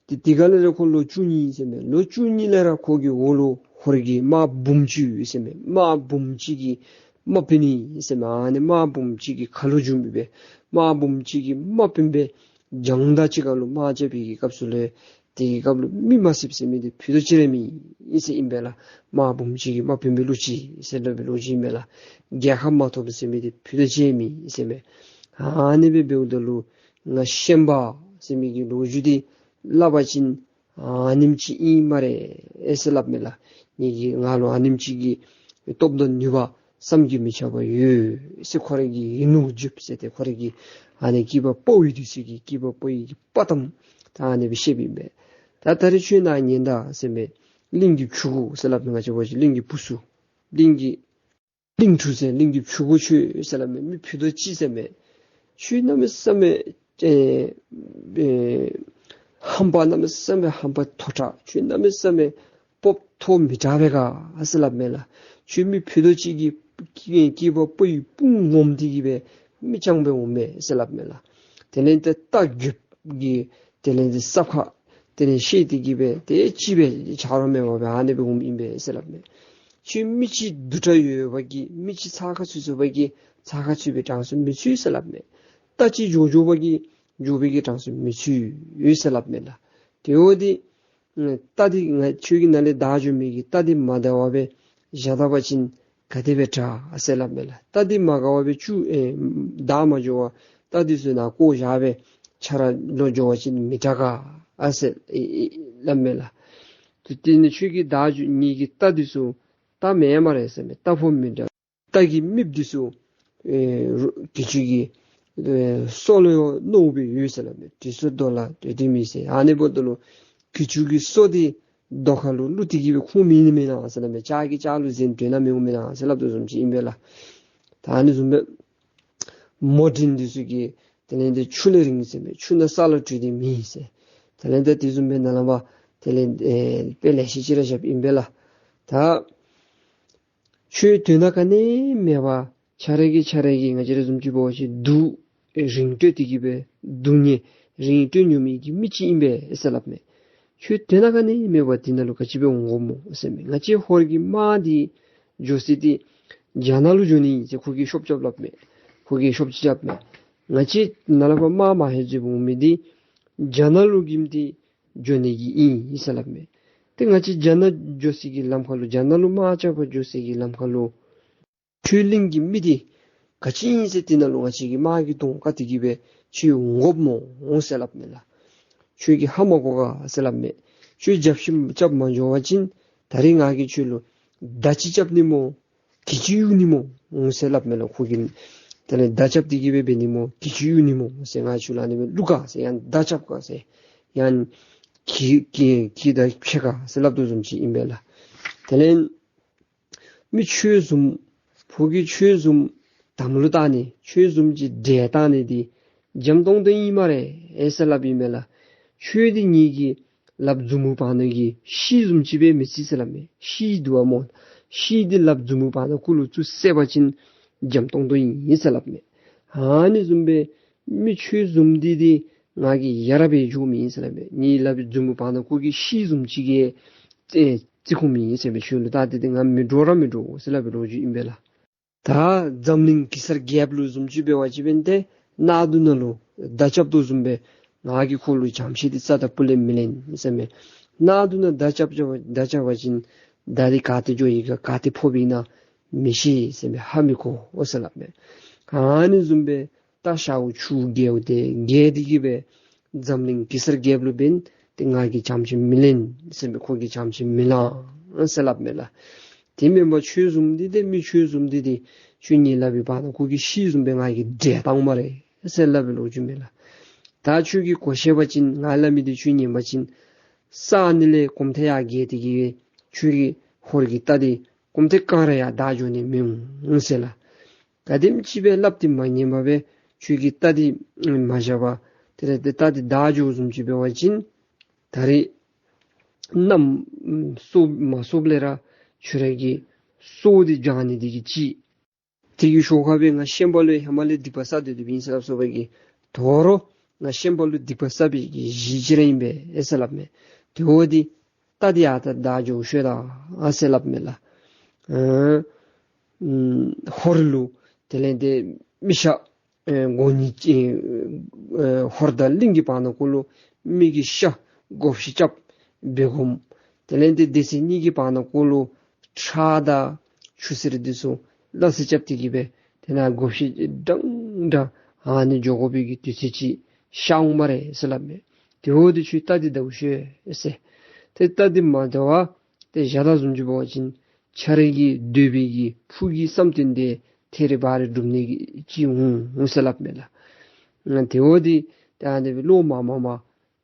ཏེ་དེ་སྒང་ལས་ར་ཁོ་ལོ་བཅུ་གཉིས་ཟེར་མས། ལོ་བཅུ་གཉིས་ལས་ར་ཁོ་གི་འོག་ལུ་ཧོར་གྱི་དམག་འབུམ་གཅིག་ཡོད་ཟེར་མས། དམག་འབུམ་གཅིག་གི་དམག་དཔོན་ཨིན་ཟེར་མས། ཨ་ནི་དམག་འབུམ་གཅིག་གི་ཁ་ལོ་བྱུང་མི་སྦེ་དམག་འབུམ་གཅིག་གི་དམག་དཔོན་སྦེ་འཇང་དང་གཅིག་ཁར་ལུ་དམག་རྐྱབ་པའི་གི་སྐབས་སུ་ལས་དེ་གི་སྐབས་ལུ་མི་མ་བསདཔ་ཟེར་མི་འདི་ཕུད་རྡོག་ཅིག་ར་མེད་ཟེར་ཨིན་པས་ལགས། དམག་འབུམ་གཅིག་གི་དམག་དཔོན་སྦེ་ལུས་ཅི་ཟེར་སླབ་པའི་ལོ་རྒྱུས་ཨིན་པས་ལགས། རྒྱལ་ཁ་མ་ཐོབ་ཟེར་མི་འདི་ཕུད་རྡོག་ཅིག་ར་མེད་ཟེར་མས། ཨ་ནི་སྦེ་འབདཝ་ད་ལུ་ང་ཤན་པ་ཟེར་མི་གི་ལོ་རྒྱུས་འདི་སླབ་པ་ཅིན་ཨ་ནེམ་ཅིག་ཨིན་སྨ་རེ་ཟེར་སླབ་མས་ལགས། ངེ་གི་ང་ལུ་ཨ་ནེམ་ཅིག་གི་སྟོབས་དང་ནུས་པ་ བསམ་གྱིས་མི་ཁྱབ་པ་ཡོད་ཟེར། ཁོ་རའི་གི་ཡིན་ལུགས་བརྗོད་ཟེར་ཏེ་ཁོ་རའི་གི་ཨ་ནི་སྐྱེས་པ་ཕོ་ཡི་དུས་སུ་གི་སྐྱེས་པ་ཕོ་ཡི་གི་དཔའ་གཏམ་ད་ཨ་ནི་སྦེ་བཤདཔ་ཨིན་པས། ད་ད་རེས་ཁྱོད་ནཱ་ཉན་ད་ཟེར་མས། གླིང་གི་ཕྲུ་གུ་ཟེར་སླབ་མས། ང་བཅས་འབད་བ་ཅིན་གླིང་གི་བུ་ཚུ་གླིང་གི་གླིང་ཕྲུག་ཟེར་གླིང་གི་ཕྲུ་གུ་ཁྱོད་ཟེར་སླབ་མས། མི་ཕུད་རྡོག་གཅིག་ཟེར་མས། ཁྱོད་གནམ་མེད་ས་མེད་ཨེ་ཨེ་ཧམ་པ་གནམ་མེད་ས་མེད་ཧམ་པ་མཐོ་དྲགས། ཁྱོད་གནམ་མེད་ས་མེད་སྤོབས་མཐོ་མི་དྲག་པས་ག་ཟེར་སླབ་མས་ལགས། ཁྱོད་མི་ཕུད་རྡོག་གཅིག་གིས་སྐྱེས་པ་ཕོ་ཡི་དཔུང་ངོམས་ཏེ་གི་སྦེ་མི་རྐྱངམ་སྦེ་འོང་མས་ཟེར་སླབ་མས་ལགས། དེ་ལས་ཏེ་རྟ་རྒོདཔ་གི་དེ་ལས་ཏེ་སྲབ་ཁ་དེ་ལས་བཤེད་དེ་གི་སྦེ་དེ་ཅིག་སྦེ་ཆ་རོགས་མེད་པར་སྦེ་ཨ་ནི་སྦེ་འོངམ་ཨིན་པས་ཟེར་སླབ་མས། ཁྱོད་མི་གཅིག་དུད་འགྲོ་ཡོད་པ་གིས་མི་གཅིག་ཚགས་ཁར་ཚུད་ཚུད་པ་གིས་ཚགས་ཁར་ཚུད་པའི་གྲངས་སུ་མི་ཚུད་ཟེར་སླབ་མས། རྟ་གཅིག་མགྱོགས་མགྱོགས་པ་གིས་མགྱོགས་པའི་གི་གྲངས་སུ་མི་ཚུད་ཟེར་སླབ་མས་ལགས། དེ་འོ་དེ་རྟ་འདི་ང་ཁྱོད་ཀྱི་ནང་ལས་བདའ་འགྱོ་མི་གི་རྟ་འདི་མ་བདའ་བར་སྦེ་བཞག་ད་པ་ཅིན་ག་དེ་སྦེ་དྲག་ཨ་ཟེར་སླབ་མས་ལགས། རྟ་འདི་མ་དགའ་བར་སྦེ་ཚུར་ཨེ་བདའ་མ་འགྱོ་བར་རྟ་འདི་ཚུ་ནཱ་བཀོ་བཞག་སྦེ་ཆ་ར་ལོག་འགྱོ་བ་ཅིན་མི་དྲག་ག་ཨ་ཟེར་ཨེ་ཨེ་སླབ་མས་ལགས། དེ་དེ་ནི་ཁྱོད་ཀྱི་བདའ་འགྱོ་ངེ་གི་རྟ་འདི་ཚུ་རྟ་མེན་སྨ་རེ་ཟེར་མས། རྟ་ཕོ་མི་འདྲ། རྟ་གི་རྨིགཔ་འདི་ཚུ་ཨེ་རུ་གི་ཅུང་གི་ཨེ་སོ་ལུ་ཡང་རྣོ་སྦེ་ཡོད་ཟེར་སླབ་མས། དུས་ཚོད་རྡོ་ལ་དུས་དུས་མི་ཟེར། ཨ་ནི་འབདཝ་ད་ལུ་གི་ཅུང་གི་སོ་འདི་རྡོ་ཁ་ལུ་བླུགས་ཏེ་གི་སྦེ་ཁུངས་མེད་ནི་མེན་ན་ཟེར་སླབ་མས། ལྕགས་ཀྱི་ལྕགས་ལུ་གཟན་དོན་ན་མི་འོང་མེན་ན་ཟེར་སླབ་དོ་བཟུམ་ཅིག་ཨིན་པས་ལགས། ད་ཨ་ནི་བཟུམ་སྦེ་མོ་འདྲེན་འདི་ཚུ་གིས་དེ་ལས་ཏེ་ཆུ་ལས་རིང་ཟེར་མས། ཆུ་ནང་ས་ལ་བྲུད་དེ་མེད་ཟེར། དེ་ལས་ཏེ་དེ་བཟུམ་སྦེ་ནཱ་ལས་མར་དེ་ལས་ཨེ་དཔེ་ལེ་ཤ་ཅིག་ར་བཞགཔ་ཨིན་པས་ལགས། ད་ཁྱོད་དོན་དག་ག་ནི་མེད་པར་ཁྱོད་ར་གིས་ཁྱོད་ར་གིས་ང་བཅས་ར་བཟུམ་ཅིག་འབད་བ་ཅིན་སྡུག་རིང་སྤྲོད་དེ་གི་སྦེ་སྡུག་བསྔལ་རིང་སྤྲོད་མྱོང་མི་གི་མི་ཅིག་ཨིན་པས་ཟེར་སླབ་མས། ཁྱོད་དོན་དག་ག་ནི་མེད་པར་འདི་ནང་ལུ་ག་ཅི་སྦེ་འོང་དགོཔ་སྨོ་ཟེར་མས། ང་བཅས་ཧོར་གྱི་དམག་འདི་འགྱོ་ས་འདི་རྒྱ་ནག་ལུ་འགྱོ་ནི་ཨིན་ཟེར་ཁོ་གིས་ཤོབ་རྐྱབ་སླབ་མས། ཁོ་གིས་ཤོབ་རྐྱབ་མས། ང་བཅས་ནཱ་ལས་ཕར་དམག་མ་ལྷོད་ཅིག་འོང་མི་འདི་རྒྱ་ནག་ལུ་གིམ་འདི་འགྱོ་ནི་གི་ཨིན་ཟེར་སླབ་མས། ཏེ་ང་བཅས་རྒྱ་ནག་འགྱོ་ས་གི་ལམ་ཁ་ལུ་རྒྱ་ནག་ལུ་དམག་རྐྱབ་པར་འགྱོ་ས་གི་ལམ་ཁ་ལུ་ཁྱོད་གླིང་གི་མི་འདི་ག་ཅི་ཨིན་ཟེར་འདི་ནང་ལུ་ང་བཅས་ཀྱི་དམག་གི་གདོང་བཀག་སྟེ་གི་སྦེ་ཁྱོད་འོང་དགོཔ་སྨོ་ཟེར་སླབ་མས་ལགས། ཁྱོད་ཀྱིས་ཧ་མ་གོ་ག་ཟེར་སླབ་མས། ཁྱོད་རྒྱབ་ཤིག་རྐྱབ་མ་འགྱོ་བ་ཅིན་ད་རིས་ང་གིས་ཁྱོད་ལུ་མདའ་ཅིག་རྐྱབ་ནི་སྨོ། གྱི་ཅུང་གཡུག་ནི་སྨོ་ཟེར་སླབ་མས་ལགས། ཁོ་གིས་དེ་ལས་མདའ་རྐྱབ་སྟེ་གི་སྦེ་འབད་ནི་སྨོ། གྱི་ཅུང་གཡུག་ནི་སྨོ་ཟེར། ང་ཁྱོད་ལུ་ཨ་ནི་སྦེ་བླུག་ག་ཟེར། ཡང་མདའ་རྐྱབ་ག་ཟེར། ཡང་གྱི་གྱི་གྱི་མདའ་ཕྱེ་ག་ཟེར་སླབ་དོ་བཟུམ་ཅིག་ཨིན་པས་ལགས། དེ་ལས་མི་ཁྱོད་བཟུམ་ཕོ་གི་ཁྱོད་བཟུམ་དམ་ལུ་བཏགས་ནི་ཁྱོད་བཟུམ་ཅིག་འདྲེ་བཏགས་ནི་འདི་འཇམ་ཏོང་ཏོ་ཨིན་སྨ་རེ་ཨེ་ཟེར་སླབ་ཨིན་མས་ལགས། ཁྱོད་འདི་ངེ་གི་ལགཔ་མཛུབ་མོ་བར་ན་གི་ཤིང་བཟུམ་ཅིག་སྦེ་མི་ཚིག་ཟེར་སླབ་མས། ཤིང་འདུག་པ་སྨོ། ཤིང་འདི་ལགཔ་མཛུབ་མོ་བར་ན་ཁོ་ལུ་ཚུར་བསད་པ་ཅིན་འཇམ་ཏོང་ཏོ་ཨིན་ཟེར་སླབ་མས། ཨ་ནི་བཟུམ་སྦེ་མི་ཁྱོད་བཟུམ་འདི་འདི་ང་གིས་ཡ་རབས་སྦེ་འཇོམས་མི་ཨིན་ཟེར་སླབ་མས། ངེ་ལགཔ་མཛུབ་མོ་བར་ན་ཁོ་གི་ཤིང་བཟུམ་ཅིག་གིས་ཨེ་བརྩི་ཁུངས་མེད་ཟེར་སྦེ་ཁྱོད་ལུ་བལྟ་སྟེ་འདི་ང་མི་འདྲོག་ར་མི་འདྲོག་ཟེར་སླབ་པའི་ལོ་རྒྱུས་ཨིན་པས་ལགས། ད་འཛམ་གླིང་གེ་སར་རྒྱལཔོ་ལུ་བཟུམ་ཅིག་འབད་བ་ཅིན་འབདན་ཏེ་གནག་དུང་ནང་ལུ་མདའ་རྐྱབ་དོ་བཟུམ་སྦེ་ང་གིས་ཁོ་ལུ་བྱམས་བརྩེ་འདི་རྩ་དང་སྤུ་ལས་མི་ལེན་ཟེར་མས། གནག་དུང་ནང་མདའ་རྐྱབ་རྐྱབ་མདའ་རྐྱབ་པ་ཅིན་མདའ་འདི་ག་ཏེ་འགྱོ་ཡི་ག་ག་ཏེ་ཕོགཔ་ཨིན་ན་མི་ཤེས་ཟེར་མས། ཧ་མི་གོ་འོང་ཟེར་སླབ་མས། ཨ་ནི་བཟུམ་སྦེ་རྟ་ཤཝ་ཆུ་བརྒལཝ་ཏེ་བརྒལ་ཏེ་གི་སྦེ་འཛམ་གླིང་གེ་སར་རྒྱལཔོ་ལུ་འབདན་ཏེ་ང་གིས་བྱམས་བརྩེ་མི་ལེན་ཟེར་མས། ཁོ་གིས་བྱམས་བརྩེ་མི་ལང་ཟེར་སླབ་མས་ལགས། དེ་མེན་པར་ཁྱོད་བཟུམ་འདི་ཏེ་མི་ཁྱོད་བཟུམ་འདི་ཏེ་ཁྱོད་ངེ་ལགཔ་འབག་ན་ཁོ་གི་ཤིང་བཟུམ་སྦེ་ང་གིས་འདྲེད་བཏང་སྨ་རེ་ཟེར་སླབ་པའི་ལོ་རྒྱུས་མས་ལགས། ད་ཁྱོད་ཀྱིས་གོ་ཤེས་པ་ཅིན་ང་སླབ་མི་འདི་ཁྱོད་ཉན་པ་ཅིན་ས་ནི་ལས་གོམ་ཐེངས་ཡར་བརྒལ་ཏེ་གི་ཁྱོད་ཀྱི་ཧོར་གྱི་རྟ་འདི་གོམ་ཐེངས་གང་ར་ཡར་བདའ་འགྱོ་ནི་མི་འོང་ཟེར་ལགས། ག་དེམ་ཅིག་སྦེ་སླབ་སྟེ་མ་ཉན་པར་སྦེ་ཁྱོད་ཀྱིས་རྟ་འདི་མ་བཞག་པར་དེ་ལས་ཏེ་རྟ་འདི་བདའ་འགྱོ་བཟུམ་ཅིག་འབད་བ་ཅིན་ད་རིས་གནམ་སྲོ་མ་སྲོཝ་ལས་ར་ཁྱོད་ར་གི་སྲོག་འདི་བྱང་ནི་འདི་གིས་ཅིག། དེ་གི་ཤུལ་ཁར་སྦེ་ང་ཤན་པ་ལུ་ཧེ་མ་ལས་སྡིག་པ་བསགས་ཏེ་སྡོདཔ་ཨིན་ཟེར་སླབ་སོ་བ་གིས་དོ་རུང་ང་ཤན་པ་ལུ་སྡིག་པ་བསགས་པའི་གི་གཞི་ཅིག་ར་ཨིན་པས་ཨེ་ཟེར་སླབ་མས། དེ་འོ་འདི་རྟ་འདི་ཨ་རྟག་བདའ་འགྱོ་ཤོག་ད་ཨ་ཟེར་སླབ་མས་ལགས། ཨ་ཧོར་ལུ་དེ་ལས་ཏེ་མི་ཤ་ཨེ་སྒོ་གཉིས་ཨེ་ཧོར་དང་གླིང་གི་བར་ན་ཁོ་ལུ་མི་གི་ཤ་སྒོ་ཕྱེ་རྐྱབ་འབད་དགོཔ། དེ་ལས་ཏེ་སྡེ་ཚན་གཉིས་ཀྱི་བར་ན་ཁོ་ལུ་ཁྲག་དང་ཆུ་སེར་འདི་ཚུ་སླ་བསྲེ་རྐྱབ་སྟེ་གི་སྦེ་དེ་ནང་སྒོ་ཕྱེ་འདྲན་འདྲ་ཨ་ནི་འགྱོ་དགོ་པའི་གི་དུས་ཚོད་ཅིག་ཤར་འོང་སྨ་རེ་ཟེར་སླབ་མས། དེ་འོ་འདི་ཁྱོད་རྟ་འདི་བདའ་འགྱོ་ཤོག་ཟེར། ཏེ་རྟ་འདི་མ་བདའ་བར་ཏེ་བཞག་ད་བཟུམ་ཅིག་འབད་བ་ཅིན་ ཁྱོད་ར་གི་འདོད་པའི་གི་ཕུགས་ཀྱི་བསམ་དོན་དེ་ཐད་རི་བ་རི་འགྲུབ་ནི་གི་ཅིག་འོང་འོང་ཟེར་སླབ་མས་ལགས། ཨ་དེ་འོ་དེ་ད་ཨ་ནི་སྦེ་བློ་མ་མང་མ་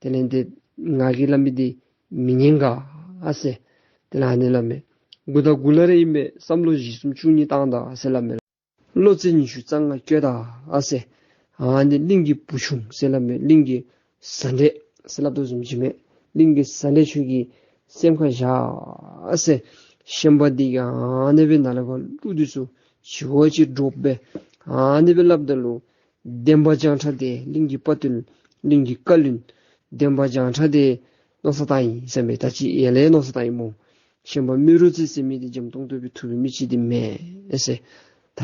དེ་ལས་དེ་ང་གིས་སླབ་མི་དེ་མི་ཉན་ག་ཟེར། དེ་ལས་ཨ་ནི་སླབ་མས། མགུ་ད་མགུ་ལ་ར་ཨིན་པས། བསམ་བློ་བཞི་གསུམ་བཅུ་གཉིས་བཏང་ད་ཟེར་སླབ་མས། བློ་རྩེ་ཉི་ཤུ་རྩ་ལྔ་བསྐྱོད་ད་ཟེར། ཨ་ནི་གླིང་གི་བུ་ཆུང་ཟེར་སླབ་མས། གླིང་གི་བཟའ་འདྲེ་ཟེར་སླབ་དོ་བཟུམ་ཅིག་མས། གླིང་གི་བཟའ་འདྲེ་ཁྱོད་ཀྱིས་སེམས་ཁར་བཞག་ཟེར། ཤན་པ་འདི་གིས་ཨ་ནི་སྦེ་ནཱ་ལས་ཕར་གླུ་འདི་ཚུ་ཞི་བ་ཅིག་སྒྲོག་སྦེ་ཨ་ནི་སྦེ་སླབ་ད་ལུ་འདན་མ་བྱང་ཁྲ་དེ་གླིང་གི་དཔའ་བརྟུལ་གླིང་གི་བཀའ་བློན་འདན་མ་བྱང་ཁྲ་དེ་མནོ་བསམ་བཏང་ཡི་ཟེར་མས། ད་ཅི་ཡར་ལས་མནོ་བསམ་བཏང་ཡི་སྨོ། ཤན་པ་རྨེ་རུ་རྩེ་ཟེར་མི་འདི་འཇམ་ཏོང་ཏོ་སྦེ་ཐུབ་པའི་མི་ཅིག་འདི་མེན་ཟེར། ད་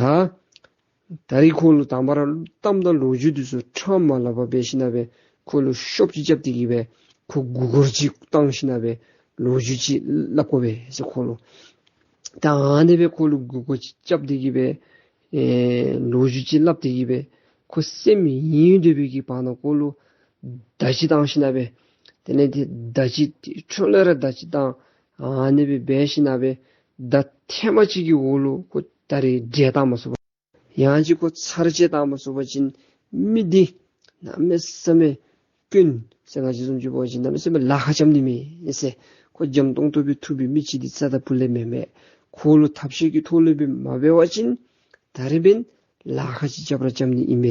ད་རིས་ཁོ་ལུ་དང་པ་ར་གཏམ་དང་ལོ་རྒྱུས་འདི་ཚུ་ཕྲང་མ་ལབ་པར་འབད་ཞིན་ན་སྦེ་ཁོ་ལུ་ཤོབ་ཅིག་རྐྱབ་སྟེ་གི་སྦེ་ཁོ་མགུ་སྐོར་ཅིག་བཏང་ཞིན་ན་སྦེ་ལོ་རྒྱུས་ཅིག་སླབ་དགོ་པས་ཟེར། ཁོ་ལུ་ད་ཨ་ནི་སྦེ་ཁོ་ལུ་མགུ་སྐོར་ཅིག་རྐྱབ་སྟེ་གི་སྦེ་ཨེ་ལོ་རྒྱུས་ཅིག་སླབ་སྟེ་གི་སྦེ་ཁོ་སེམས་ཡེངས་སྡོད་པའི་གི་བར་ན་ཁོ་ལུ་མདའ་ཅིག་བཏང་ཞིན་ན་སྦེ་དེ་ལས་དེ་མདའ་ཅིག་ཁྲོད་ལས་ར་མདའ་ཅིག་བཏང་། ཨ་ནི་སྦེ་འབད་ཞིན་ན་སྦེ་མདའ་ཐེངས་མ་གཅིག་གི་འོག་ལུ་ཁོ་ད་རིས་བསྒྲལ་བཏང་མ་ཚུགས་པར་ཡང་ཅིན་ཁོ་ཚར་གཅིག་བཏང་མ་ཚུགས་པ་ཅིན་མི་འདི་གནམ་མེད་ས་མེད་དཀོན་ཟེར། ང་བཅས་བཟུམ་ཅིག་འབད་བ་ཅིན་གནམ་མེད་ས་མེད་ལཱ་ཁག་རྐྱབ་ནི་མས་ཟེར། ཁོ་འཇམ་ཏོང་ཏོ་སྦེ་ཐུབ་པའི་མི་ཅིག་འདི་རྩ་དང་བུ་ལས་མེན་མས། ཁོ་ལུ་ཐབས་ཤེས་ཀྱི་ཐོག་ལས་སྦེ་མ་འབད་བ་ཅིན་ད་རིས་འབདན་ལཱ་ཁག་ཅིག་རྐྱབ་ར་རྐྱབ་ནི་ཨིན་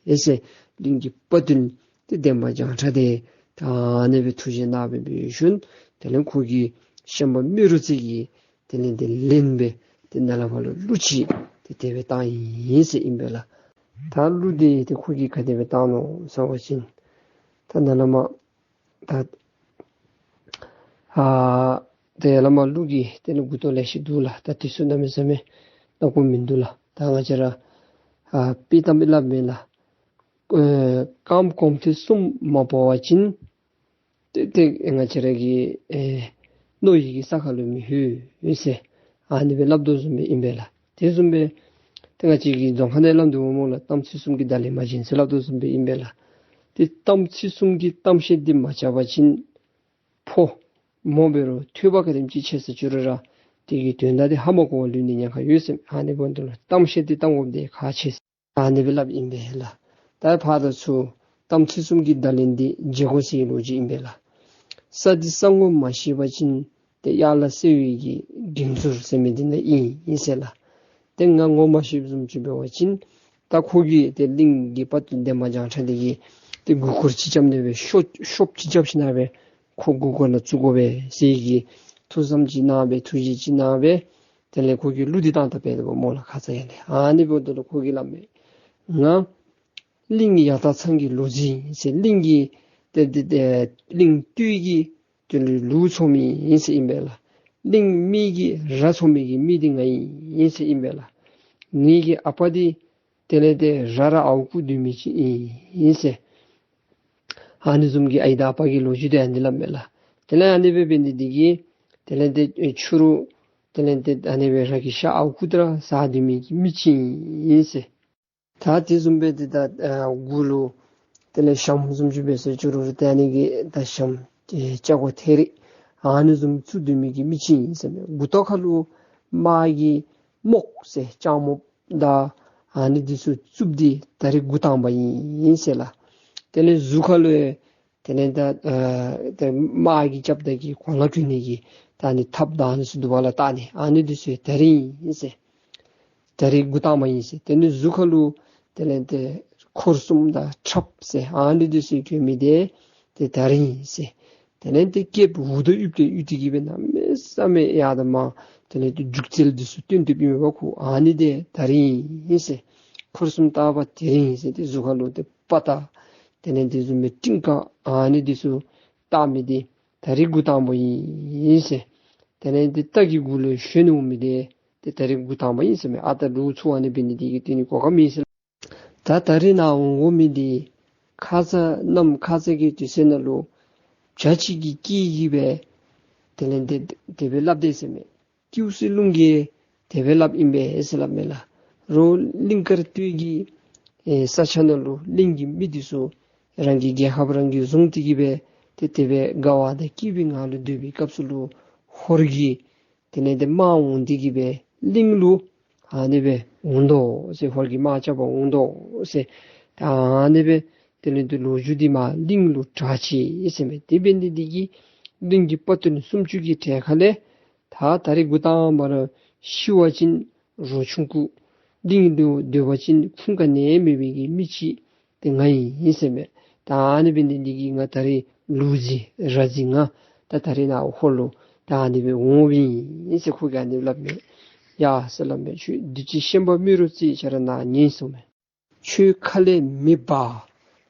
མས་ཟེར། གླིང་གི་དཔའ་བརྟུལ་དེ་འདན་མ་བྱང་ཁྲ་དེ་ད་ཨ་ནི་སྦེ་ཐུགས་བཞེད་གནང་སྦེ་འབད་ཞིནམ་དེ་ལས་ཁོ་གིས་ཤན་པ་རྨེ་རུ་རྩེ་གི་དེ་ལས་དེ་ལན་སྦེ་དེ་ནཱ་ལས་ཕར་ལུ་གླུ་ཅིག་དེ་དེ་སྦེ་བཏང་ཡི་ཟེར་ཨིན་པས་ལགས། ད་གླུ་དེ་དེ་ཁོ་གིས་ག་དེ་སྦེ་བཏང་ནུག་ཟེར་བ་ཅིན་ད་ནཱ་ལས་མར་ད་ཨ་དེ་ལས་མར་གླུ་གི་དེ་ལས་མགུ་ཏོ་ལེ་ཤ་འདུག་ལགས། ད་དེ་ཚུ་གནམ་མེད་ས་མེད་སྣ་དགུ་མིན་འདུག་ལགས། ད་ང་བཅས་ར་ཨ་དཔེ་གཏམ་སླབ་མས་ལགས། ཨེ་རྐངམ་གོམ་ཐེངས་གསུམ་མ་སྤོ་བ་ཅིན་ཏེ་ཏེ་ང་བཅས་ར་གི་ཨེ་རྣོ་ཡི་གི་ས་ཁར་ལུ་མི་ལྷོད་ཟེར་ཨ་ནི་སྦེ་སླབ་དོ་བཟུམ་སྦེ་ཨིན་པས་ལགས། དེ་བཟུམ་སྦེ་ཏེ་ང་བཅས་ཀྱི་རྫོང་ཁ་ནང་སླབ་དོ་སྨོ་ལགས། གཏམ་ཚིག་གསུམ་གྱིས་བརྡ་ལན་མ་བྱིན་ཟེར་སླབ་དོ་བཟུམ་སྦེ་ཨིན་པས་ལགས། ཏེ་གཏམ་ཚིག་གསུམ་གྱིས་གཏམ་བཤད་འདི་མ་རྐྱབ་པ་ཅིན་ཕོ་མོ་འབད་རུང་ཐོས་པ་ག་དེམ་ཅིག་ཆེ་ས་ཅི་རུང་ར་དེ་གི་དོན་དག་འདི་ཧ་མ་གོ་བར་ལུས་ནི་ཉེན་ཁ་ཡོད་ཟེར། ཨ་ནི་འབདཝ་ད་ལུ་གཏམ་བཤད་འདི་གཏང་དགོཔ་འདི་ཁག་ཆེ་ཟེར་ཨ་ནི་སྦེ་སླབ་ཨིན་པས་ལགས། ད་ཕར་དང་ཚུར་གཏམ་ཚིག་གསུམ་གྱིས་བརྡ་ལན་འདི་འཇལ་དགོ་ཟེར་བའི་ལོ་རྒྱུས་ཨིན་པས་ལགས། ས་འདི་ས་ངོ་མ་ཤེས་པ་ཅིན་ཏེ་གཡག་ལ་གསོལ་བའི་གི་འགྲེང་ཚུར་ཟེར་མི་འདི་ནང་ཨིན་ཨིན་ཟེར་ལགས། ཏེ་ང་ངོ་མ་ཤེསཔ་བཟུམ་ཅིག་འབད་བ་ཅིན་ད་ཁོ་གིས་ཏེ་གླིང་གི་དཔའ་བརྟུལ་འདན་མ་བྱང་ཁྲ་འདི་གིས་ཏེ་མགུ་སྐོར་ཅིག་རྐྱབ་ནི་སྦེ་ཤོ་ཤོབ་ཅིག་རྐྱབ་ཞིན་ན་སྦེ་ཁོ་མགུ་སྐོར་ནང་བཙུགས་དགོ་པས་ཟེར་གྱི་ཐུགས་བསམ་ཅིག་གནང་སྦེ་ཐུགས་བཞེད་ཅིག་གནང་སྦེ་དེ་ལས་ཁོ་གིས་གླུ་འདི་བཏང་ད་འབད་དོ་སྨོ་ལགས། ཁ་ཙ་ཡར་ལས་ཨ་ནི་འབདཝ་ད་ལུ་ཁོ་གིས་སླབ་མས། ང་གླིང་ཡར་སྟག་ཚང་གི་ལོ་རྒྱུས་ཨིན་ཟེར། གླིང་གི་ཏེ་ཏེ་ཏེ་གླིང་སྟོད་ཀྱི་དེ་ལུ་ལུག་འཚོ་མི་ཨིན་ཟེར་ཨིན་པས་ལགས། གླིང་སྨད་ཀྱི་ར་འཚོ་མི་གི་མི་འདི་ང་ཨིན་ཟེར་ཨིན་པས་ལགས། ངེ་གི་ཨ་པ་འདི་དེ་ལས་ཏེ་ར་ར་ཨརཝ་རྐུ་སྡོད་མི་ཅིག་ཨིན་ཟེར། ཨ་ནི་བཟུམ་གྱི་ཨའི་དང་ཨ་པ་གི་ལོ་རྒྱུས་འདི་ཨ་ནི་སླབ་མས་ལགས། དེ་ལས་ཨ་ནི་སྦེ་འབད་ནི་འདི་གིས་དེ་ལས་ཏེ་ཕྱི་རུ་དེ་ལས་ཏེ་ཨ་ནི་སྦེ་ར་གི་ཤ་ཨརཝ་རྐུ་དྲགས་ཟ་སྡོད་མི་གི་མི་ཅིག་ཨིན་ཟེར། ད་དེ་བཟུམ་སྦེ་ཏེ་ད་ཨ་མགུ་ལུ་དེ་ལས་ཞྭམོ་བཟུམ་ཅིག་འབད་ཟེར་ཅི་རུང་ར་ཏེ་ཨ་ནི་གི་ད་ཞྭམོ་ཨེ་ལྕགས་སྒོ་ཐེ་རི་ཨ་ནི་བཟུམ་བཙུགས་སྡོད་མི་གི་མི་ཅིག་ཨིན་ཟེར་མས། མགུ་ཏོ་ཁ་ལུ་དམག་གི་རྨོག་ཟེར་ལྕགས་རྨོག་དང་ཨ་ནི་འདི་ཚུ་བཙུགསཔ་འདི་ད་རིས་འགོ་དང་པ་ཨིན་ཟེར་ལགས། དེ་ལས་གཟུགས་ཁ་ལུ་དེ་ལས་ད་ཨ་ཏེ་དམག་གི་རྐྱབ་ད་གི་གོ་ལ་གྱོན་ནི་གི་ད་ཨ་ནི་ཐགཔ་དང་ཨ་ནི་ཚུ་འདུག་པ་ལགས། ད་ཨ་ནི་ཨ་ནི་འདི་ཚུ་ད་རིས་ཨིན་ཟེར། ད་རིས་འགོ་དང་པ་ཨིན་ཟེར། དེ་ལས་གཟུགས་ཁ་ལུ་དེ་ལས་ཏེ་འཁོར་གསུམ་དང་ཁྲབ་ཟེར་ཨ་ནི་འདི་ཚུ་གྱོན་མི་འདི་ཏེ་ད་རིས་ཨིན་ཟེར། དེ་ལས་ཏེ་སྐེདཔ་འུར་རྡོ་གཡུག་སྟེ་གཡུག་སྟེ་གི་སྦེ་གནམ་མེད་ས་མེད་ཡར་དང་མར་དེ་ལས་ཏེ་རྒྱུག་རྩལ་འདི་ཚུ་སྟོན་སྟོནམ་ཨིན་མས་པ་ཁོ། ཨ་ནི་འདི་ད་རིས་ཨིན་ཟེར། འཁོར་གསུམ་བཏགས་པ་དེ་རིས་ཨིན་ཟེར། ཏེ་གཟུགས་ཁ་ལུ་ཏེ་དཔའ་རྟགས་དེ་ལས་དེ་བཟུམ་མའི་སྤྲིན་དཀར་ཨ་ནི་འདི་ཚུ་བཏགས་མི་འདི་ད་རིས་འགོ་དང་པ་ཨིན་ཟེར། དེ་ལས་ཏེ་རྟ་གི་མགུ་ལུ་ཞོན་འོང་མི་འདི་ཏེ་ད་རིས་འགོ་དང་པ་ཨིན་ཟེར་མས། ཨ་རྟག་ལུག་འཚོ་བ་ནི་འབད་ནི་འདི་གིས་དེ་ནི་གོ་སྐབས་མེད་ཟེར། ད་ད་རིས་ནཱ་འོང་དགོ་མི་འདི་ཁ་ཙ་གནམ་ཁ་ཙ་གི་དུས་ཚོད་ནང་ལུ་བྱ་ཅིག་གིས་སྐྱེས་ཡི་སྦེ་དེ་ལས་ཏེ་དེ་སྦེ་སླབ་དེས་ཟེར་མས། ཀེའུ་སི་ལུང་གིས་དེ་སྦེ་སླབ་ཨིན་པས་ཟེར་སླབ་མས་ལགས། རོགས་གླིང་དཀར་སྟོད་ཀྱི་ཨེ་ས་ཆ་ནང་ལུ་གླིང་གི་མི་འདི་ཚུ་རང་གི་རྒྱལ་ཁབ་རང་གིས་བཟུང་སྟེ་གི་སྦེ་ཏེ་དེ་སྦེ་དགའ་བ་དང་སྐྱིད་པའི་ངང་ལུ་སྡོད་པའི་སྐབས་སུ་ལུ་ཧོར་གྱི་ དེ་ལས་ཏེ་དམག་འོང་སྟེ་གི་སྦེ་གླིང་ལུ་ཨ་ནི་སྦེ་འོང་དོ་ཟེར། ཧོར་གྱི་དམག་རྐྱབ་པར་འོང་དོ་ཟེར། ད་ཨ་ནི་སྦེ་དེ་ལས་ཏེ་ལོ་རྒྱུས་འདི་མར་གླིང་ལུ་གྲགས་ཅི་ཟེར་མས། དེ་འབད་ནི་འདི་གིས་གླིང་གི་དཔའ་རྟུལ་སུམ་ཅུ་གི་གྲས་ཁ་ལས་ད་ད་རེས་འགོ་དང་པ་ར་ཤི་བ་ཅིན་རོ་ཆུང་ཀུ། གླིང་དུ་སྡོད་པ་ཅིན་ཁུངས་ག་ནི་མེད་པའི་གི་མི་ཅིག་དེ་ང་ཨིན་ཟེར་མས། ད་ཨ་ནི་འབད་ནི་འདི་གིས་ང་ད་རེས་ལུག་རྫི་ར་རྫི་ང་ད་ད་རེས་ནཱ་ཧོར་ལུ་ད་ཨ་ནི་སྦེ་འོངམ་ཨིན་ཟེར་ཁོ་གིས་ཨ་ནི་སླབ་མས། ཡ་ཟེར་སླབ་མས། ཁྱོད་བདུད་ཀྱི་ཤན་པ་རྨེ་རུ་རྩེ་ཁྱོད་ར་ནཱ་ཉན་ཟེར་མས། ཁྱོད་ཁ་ལས་མེ་འབར།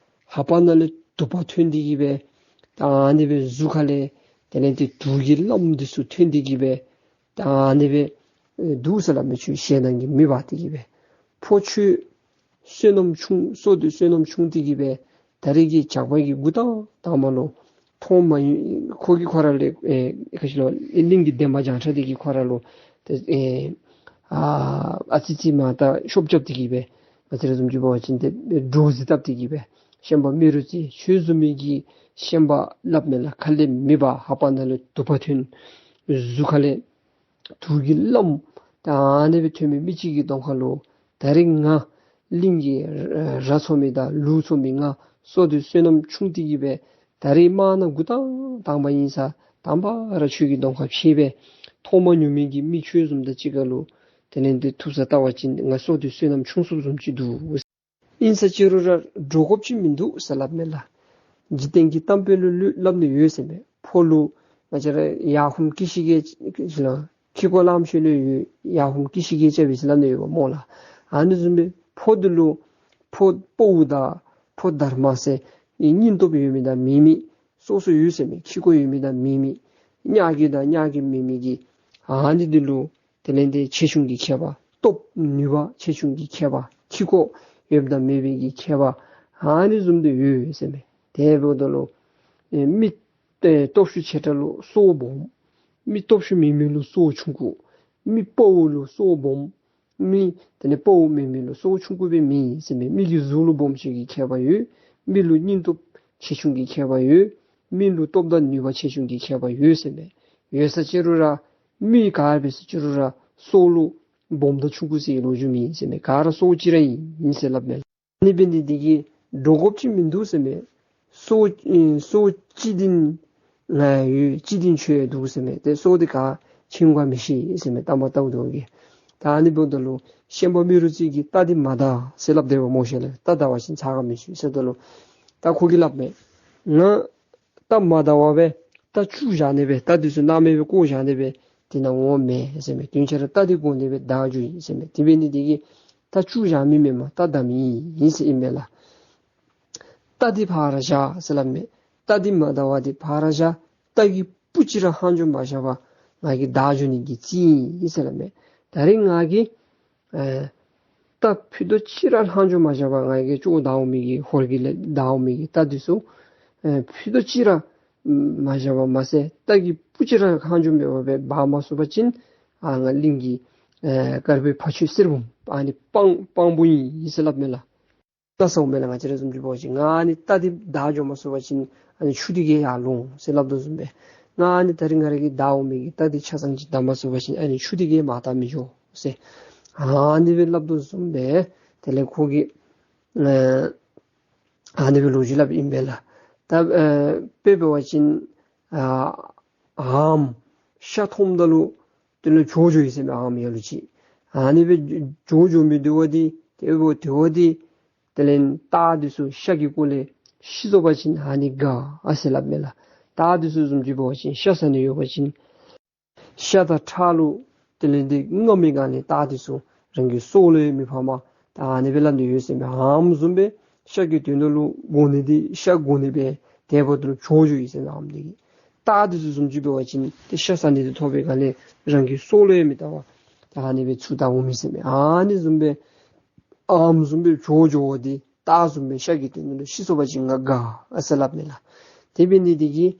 ལྷ་པ་ནང་ལས་དུ་པ་ཐོན་ཏེ་གི་སྦེ་ད་ཨ་ནི་སྦེ་གཟུགས་ཁ་ལས་དེ་ལས་ཏེ་དུག་གི་རླངསམ་འདི་ཚུ་ཐོན་ཏེ་གི་སྦེ་ད་ཨ་ནི་སྦེ་ཨེ་འདུག་ཟེར་སླབ་མས། ཁྱོད་ཞེ་སྡང་གི་མེ་འབར་ཏེ་གི་སྦེ་ཕོ་ཁྱོད་བསོད་ནམས་ཆུང་སྲོག་འདི་བསོད་ནམས་ཆུང་སྟེ་གི་སྦེ་ད་རེས་ཀྱི་ཇག་པ་གི་འགོ་དང་དང་པ་ལུ་ཐོག་མ་ཡུན་ཁོ་གིས་ཁོ་ར་ལས་ཨེ་ག་ཅི་ལོ་གླིང་གི་འདན་མ་བྱང་ཁྲ་འདི་གིས་ཁོ་ར་ལུ་ཏེ་ཨེ་ཨ་ཨ་ཙི་ཅིག་མར་ད་ཤོབ་རྐྱབ་སྟེ་གི་སྦེ་ང་བཅས་ར་བཟུམ་ཅིག་འབད་བ་ཅིན་ཏེ་འདྲོག་བཟི་བཏབ་སྟེ་གི་སྦེ་ཤན་པ་རྨེ་རུ་རྩེ་ཁྱོད་བཟུམ་མའི་གི་ཤན་པ་སླབ་མས་ལགས། ཁ་ལས་མེ་འབར་ལྷ་པ་ནང་ལས་དུ་པ་ཐོན། གཟུགས་ཁ་ལས་དུག་གི་རླངསམ་ད་ཨ་ནི་སྦེ་ཐོན་མི་མི་ཅིག་གི་གདོང་ཁ་ལུ་ད་རེས་ང་གླིང་གི་ར་ར་འཚོ་མི་དང་ལུག་འཚོ་མི་ང་སྲོག་འདི་བསོད་ནམས་ཆུང་སྟེ་གི་སྦེ་ད་རེས་དམག་ནང་འགོ་དང་དང་པ་ཨིན་ས་དང་པ་ར་ཁྱོད་ཀྱི་གདོང་ཁར་ཕྱད་སྦེ་ཐོག་མ་ཉུང་མི་གི་མི་ཁྱོད་བཟུམ་དང་གཅིག་ཁར་ལུ་དེ་ལས་ཏེ་ཐུག་ས་བལྟ་བ་ཅིན་ང་སྲོག་འདི་བསོད་ནམས་ཆུང་སུ་བཟུམ་ཅིག་འདུག། ཨིན་ས་ཅི་རུང་ར་འདྲོག་དགོཔ་ཅིག་མིན་འདུག་ཟེར་སླབ་མས་ལགས། འཇིག་རྟེན་གྱི་གཏམ་དཔེ་ལུ་ལུ་སླབ་ནི་ཡོད་ཟེར་མས། ཕོ་ལུ་ང་བཅས་ར་ཡར་ཧོམ་ཀི་ཤི་གེ་ལགས། ཁྱི་ཀོ་ལམ་ཤོད་ལུ་ཡོད་ཡར་ཧོམ་ཀི་ཤི་གེ་རྐྱབ་ཨིན་ཟེར་སླབ་ནི་ཡོདཔ་སྨོ་ལགས། ཨ་ནི་བཟུམ་སྦེ་ཕོ་འདི་ལུ་ཕོ་དཔའ་བོ་དང་ཕོ་དར་མ་ཟེར་སྙིང་སྟོབས་ཡོད་མི་དང་མེད་མི་སོ་སོ་ཡོད་ཟེར་མས། ཁྱི་ཀོ་ཡོད་མི་དང་མེད་མི་གཉའ་གི་དང་གཉའ་གི་མེད་མི་གི་ཨ་ནི་འདི་ལུ་དེ་ལས་ཏེ་ཆེ་ཆུང་གི་ཁྱད་པར་སྟོབས་ནུས་པ་ཆེ་ཆུང་གི་ཁྱད་པར་ཁྱི་ཀོ་ཡོདཔ་དང་མེད་པའི་གི་ཁྱད་པར་ཨ་ནི་བཟུམ་དུ་ཡོད་ཟེར་མས། དེ་འབདཝ་ད་ལུ་ཨེ་མི་ཨེ་སྟོབས་ཤུགས་ཆེ་དྲགས་ལུ་སྲོག་སྦོམ། མི་སྟོབས་ཤུགས་མེད་མི་ལུ་སྲོག་ཆུང་ཀུ། མི་དཔའ་བོ་ལུ་སྲོག་སྦོམ། མི་དེ་ལས་དཔའ་བོ་མེད་མི་ལུ་སྲོག་ཆུང་ཀུ་སྦེ་མེད་ཟེར་མས། མི་གི་གཟུགས་ལུ་སྦོམ་ཆུང་གི་ཁྱད་པར་ཡོད། མི་ལུ་སྙིང་སྟོབས་ཆེ་ཆུང་གི་ཁྱད་པར་ཡོད། མི་ལུ་སྟོབས་དང་ནུས་པ་ཆེ་ཆུང་གི་ཁྱད་པར་ཡོད་ཟེར་མས། ཡོད་ས་ཅི་རུང་ར་མི་ག་འབད་ས་ཅི་རུང་ར་སྲོག་ལུ་སྦོམ་དང་ཆུང་ཀུ་ཟེར་ལོ་རྒྱུས་མེད་ཟེར་མས། ག་ར་སྲོག་གཅིག་ར་ཨིན་ཟེར་སླབ་མས། ཨ་ནི་འབད་ནི་འདི་གིས་འདྲོག་དགོཔ་ཅིག་མིན་འདུག་ཟེར་མས། སྲོག་ཨེ་སྲོག་གཅིག་འདི་ང་ཡོད་གཅིག་འདི་ཁྱོད་འདུག་ཟེར་མས། ཏེ་སྲོག་འདི་ག་ཆེ་ཆུང་ག་མི་ཤེས་ཟེར་མས། ལྟ་མ་ལྟཝ་ད་གི་ད་ཨ་ནི་འབདཝ་ད་ལུ་ཤན་པ་རྨེ་རུ་རྩེ་གིས་རྟ་འདི་མ་བདའ་ཟེར་སླབ་སྡོདཔ་སྨོ་ཤེས་ལགས། རྟ་བདའ་བ་ཅིན་ཚ་ག་མི་ཤེས་ཟེརཝ་ད་ལུ་ད་ཁོ་གིས་སླབ་མས། ང་རྟ་མ་བདའ་བར་སྦེ་རྟ་བཅུག་བཞག་ནི་སྦེ་རྟ་འདི་ཚུ་སྣང་མེད་སྦེ་བཀོ་བཞག་ནི་སྦེ་དེ་ནང་འོང་མེད་ཟེར་མས། དོན་ཆ་ར་རྟ་འདི་དགོ་ནི་སྦེ་བདའ་འགྱོ་ཡི་ཟེར་མས། དེ་འབད་ནི་འདི་གིས་རྟ་བཅུག་བཞག་མི་མེན་མས། རྟ་བདའ་མི་ཨིན་ཟེར་ཨིན་མས་ལགས། རྟ་འདི་ཕར་བཞག་ཟེར་སླབ་མས། རྟ་འདི་མ་བདའ་བར་འདི་ཕར་བཞག། རྟ་གི་སྤུ་ཅིག་ར་ལྷག་འགྱོ་མ་བཞག་པར་ང་གིས་བདའ་འགྱོ་ནི་གི་རྩིས་ཨིན་ཟེར་སླབ་མས། ད་རེས་ང་གིས་ཨེ་རྟ་ཕུད་རྡོག་གཅིག་ར་ལྷག་འགྱོ་མ་བཞག་པར་ང་གིས་ཅོག་བདའ་འོང་མི་གི་ཧོར་གྱི་ལས་བདའ་འོང་མི་གི་རྟ་འདི་ཚུ་ཨེ་ཕུད་རྡོག་གཅིག་ར་མ་བཞག་པར་མ་ཚད་རྟ་གི་སྤུ་ཅིག་ར་ལྷག་འགྱོ་མེད་པར་སྦེ་འབག་མ་ཚུགས་པ་ཅིན་ཨ་ང་གླིང་གི་ཨེ་དཀར་པོའི་ཕ་ཆོས་གསེར་བུམ་ཨ་ནི་སྤང་སྤང་པོ་ཨིན་ཟེར་སླབ་མས་ལགས། ལགས་སོ་མས་ལགས། ང་བཅས་ར་བཟུམ་ཅིག་འབད་བ་ཅིན་ང་ཨ་ནི་རྟ་འདི་བདའ་འགྱོ་མ་ཚུགས་པ་ཅིན་ཨ་ནི་ཆུ་འདི་གིས་ཡར་ལོང་ཟེར་སླབ་དོ་བཟུམ་སྦེ་ང་ཨ་ནི་ད་རེས་ང་ར་གིས་བདའ་འོང་མི་གི་རྟ་འདི་ཆ་ཚང་ཅིག་བདའ་མ་ཚུགས་པ་ཅིན་ཨ་ནི་ཆུ་འདི་གིས་མར་ད་མི་འགྱོ་ཟེར་ཨ་ནི་སྦེ་སླབ་དོ་བཟུམ་སྦེ་དེ་ལས་ཁོ་གིས་ཨ་ཨ་ནི་སྦེ་ལོ་རྒྱུས་སླབ་ཨིན་པས་ལགས། ད་ཨ་དཔེ་འབད་བ་ཅིན་ཨ་ཨམ་ཤ་འཐུངམ་ད་ལུ་དེ་ལུ་བྱོག་འགྱོ་ཡི་ཟེར་མས། ཨམ་ཡ་ལུ་ཅིག་ཨ་ནི་སྦེ་བྱོག་འགྱོ་མི་དེ་བ་འདི་དེ་བ་འདི་དེ་ལས་རྟ་འདི་ཚུ་ཤ་གི་སྐོར་ལས་ཤི་སོང་པ་ཅིན་ཨ་ནི་དགའ་ཟེར་སླབ་མས་ལགས། རྟ་འདི་ཚུ་བཟུམ་ཅིག་འབད་བ་ཅིན་ཤ་ཟ་ནི་ཡོད་པ་ཅིན་ཤ་དང་ཁྲག་ལུ་དེ་ལས་འདི་རྔམ་མི་ག་ནི་རྟ་འདི་ཚུ་རང་གི་སྲོག་ལུ་ཡང་མི་ཕངས་པར་ད་ཨ་ནི་སྦེ་སླབ་ནི་ཡོད་ཟེར་མས། ཨམ་བཟུམ་སྦེ་ཤ་གི་དོན་དག་ལུ་དགོ་ནི་འདི་ཤ་དགོ་ནི་སྦེ་དེ་བ་འདི་ལུ་བྱོག་འགྱོ་ཡི་ཟེར་མས། ཨམ་འདི་གིས་རྟ་འདི་ཚུ་བཟུམ་ཅིག་འབད་བ་ཅིན་ཏེ་ཤ་ཟ་ནི་འདི་ཐོབ་པའི་སྒང་ལས་རང་གི་སྲོག་ལུ་ཡང་མི་བལྟ་བར་ད་ཨ་ནི་སྦེ་ཚུར་ད་འོང་མི་ཟེར་མས། ཨ་ནི་བཟུམ་སྦེ་ཨམ་བཟུམ་སྦེ་བྱོག་འགྱོ་བ་འདི་རྟ་བཟུམ་སྦེ་ཤ་གི་དོན་དག་ལུ་ཤི་སོང་པ་ཅིན་ང་དགའ་ཨ་ཟེར་སླབ་མས་ལགས། དེ་འབད་ནི་འདི་གིས་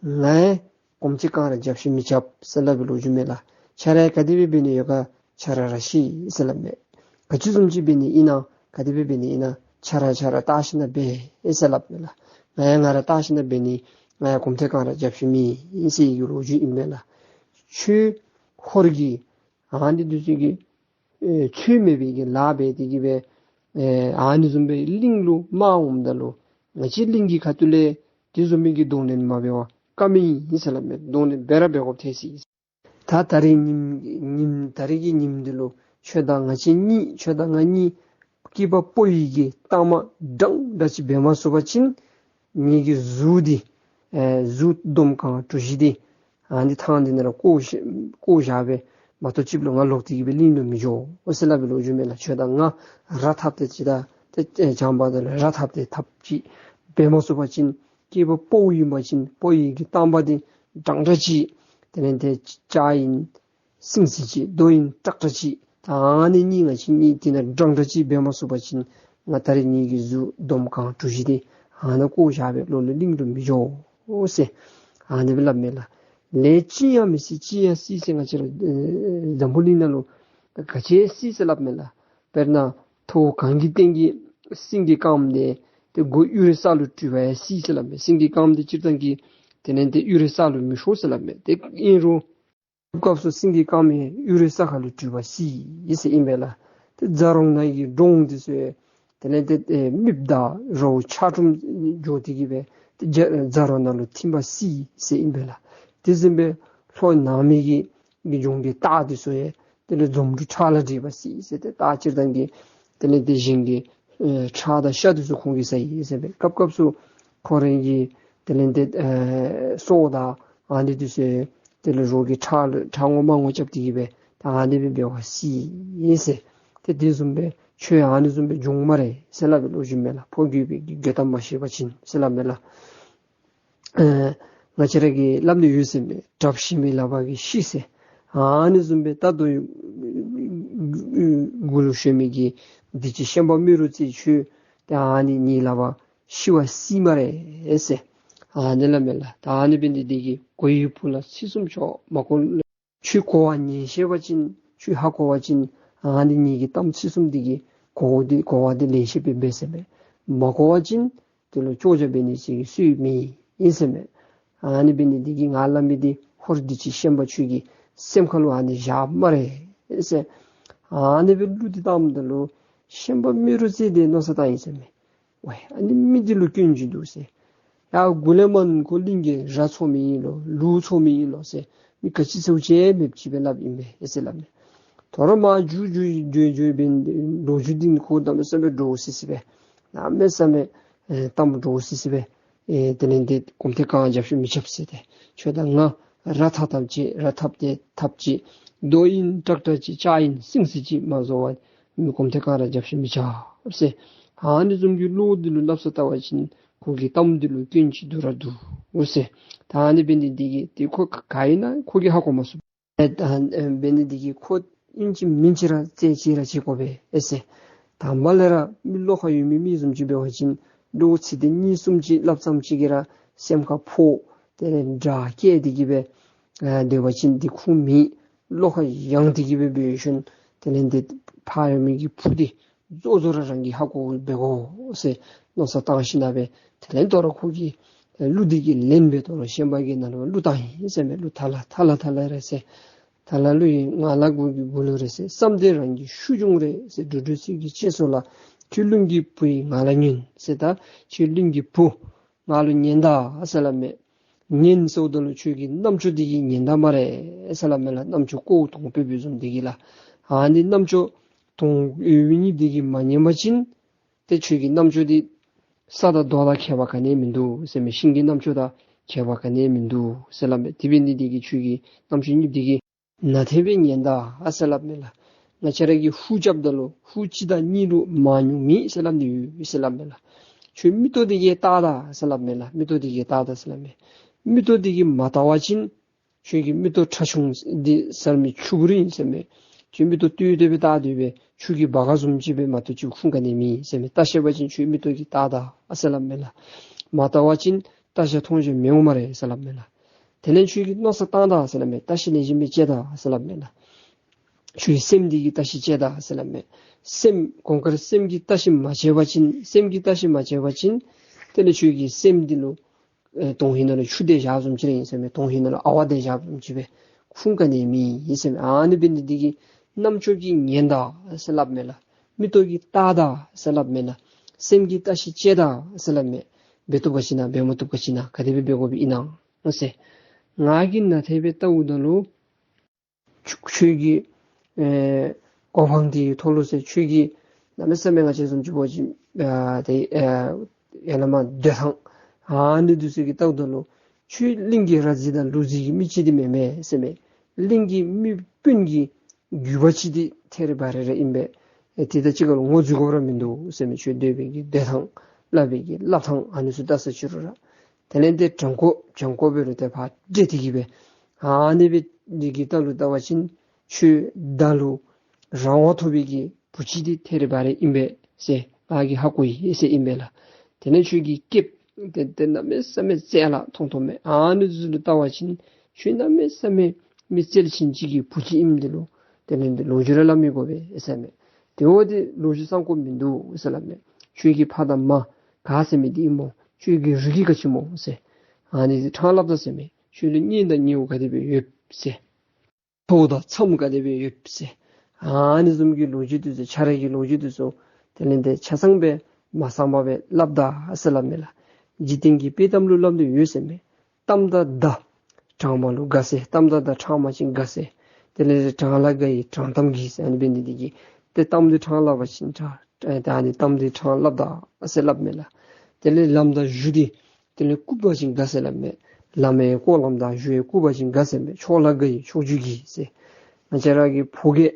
ང་ཡང་གོམ་ཚིག་གང་ར་རྒྱབ་ཤིག་མི་རྐྱབ་ཟེར་སླབ་པའི་ལོ་རྒྱུས་མས་ལགས། ཁྱོད་ར་ག་དེ་སྦེ་འབད་ནི་ཡོད་ག་ཁྱོད་ར་ར་ཤེས་ཟེར་སླབ་མས། ག་ཅི་བཟུམ་ཅིག་འབད་ནི་ཨིན་ན་ག་དེ་སྦེ་འབད་ནི་ཨིན་ན་ཁྱོད་ར་ཁྱོད་ར་བལྟ་ཞིན་ན་འབད་ཟེར་སླབ་མས་ལགས། ང་ཡང་ང་ར་བལྟ་ཞིན་ན་འབད་ནི་ང་ཡང་གོམ་ཐེངས་གང་ར་རྒྱབ་ཤིག་མེད་ཟེར་བའི་ལོ་རྒྱུས་ཨིན་མས་ལགས། ཁྱོད་ ཧོར་གྱི་ཨ་ནི་འདི་ཚུ་གིས་ཨེ་ཚོད་མེད་པའི་གི་ལཱ་འབད་དེ་གི་སྦེ་ཨེ་ཨ་ནི་བཟུམ་སྦེ་གླིང་ལུ་དམག་འོངམ་ད་ལུ་ང་བཅས་གླིང་གི་ཁ་ཐུག་ལས་དེ་བཟུམ་མའི་གི་གདོང་ལེན་མ་འབད་བར་བཀག་མི་ཨིན་ཟེར་སླབ་མས། གདོང་ལེན་འབད་ར་འབད་དགོཔ་ཐལ་ཅི། ད་ད་རིས་ཉིནམ་ཉིནམ་ད་རིས་ཀྱི་ཉིནམ་འདི་ལུ་ཁྱོད་དང་ང་བཅས་གཉིས་ཁྱོད་དང་ང་གཉིས་སྐྱེས་པ་ཕོ་ཡི་གི་གཏའ་མ་འདྲན་འདྲ་ཅིག་འབད་མ་ཚུགས་པ་ཅིན་ངེ་གི་གཟུགས་འདི་ཨེ་གཟུགས་འདོམ་གང་གྲུ་བཞི་འདི་ཨ་ནི་ཐང་འདི་ནང་ལུ་བཀོ་བཞག་བཀོ་བཞག་སྦེ་མ་གཏོགས་ཅིག་ལུ་ང་ལོག་སྟེ་གི་སྦེ་གླིང་ལུ་མི་འགྱོ་ཟེར་སླབ་པའི་ལོ་རྒྱུས་མས་ལགས། ཁྱོད་དང་ང་ར་འཐབ་སྟེ་ཅིག་ད་ཏེ་ཨེ་བྱམས་པ་དང་ར་འཐབ་སྟེ་འཐབ་ཅིག་འབད་མ་ཚུགས་པ་ཅིན་སྐྱེས་པ་ཕོ་ཨིན་པ་ཅིན་ཕོ་ཡི་གི་གཏམ་པ་འདི་འདྲན་འདྲ་ཅིག་དེ་ལས་ཏེ་ལྕགས་ཨིན་སིང་སིང་ཅིག་རྡོ་ཨིན་ཀྲག་ཀྲ་ཅིག་ད་ཨ་ནི་གཉིས་ང་བཅས་གཉིས་དེ་ནང་འདྲན་འདྲ་ཅིག་འབད་མ་ཚུགས་པ་ཅིན་ང་ད་རིས་ངེ་གི་གཟུགས་འདོམ་གང་གྲུ་བཞི་འདི་ཨ་ནཱ་བཀོ་བཞག་སྦེ་ལོག་ལོག་གླིང་ལུ་མི་འགྱོ་ཟེར་ཨ་ནི་སྦེ་སླབ་མས་ལགས། ལས་ཅི་ཡང་མི་སྲིད་ཅི་ཡང་སྲིད་ཟེར་ང་བཅས་ར་ཨེ་འཛམ་བུ་གླིང་ནང་ལུ་ག་ཅི་སྲིད་ཟེར་སླབ་མས་ལགས། དཔེར་ན་མཐོ་སྒང་གི་སྟེང་གི་སེང་གེ་དཀརམོ་འདི་ཏེ་མགོ་གཡུ་རལ་ས་ལུ་སྤྲུལ་བ་ཡང་སྲིད་ཟེར་སླབ་མས། སེང་གེ་དཀརམོ་འདི་སྤྱིར་བཏང་གི་དེ་ལས་ཏེ་གཡུ་རལ་ས་ལུ་མི་ཤོར་ཟེར་སླབ་མས། ཏེ་ཨིན་རུང་སྐབས་སུ་སེང་གེ་དཀརམོ་ཡང་གཡུ་རལ་ས་ཁ་ལུ་སྤྲུལ་བ་སྲིད་ཟེར་ཨིན་པས་ལགས། ཏེ་རྫ་རོང་ནང་གི་འབྲོང་འདི་ཚུ་ཡང་དེ་ལས་ཏེ་ཨེ་མིགཔ་དང་རྭཝ་ཆག་གྲུམ་འགྱོ་སྟེ་གི་སྦེ་ཏེ་རྫ་རྫ་རོང་ནང་ལུ་ཐིམ་པ་སྲིད་ཟེར་ཨིན་པས་ལགས། དེ་བཟུམ་སྦེ་ལྷོ་ནང་མི་གི་གི་ལྗོངས་ཀྱི་སྟག་འདི་ཚུ་ཡང་དེ་ལས་འཛོམས་འབྲུག་ཁྲག་ལ་འདྲེས་པ་སྲིད་ཟེར། ཏེ་སྟག་སྤྱིར་བཏང་གི་དེ་ལས་ཏེ་གཞན་གྱི་ཨེ་ཁྲག་དང་ཤ་འདི་ཚུ་ཁོང་གིས་ཟ་ཡི་ཟེར་སྦེ་སྐབས་སྐབས་སུ་ཁོ་རའི་གི་དེ་ལས་ཏེ་ཨེ་སྲོག་དང་ཨ་ནི་འདི་ཚུ་དེ་ལས་རོགས་ཀྱི་ཁྲག་ལུ་ཁྲག་ངོ་མ་ངོ་རྐྱབ་སྟེ་གི་སྦེ་ད་ཨ་ནི་སྦེ་འབད་བ་སྲིད་ཟེར། ཏེ་དེ་བཟུམ་སྦེ་ཁྱོད་ཨ་ནི་བཟུམ་སྦེ་འབྱུང་སྨ་རེ་ཟེར་སླབ་པའི་ལོ་རྒྱུས་མས་ལགས། ཕོ་རྒོད་པའི་གི་རྒོད་གཏམ་མ་ཤེས་པ་ཅིན་ཟེར་སླབ་མས་ལགས། ཨེ་ང་བཅས་ར་གིས་སླབ་ནི་ཡོད་ཟེར་མས། དྲགཔ་ཞི་མི་ལག་པ་གིས་ཤི་ཟེར། ཨ་ནི་བཟུམ་སྦེ་ད་ལྟོ་མགུ་ལུ་ཞོན་མི་གི་འདི་ཅིག་ཤན་པ་རྨེ་རུ་རྩེ་ཁྱོད་ཏེ་ཨ་ནི་ངེའི་ལག་པར་ཤི་བ་སྲིད་སྨ་རེ་ཟེར། ཨ་ནི་སླབ་མས་ལགས། ད་ཨ་ནི་འབད་ནི་འདི་གིས་གོ་བའི་བུ་ལ་ཚིག་གསུམ་ཆོག་མ་གོ། ཁྱོད་གོ་བ་ཉན་ཤེས་པ་ཅིན་ཁྱོད་ཧ་གོ་བ་ཅིན་ཨ་ནི་ངེ་གི་གཏམ་ཚིག་གསུམ་འདི་གིས་གོ་བ་འདི་གོ་བ་འདི་ལེན་ཤེས་པས་འབད་ཟེར་མས། མ་གོ་བ་ཅིན་དེ་ལུ་ཅོག་ཅོག་འབད་ནི་ཅིག་གི་སྲོལ་མེད་ཨིན་ཟེར་མས། ཨ་ནི་འབད་ནི་འདི་གིས་ང་སླབ་མི་འདི་ཧོར་འདི་ཅིག་ཤན་པ་ཁྱོད་ཀྱི་སེམས་ཁ་ལུ་ཨ་ནི་བཞག་སྨ་རེ་ཟེར། ཨ་ནི་སྦེ་གླུ་འདི་བཏངམ་ད་ལུ་ཤན་པ་རྨེ་རུ་རྩེ་འདི་མནོ་བསམ་བཏང་ཡི་ཟེར་མས། ཝའི་ཨ་ནི་མི་འདི་ལུ་སྐྱོན་ཅིག་འདུག་ཟེར། ཡ་མགུ་ལས་མར་ཁོ་གླིང་གི་ར་འཚོ་མི་ཨིན་ལོ་ལུག་འཚོ་མི་ཨིན་ལོ་ཟེར། མི་ག་ཅི་ཟེར་བ་ཅིན་མེདཔ་ཅིག་སྦེ་སླབ་ཨིན་པས་ཟེར་སླབ་མས། དོ་རུང་མར་མཇུག་མཇུག་མཇུག་མཇུག་འབད་ལོ་རྒྱུས་འདི་ཁོ་གནམ་མེད་ས་མེད་འདྲོག་སི་སི་སྦེ་གནམ་མེད་ས་མེད་ཨེ་གཏམ་འདྲོག་སི་སི་སྦེ་ཨེ་དེ་ལས་ཏེ་གོམ་ཐེངས་གང་རྒྱབ་བཤུད་མི་རྐྱབ་ཟེར་ཏེ། ཁྱོད་དང་ང་ར་འཐབ་འཐབ་ཅིག་ར་འཐབ་སྟེ་འཐབ་ཅིག་རྡོ་ཨིན་ཀྲག་ཀྲ་ཅིག་ལྕགས་ཨིན་སིང་སིང་ཅིག་མ་བཟོ་བར་མི་གོམ་ཐེངས་གང་ར་རྒྱབ་བཤུད་མི་རྐྱབ་ཟེར། ཨ་ནི་བཟུམ་གྱི་བློ་འདི་ལུ་སླབ་ས་བལྟ་བ་ཅིན་ཁོ་གི་གཏམ་འདི་ལུ་སྐྱོན་ཅིག་འདུག་ར་འདུག་འོ་ཟེར། ད་ཨ་ནི་འབད་ནི་འདི་གིས་ཏེ་ཁོ་ག་ཨིན་ན་ཁོ་གིས་ཧ་གོ་མ་ཚུགས། ཨེ་ད་ཨེ་འབད་ནི་འདི་གིས་ཁོ་ཨིན་ཅི་མིན་ཅི་ར་རྩད་ཅིག་ར་བཅད་དགོ་པས་ཨེ་ཟེར། དང་པ་ལས་ར་མི་བློ་ཁ་ཡོད་མི་མི་བཟུམ་ཅིག་འབད་བ་ཅིན་བློ་ཚིག་འདི་གཉིས་གསུམ་ཅིག་སླབ་ཙམ་ཅིག་གིས་ར་སེམས་ཁར་ཕོག་དེ་ལས་དགྲ་སྐྱེས་ཏེ་གི་སྦེ་ཨ་སྡོད་པ་ཅིན་འདི་ཁུངས་མེད། བློ་ཁ་ཡང་སྟེ་གི་སྦེ་འབད་ཞིནམ་དེ་ལས་འདི་ཕར་ཡོད་མི་གི་བུ་འདི་གཙོ་བོ་ར་རང་གིས་ཧ་གོ་འབད་དགོ་ཟེར་མནོ་བསམ་བཏང་ཞིནམ་ལས་དེ་ལས་དོ་རུང་ཁོ་གིས་གླུ་འདི་གི་ལན་སྦེ་དོ་རུང་ཤན་པ་གི་ནང་ལུ་གླུ་བཏང་ཡི་ཟེར་མས། གླུ་ཐ་ལ་ཐ་ལ་ཐ་ལ་རེད་ཟེར། ཐ་ལ་གླུ་ཡི་ང་ལ་གུ་གི་གུ་ལུ་རེད་ཟེར། བསམ་དོན་རང་གི་ཤུགས་བྱུང་རེད་ཟེར། འགྲོ་འགྲོ་ཚིག་གི་ཅེས་སོགས་ལ། ཁྱོད་གླིང་གི་བུ་ཡིས་ང་ལ་ཉོན་ཟེར། ད་ཁྱོད་གླིང་གི་བུ་ང་ལུ་ཉན་ད་ཟེར་སླབ་མས། ཉན་ཟེརཝ་ད་ལུ་ཁྱོད་ཀྱི་རྣམ་ཅོ་འདི་གིས་ཉན་ད་སྨ་རེ་ཟེར་སླབ་མས་ལགས། རྣམ་ཅོ་ཀོཝ་དོང་པེ་བུ་བཟུམ་འདི་གིས་ལགས། ཨ་ནི་རྣམ་ཅོ་དོང་ཡོད་མི་གཉིས་འདི་གིས་མ་ཉན་པ་ཅིན་ཏེ་ཁྱོད་ཀྱི་རྣམ་ཅོ་འདི་ས་དང་རྡོ་དང་ཁྱད་པར་ག་ནི་མིན་འདུག་ཟེར་མས། ཤིང་གི་རྣམ་ཅོ་དང་ཁྱད་པར་ག་ནི་མིན་འདུག་ཟེར་སླབ་མས། དེ་འབད་ནི་འདི་གིས་ཁྱོད་ཀྱི་རྣམ་ཅོ་གཉིས་འདི་གིས་ནན་ཏན་སྦེ་ཉན་ད་ཟེར་སླབ་མས་ལགས། ང་བཅས་ར་གིས་ཧུ་རྐྱབ་ད་ལུ་ཧུ་གཅིག་དང་གཉིས་ལུ་མང་ཉུང་མེད་ཟེར་སླབ་ནི་ཡོད་ཟེར་སླབ་མས་ལགས། ཁྱོད་མིག་ཏོ་འདི་གིས་བལྟ་ད་ཟེར་སླབ་མས་ལགས། མིག་ཏོ་འདི་གིས་བལྟ་ད་ཟེར་སླབ་མས། མིག་ཏོ་འདི་གིས་མ་བལྟ་བ་ཅིན་ཁྱོད་ཀྱི་མིག་ཏོ་ཁྲ་ཆུང་འདི་ཟེར་མི་ཆུ་བུར་ཨིན་ཟེར་མས། ཁྱོད་མིག་ཏོ་ཏོག་ཏོ་སྦེ་བལྟ་སྡོད་པས། ཆུ་གི་སྦ་ག་བཟུམ་ཅིག་སྦེ་མ་གཏོགས་ཅིག་ཁུངས་ག་ནི་མེད་ཟེར་མས། བལྟ་ཤེས་པ་ཅིན་ཁྱོད་མིག་ཏོ་གིས་བལྟ་ད་ཟེར་སླབ་མས་ལགས། མ་བལྟ་བ་ཅིན་བལྟ་ཤེས་མཐོང་ཤེས་མི་འོང་སྨ་རེ་ཟེར་སླབ་མས་ལགས། དེ་ལས་ཁྱོད་ཀྱིས་མནོ་བསམ་བཏང་ད་ཟེར་སླབ་མས། བརྟག་ཞིབ་ལེགས་ཤོམ་སྦེ་དཔྱད་ད་ཟེར་སླབ་མས་ལགས། ཁྱོད་ཀྱི་སེམས་འདི་གིས་བརྟག་ཞིབ་དཔྱད་ད་ཟེར་སླབ་མས། སེམས་གོང་དཀར་སེམས་ཀྱིས་བརྟག་ཞིབ་མ་དཔྱད་པ་ཅིན་སེམས་ཀྱིས་བརྟག་ཞིབ་མ་དཔྱད་པ་ཅིན་དེ་ལས་ཁྱོད་ཀྱི་སེམས་འདི་ལུ་ཨེ་དོང་ཧིང་ནང་ལུ་ཆུ་དེ་བཞག་བཟུམ་ཅིག་ར་ཨིན་ཟེར་མས། དོང་ཧིང་ནང་ལུ་ཨ་ཝ་དེ་བཞག་བཟུམ་ཅིག་སྦེ་ ཁུངས་ག་ནི་མེད་ཟེར་མས། ཨ་ནི་འབད་ནི་འདི་གིས་རྣམ་ཅོ་གིས་ཉན་ད་ཟེར་སླབ་མས་ལགས། མིག་ཏོ་གིས་བལྟ་ད་ཟེར་སླབ་མས་ལགས། སེམས་ཀྱིས་བརྟག་ཞིབ་དཔྱད་ད་ཟེར་སླབ་མས། འབད་བཏུབ་ག་ཅི་ཨིན་ན་འབད་མ་བཏུབ་ག་ཅི་ཨིན་ན་ག་དེ་སྦེ་འབད་དགོཔ་ཨིན་ན་ཟེར། ང་གིས་ནཱ་དེ་སྦེ་བལྟཝ་ད་ལུ་ཁྱོད་ཁྱོད་ཀྱི་ཨེ་གོ་འཕང་འདི་ཐོབ་ལོ་ཟེར། ཁྱོད་ཀྱི་གནམ་མེད་ས་མེད་ང་བཅས་བཟུམ་ཅིག་འབད་བ་ཅིན་ཨ་དེ་ཨེ་ཡ་ལ་མ་སྡོད་ཐངས་ཨ་ནི་འདི་ཚུ་གི་བལྟཝ་ད་ལུ་ཁྱོད་གླིང་གི་ར་བཟི་དང་ལུག་བཟི་གི་མི་ཅིག་འདི་མེན་མས་ཟེར་མས། གླིང་གི་མི་དཔོན་གྱི་རྒྱུད་པ་ཅིག་འདི་ཐད་རི་བ་རི་ར་ཨིན་པས། ཨེ་དེ་དང་གཅིག་ཁར་ལུ་ངོ་འཛུལ་དགོཔ་ར་མིན་འདུག་ཟེར་མས། ཁྱོད་སྡོད་པའི་གི་སྡོད་ཐངས་སླབ་པའི་གི་སླབ་ཐངས་ཨ་ནི་ཚུ་བལྟ་ས་ཅི་རུང་ར་དེ་ལས་ཏེ་དྲང་པོ་དྲང་པོ་འབད་རུང་ཏེ་ཕར་བསྒྲལ་ཏེ་གི་སྦེ་ཨ་ནི་སྦེ་འདི་གི་ལྟག་ལུ་བལྟ་བ་ཅིན་ཁྱོད་བདག་ལུ་རང་དབང་ཐོབ་པའི་གི་བུ་ཅིག་འདི་ཐད་རི་བ་རི་ཨིན་པས་ཟེར་ང་གིས་ཧ་གོ་ཡི་ཟེར་ཨིན་པས་ལགས། དེ་ལས་ཁྱོད་ཀྱི་སྐེདཔ་དེ་དེ་གནམ་མེད་ས་མེད་རྩལ་ལ་མཐོང་མཐོངམ་མས། ཨ་ནི་ཚུ་ལུ་བལྟ་བ་ཅིན་ཁྱོད་གནམ་མེད་ས་མེད་མི་རྩལ་ཅན་ཅིག་གི་བུ་ཅིག་ཨིནམ་འདི་ལུ་དེ་ལས་འདི་ལོ་རྒྱུས་ར་སླབ་མི་དགོ་པས་ཟེར་མས། དེ་འོ་འདི་ལོ་རྒྱུས་བསམ་དགོཔ་མིན་འདུག་ཟེར་སླབ་མས། ཁྱོད་ཀྱི་ཕ་དང་མ་ག་ཟེར་མི་འདི་ཨིན་མོ། ཁྱོད་ཀྱི་རིགས་ཀྱི་ག་ཅི་སྨོ་ཟེར། ཨ་ནི་འདི་ཕྲང་སླབ་ད་ཟེར་མས། ཁྱོད་ལུ་གཉེན་དང་ཉེཝ་ག་དེ་སྦེ་ཡོད་ཟེར། ཕོཝ་དང་མཚམས་ག་དེ་སྦེ་ཡོད་ཟེར། ཨ་ནི་བཟུམ་གྱི་ལོ་རྒྱུས་འདི་ཚུ་ཁྱོད་ར་གི་ལོ་རྒྱུས་འདི་ཚུ་དེ་ལས་འདི་ཆ་ཚང་སྦེ་མ་གསང་པ་སྦེ་སླབ་ད་ཟེར་སླབ་མས་ལགས། འཇིག་རྟེན་གྱི་དཔེ་གཏམ་ལུ་སླབ་སྟེ་ཡོད་ཟེར་མས། གཏམ་དང་མདའ་དྲང་མ་ལུ་དགའ་ཟེར། གཏམ་དང་མདའ་ཕྲང་མ་ཅིན་དགའ་ཟེར། དེ་ལས་དྲང་ལ་དགའ་ཡི་དྲང་གཏམ་གྱིས་ཟེར། ཨ་ནི་འབད་ནི་འདི་གིས་ཏེ་གཏམ་འདི་ཕྲང་སླབ་པ་ཅིན་དྲང་ཨེ་ད་ཨ་ནི་གཏམ་འདི་ཕྲང་སླབ་ད་ཟེར་སླབ་མས་ལགས། དེ་ལས་ལམ་དང་གཞུ་འདི་དེ་ལས་བཀུག་པ་ཅིན་དགའ་ཟེར་སླབ་མས། ལམ་ཡང་སྐོར་ལམ་དང་གཞུ་ཡང་བཀུག་པ་ཅིན་དགའ་ཟེར་མས། ཕྱོགས་ལ་དགའ་ཡི་ཕྱོགས་བཅུ་གྱིས་ཟེར། ང་བཅས་ར་གི་ཕོ་སྐྱེས་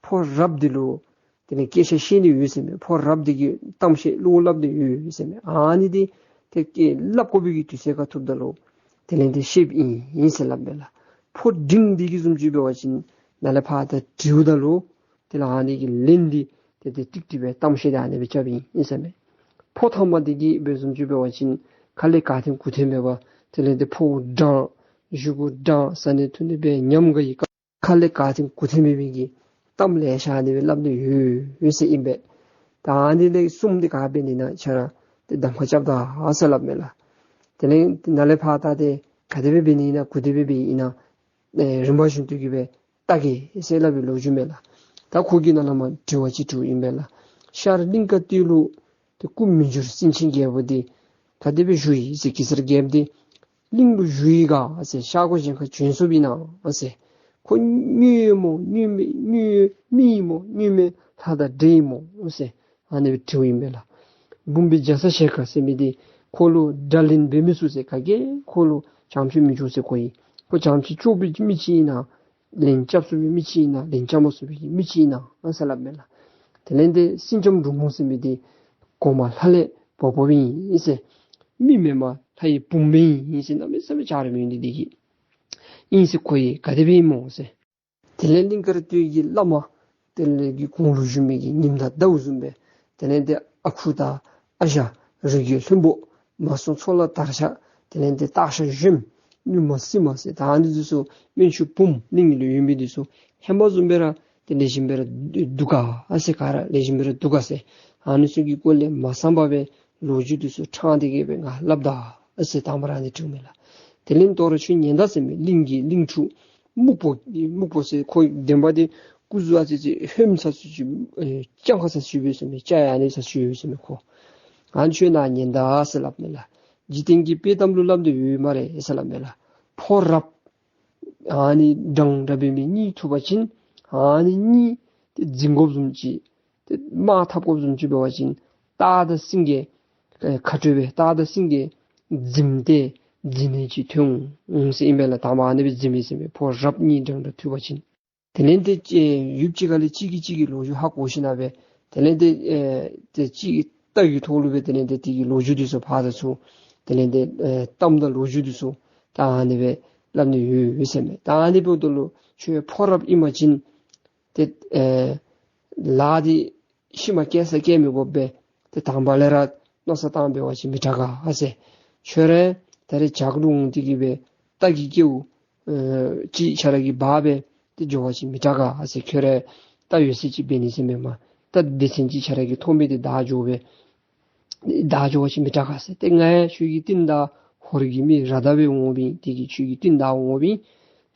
ཕོ་རབ་འདི་ལུ་དེ་ལས་སྐད་ཆ་བཤད་ནི་ཡོད་ཟེར་མས། ཕོ་རབ་འདི་གིས་གཏམ་བཤད་བློ་སླབ་སྟེ་ཡོད་ཟེར་མས། ཨ་ནི་འདི་ཏེ་སྐད་སླབ་དགོ་པའི་གི་དུས་ཚོད་ཁར་ཐུགཔ་ད་ལུ་དེ་ལས་འདི་བཤདཔ་ཨིན་ཨིན་ཟེར་སླབ་མས་ལགས། ཕོ་འབྲིང་འདི་གིས་བཟུམ་ཅིག་འབད་བ་ཅིན་ནཱ་ལས་ཕར་ད་དྲིཝ་ད་ལུ་དེ་ལས་ཨ་ནི་གི་ལན་འདི་ཏེ་ཏེ་ཏིག་ཏིག་སྦེ་གཏམ་བཤད་འདི་ཨ་ནི་སྦེ་རྐྱབ་ཨིན་ཨིན་ཟེར་མས། ཕོ་ཐ་མ་འདི་གིས་འབད་བཟུམ་ཅིག་འབད་བ་ཅིན་ཁ་ལས་ག་ཐོན་གུ་ཐོན་མེད་པར་དེ་ལས་ཏེ་ཕོཝ་འགྲངས་གཞུ་གུ་འགྲངས་ཟ་ནི་འཐུང་ནི་སྦེ་ཉམས་དགའ་ཡི་ཁ་ལས་ག་ཐོན་གུ་ཐོན་མེད་པའི་གི་གཏམ་ལེ་ཤ་ཨ་ནི་སྦེ་སླབ་སྟེ་ཡོད་ཟེར་ཨིན་པས། ད་ཨ་ནི་ལས་གསུམ་འདི་ག་འབད་ནི་ན་ཁྱོད་ར་ཏེ་གདམ་ཁ་རྐྱབ་ད་ཟེར་སླབ་མས་ལགས། དེ་ལས་ནཱ་ལས་ཕར་ད་ཏེ་ག་དེ་སྦེ་འབད་ནི་ཨིན་ན་གུ་དེ་སྦེ་འབད་ནི་ཨིན་ན་ཨེ་རིམ་པ་བཞིན་དུ་གི་སྦེ་བལྟ་གེ་ཟེར་སླབ་པའི་ལོ་རྒྱུས་མས་ལགས། ད་ཁོ་གིས་ནཱ་ལས་མར་དྲི་བ་ཅིག་དྲིཝ་ཨིན་པས་ལགས། ཤར་གླིང་དཀར་སྟོད་ལུ་ཏེ་སྐུ་མི་འགྱུར་སེང་ཆེན་རྒྱལ་པོ་འདི་ག་དེ་སྦེ་བཞུགས་ཡི་ཟེར། གེ་སར་རྒྱལཔོ་འདི་གླིང་ལུ་བཞུགས་ཡི་ག་ཟེར། ཤར་སྒོ་གཞན་ཁར་བྱོན་སོཔ་ཨིན་ན་ཟེར། ཁོ་དངོས་ཡོད་སྨོ་དངོས་མེད་དངོས་ཡོད་མི་ཨིན་སྨོ་དངོས་མེད་ལྷ་དང་འདྲེ་ཨིན་སྨོ་ཟེར། ཨ་ནི་སྦེ་དྲིཝ་ཨིན་པས་ལགས། འབུམ་པའི་རྒྱ་ཚ་ཞལ་དཀར་ཟེར་མི་འདི་ཁོ་ལུ་དགྲ་ལན་འབད་མི་ཚུགས་ཟེར། ག་གིས་ཁོ་ལུ་བྱམས་སྐྱོང་མི་བྱུང་ཟེར་ཁོ་ཡི། ཁོ་བྱམས་སྐྱོང་བྱེད་པའི་མི་ཅིག་ཨིན་ན་ལན་རྐྱབ་ཚུགས་པའི་མི་ཅིག་ཨིན་ན་ལན་རྐྱབ་མ་ཚུགས་པའི་མི་ཅིག་ཨིན་ན་ཨ་ཟེར་སླབ་མས་ལགས། དེ་ལས་ཏེ་སེང་ལྕམ་འབྲུག་མོ་ཟེར་མི་འདི་གོང་མ་ལྷ་ལས་བབས་བབསཔ་ཨིན་ཟེར། མི་མེན་པར་ལྷ་ཡི་བུམོ་ཨིན་ཟེར། གནམ་མེད་ས་མེད་ཆ་རོགས་མི་འདི་འདི་གིས་ཨིན་ཟེར། ཁོ་ཡི་ག་དེ་སྦེ་ཨིན་སྨོ་ཟེར། དེ་ལས་གླིང་དཀར་སྟོད་ཀྱི་བླ་མ་དེ་ལས་ཀྱི་གོང་ལུ་བཞུགས་མི་གི་ཉིམ་དང་ཟླཝ་བཟུམ་སྦེ་དེ་ལས་ཏེ་ཨ་ཁུ་དང་ཨ་ཞང་རིགས་ཀྱི་ལྷུན་པོ་མ་སྲུང་ཚོགས་ལ་དར་ཤ་དེ་ལས་ཏེ་སྟག་ཤར་གཞོནམ་མྱུར་མ་སྲིན་མ་ཟེར། ད་ཨ་ནི་འདི་ཚུ་སྨན་ཆུང་བུམོ་གླིང་ལུ་ཡོད་མི་འདི་ཚུ་ཧེ་མ་བཟུམ་སྦེ་ར་ཏེ་ལེགས་ཤོམ་སྦེ་ར་འདུག་ག་ཨ་ཟེར། ག་ར་ལེགས་ཤོམ་སྦེ་ར་འདུག་ག་ཟེར། ཨ་ནི་ཚུ་གི་སྐོར་ལས་མ་གསང་པར་སྦེ་ལོ་རྒྱུས་འདི་ཚུ་ཕྲང་སྟེ་གི་སྦེ་ང་སླབ་ད་ཨ་ཟེར་དང་པ་ར་ཨ་ནི་དྲིཝ་མས་ལགས། དེ་ལས་དོ་རུང་ཁྱོད་ཉན་ད་ཟེར་མས། གླིང་གི་གླིང་ཕྲུག་སྨུག་པོ་སྨུག་པོ་ཟེར། ཁོ་བདེན་པ་འདི་སྐུ་གཟུགས་ཨ་ཙི་ཅིག་ཧོནམ་ས་ཚུ་ཅིག་ཨེ་སྤྱང་ཁ་ས་ཚུ་ཅིག་ཡོད་ཟེར་མས། སྐྱ་ཡ་ཨ་ནི་ས་ཚུ་ཅིག་ཡོད་ཟེར་མས་ཁོ། ཨ་ནི་ཁྱོད་ནཱ་ཉན་ད་ཟེར་སླབ་མས་ལགས། འཇིག་རྟེན་གྱི་དཔེ་གཏམ་ལུ་སླབ་སྟེ་ཡོད་སྨ་རེ་ཟེར་སླབ་མས་ལགས། ཕོ་རབ་ཨ་ནི་འདྲན་འདྲ་འབད་མི་གཉིས་ཐུག་པ་ཅིན་ཨ་ནི་གཉིས་ཏེ་འཛིང་དགོཔ་བཟུམ་ཅིག་ཏེ་དམག་འཐབ་དགོཔ་བཟུམ་ཅིག་འབད་བ་ཅིན་སྟག་དང་སེང་གེ་ཨེ་ཁ་སྤྲོད་སྦེ་སྟག་དང་སེང་གེ་འཛིངམ་ཏེ་འཛིང་ནི་ཅིག་ཐོན་འོང་ཟེར་ཨིན་པས་ལགས། དང་པ་ཨ་ནི་སྦེ་འཛིང་མས་ཟེར་མས། ཕོ་རབ་གཉིས་འདྲན་འདྲ་ཐུག་པ་ཅིན། དེ་ལས་ཏེ་ཨེ་ཡུདཔ་ཅིག་ཁ་ལས་གཅིག་གིས་གཅིག་གི་ལོ་རྒྱུས་ཧ་གོ་ཞིན་ན་སྦེ་དེ་ལས་ཏེ་ཨེ་ཏེ་གཅིག་གི་རྟ་གི་ཐོག་ལུ་སྦེ་དེ་ལས་ཏེ་དེ་གི་ལོ་རྒྱུས་འདི་ཚུ་ཕར་དང་ཚུར་དེ་ལས་ཏེ་ཨེ་གཏམ་དང་ལོ་རྒྱུས་འདི་ཚུ་ད་ཨ་ནི་སྦེ་སླབ་ནི་ཡོད་ཡོད་ཟེར་མས། ད་ཨ་ནི་འབདཝ་ད་ལུ་ཁྱོད་ཕོ་རབ་ཨིན་པ་ཅིན་ཏེ་ཨེ་ལཱ་འདི་ཤུལ་མ་བཀལ་ས་བཀལ་མི་དགོ་པས། ཏེ་དང་པ་ལས་ར་མནོ་བསམ་བཏང་འབད་བ་ཅིན་མི་དྲག་ག་ཨ་ཟེར། ཁྱོད་ར་ད་རེས་བྱག་ལུ་འོང་སྟེ་གི་སྦེ་རྟ་གི་སྐེདཔ་ཨེ་ཅིག་ཁྱོད་ར་གིས་འབག་སྦེ་ཏེ་འགྱོ་བ་ཅིན་མི་དྲག་ག་ཨ་ཟེར། ཁྱོད་ར་རྟ་ཡོད་ཚད་ཅིག་འབད་ནི་ཟེར་མེན་མས། རྟ་སྡེ་ཚན་ཅིག་ཁྱོད་ར་གིས་ཐོབ་མི་འདི་བདའ་འགྱོ་སྦེ་བདའ་འགྱོ་བ་ཅིན་མི་དྲག་ག་ཟེར། ཏེ་ང་ཡང་ཁྱོད་ཀྱི་རྟིང་བདའ་ཧོར་གྱི་མི་ར་བདའ་སྦེ་འོང་འོངམ་ཨིན། དེ་གིས་ཁྱོད་ཀྱི་རྟིང་བདའ་འོང་འོངམ་ཨིན།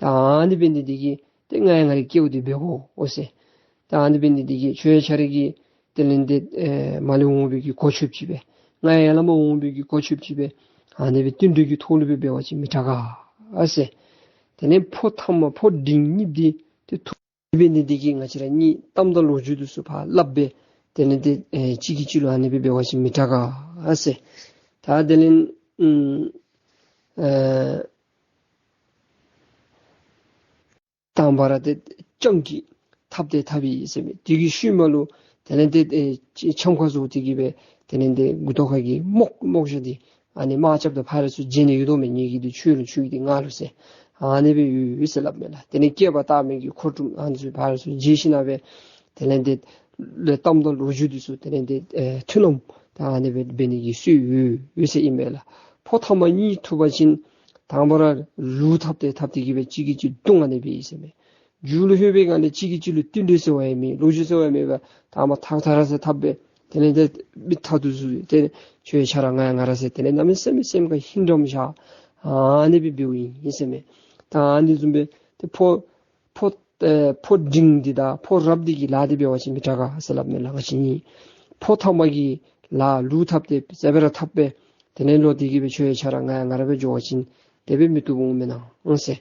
ད་ཨ་ནི་འབད་ནི་འདི་གིས་ཏེ་ང་ཡང་ང་རའི་སྐལཝ་འདི་འབད་དགོ་འོང་ཟེར། ད་ཨ་ནི་འབད་ནི་འདི་གིས་ཁྱོད་ཡང་ཁྱོད་རའི་གི་དེ་ལས་འདི་ཨེ་མར་ལས་འོང་བའི་གི་གོ་ཆོདཔ་ཅིག་སྦེ། ང་ཡང་ཡར་ལས་མར་འོང་བའི་གི་གོ་ཆོདཔ་ཅིག་སྦེ། ཨ་ནི་སྦེ་བསྟུན་གྲོས་ཀྱི་ཐོག་ལུ་སྦེ་འབད་བ་ཅིན་མི་དྲག་ག་ཟེར། དེ་ལས་ཕོ་ཐ་མ་ཕོ་འབྲིང་གཉིས་འདི་ཏེ་ཐུག་འབད་ནི་འདི་གིས་ང་བཅས་ར་གཉིས་གཏམ་དང་ལོ་རྒྱུས་འདི་ཚུ་ཕར་སླབ་སྦེ། དེ་ལས་འདི་ཨེ་གཅིག་གིས་གཅིག་ལུ་ཨ་ནི་སྦེ་འབད་བ་ཅིན་མི་དྲག་ག་ཟེར། ད་དེ་ལས་ཨམ་ཨེ་དང་པ་ར་ཏེ་སྤྱང་ཀི་འཐབ་སྟེ་འཐབ་ཡི་ཟེར་མས། དེ་གི་ཤུལ་མ་ལུ་དེ་ལས་འདི་ཨེ་འཆམ་ཁ་བཟོ་སྟེ་གི་སྦེ་དེ་ལས་འདི་མགུ་ཏོ་ཁ་གི་རྨོག་རྨོག་ཤ་འདི་ཨ་ནི་དམག་རྐྱབ་ད་ཕར་ཚུར་བརྗེ་ནི་ཡོད་དོ་མས། ངེ་གི་འདི་ཁྱོད་ལུ་ཁྱོད་ཀྱི་འདི་ང་ལུ་ཟེར། ཨ་ནི་སྦེ་ཡོད་ཡོད་ཟེར་སླབ་མས་ལགས། དེ་ལས་སྐེད་པ་བཏགས་མི་གི་ཁོ་ཏྲུམ་ཨ་ནི་ཚུ་ཕར་ཚུར་བརྗེ་ཞིནམ་སྦེ་དེ་ལས་འདི་ལས་གཏམ་དང་ལོ་རྒྱུས་འདི་ཚུ་དེ་ལས་འདི་ཨེ་མཐུན་ལམ་ད་ཨ་ནི་སྦེ་འབད་ནི་གི་སྲོལ་ཡོད་ཡོད་ཟེར་ཨིན་མས་ལགས། ཕོ་ཐ་མ་གཉིས་ཐུག་པ་ཅིན་དང་པ་ར་ལུག་འཐབ་སྟེ་འཐབ་སྟེ་གི་སྦེ་གཅིག་གིས་གཅིག་བརྡུང་ཨ་ནི་སྦེ་ཨིན་ཟེར་མས། མཇུག་ལུ་ལྷོད་པའི་སྒང་ལས་གཅིག་གིས་གཅིག་ལུ་བསྟུན་གྲོས་ཟེར་བ་ཡང་མེད། ལོ་རྒྱུས་ཟེར་བ་ཡང་མེད་པར་དང་པ་ཐག་ཐག་ར་ཟེར་འཐབ་སྦེ་དེ་ལས་འདི་མི་ཐག་ཐུག་ཚུ་དེ་ཁྱོད་ཡང་ཁྱོད་ར་ང་ཡང་ང་ར་ཟེར་དེ་ལས་གནམ་མེད་ས་མེད་སེམས་ཁར་ཧིང་འདྲེསམ་བཞག་ཨ་ནི་སྦེ་འབདཝ་ཨིན་ཟེར་མས། ད་ཨ་ནི་བཟུམ་སྦེ་ཏེ་ཕོ་ཕོ་ཨེ་ཕོ་འབྲིང་འདི་དང་ཕོ་རབ་འདི་གི་ལཱ་འདི་འབད་བ་ཅིན་མི་དྲག་ག་ཟེར་སླབ་མས་ལགས། ང་བཅས་གཉིས་ཕོ་ཐ་མ་གི་ལཱ་ལུག་འཐབ་སྟེ་ཟེར་སྦེ་ར་འཐབ་སྦེ་དེ་ལས་ལོག་སྟེ་གི་སྦེ་ཁྱོད་ཡང་ཁྱོད་ར་ང་ཡང་ང་ར་སྦེ་འགྱོ་བ་ཅིན་དེ་སྦེ་མི་བཏུབ་འོང་མེན་ན་ཟེར།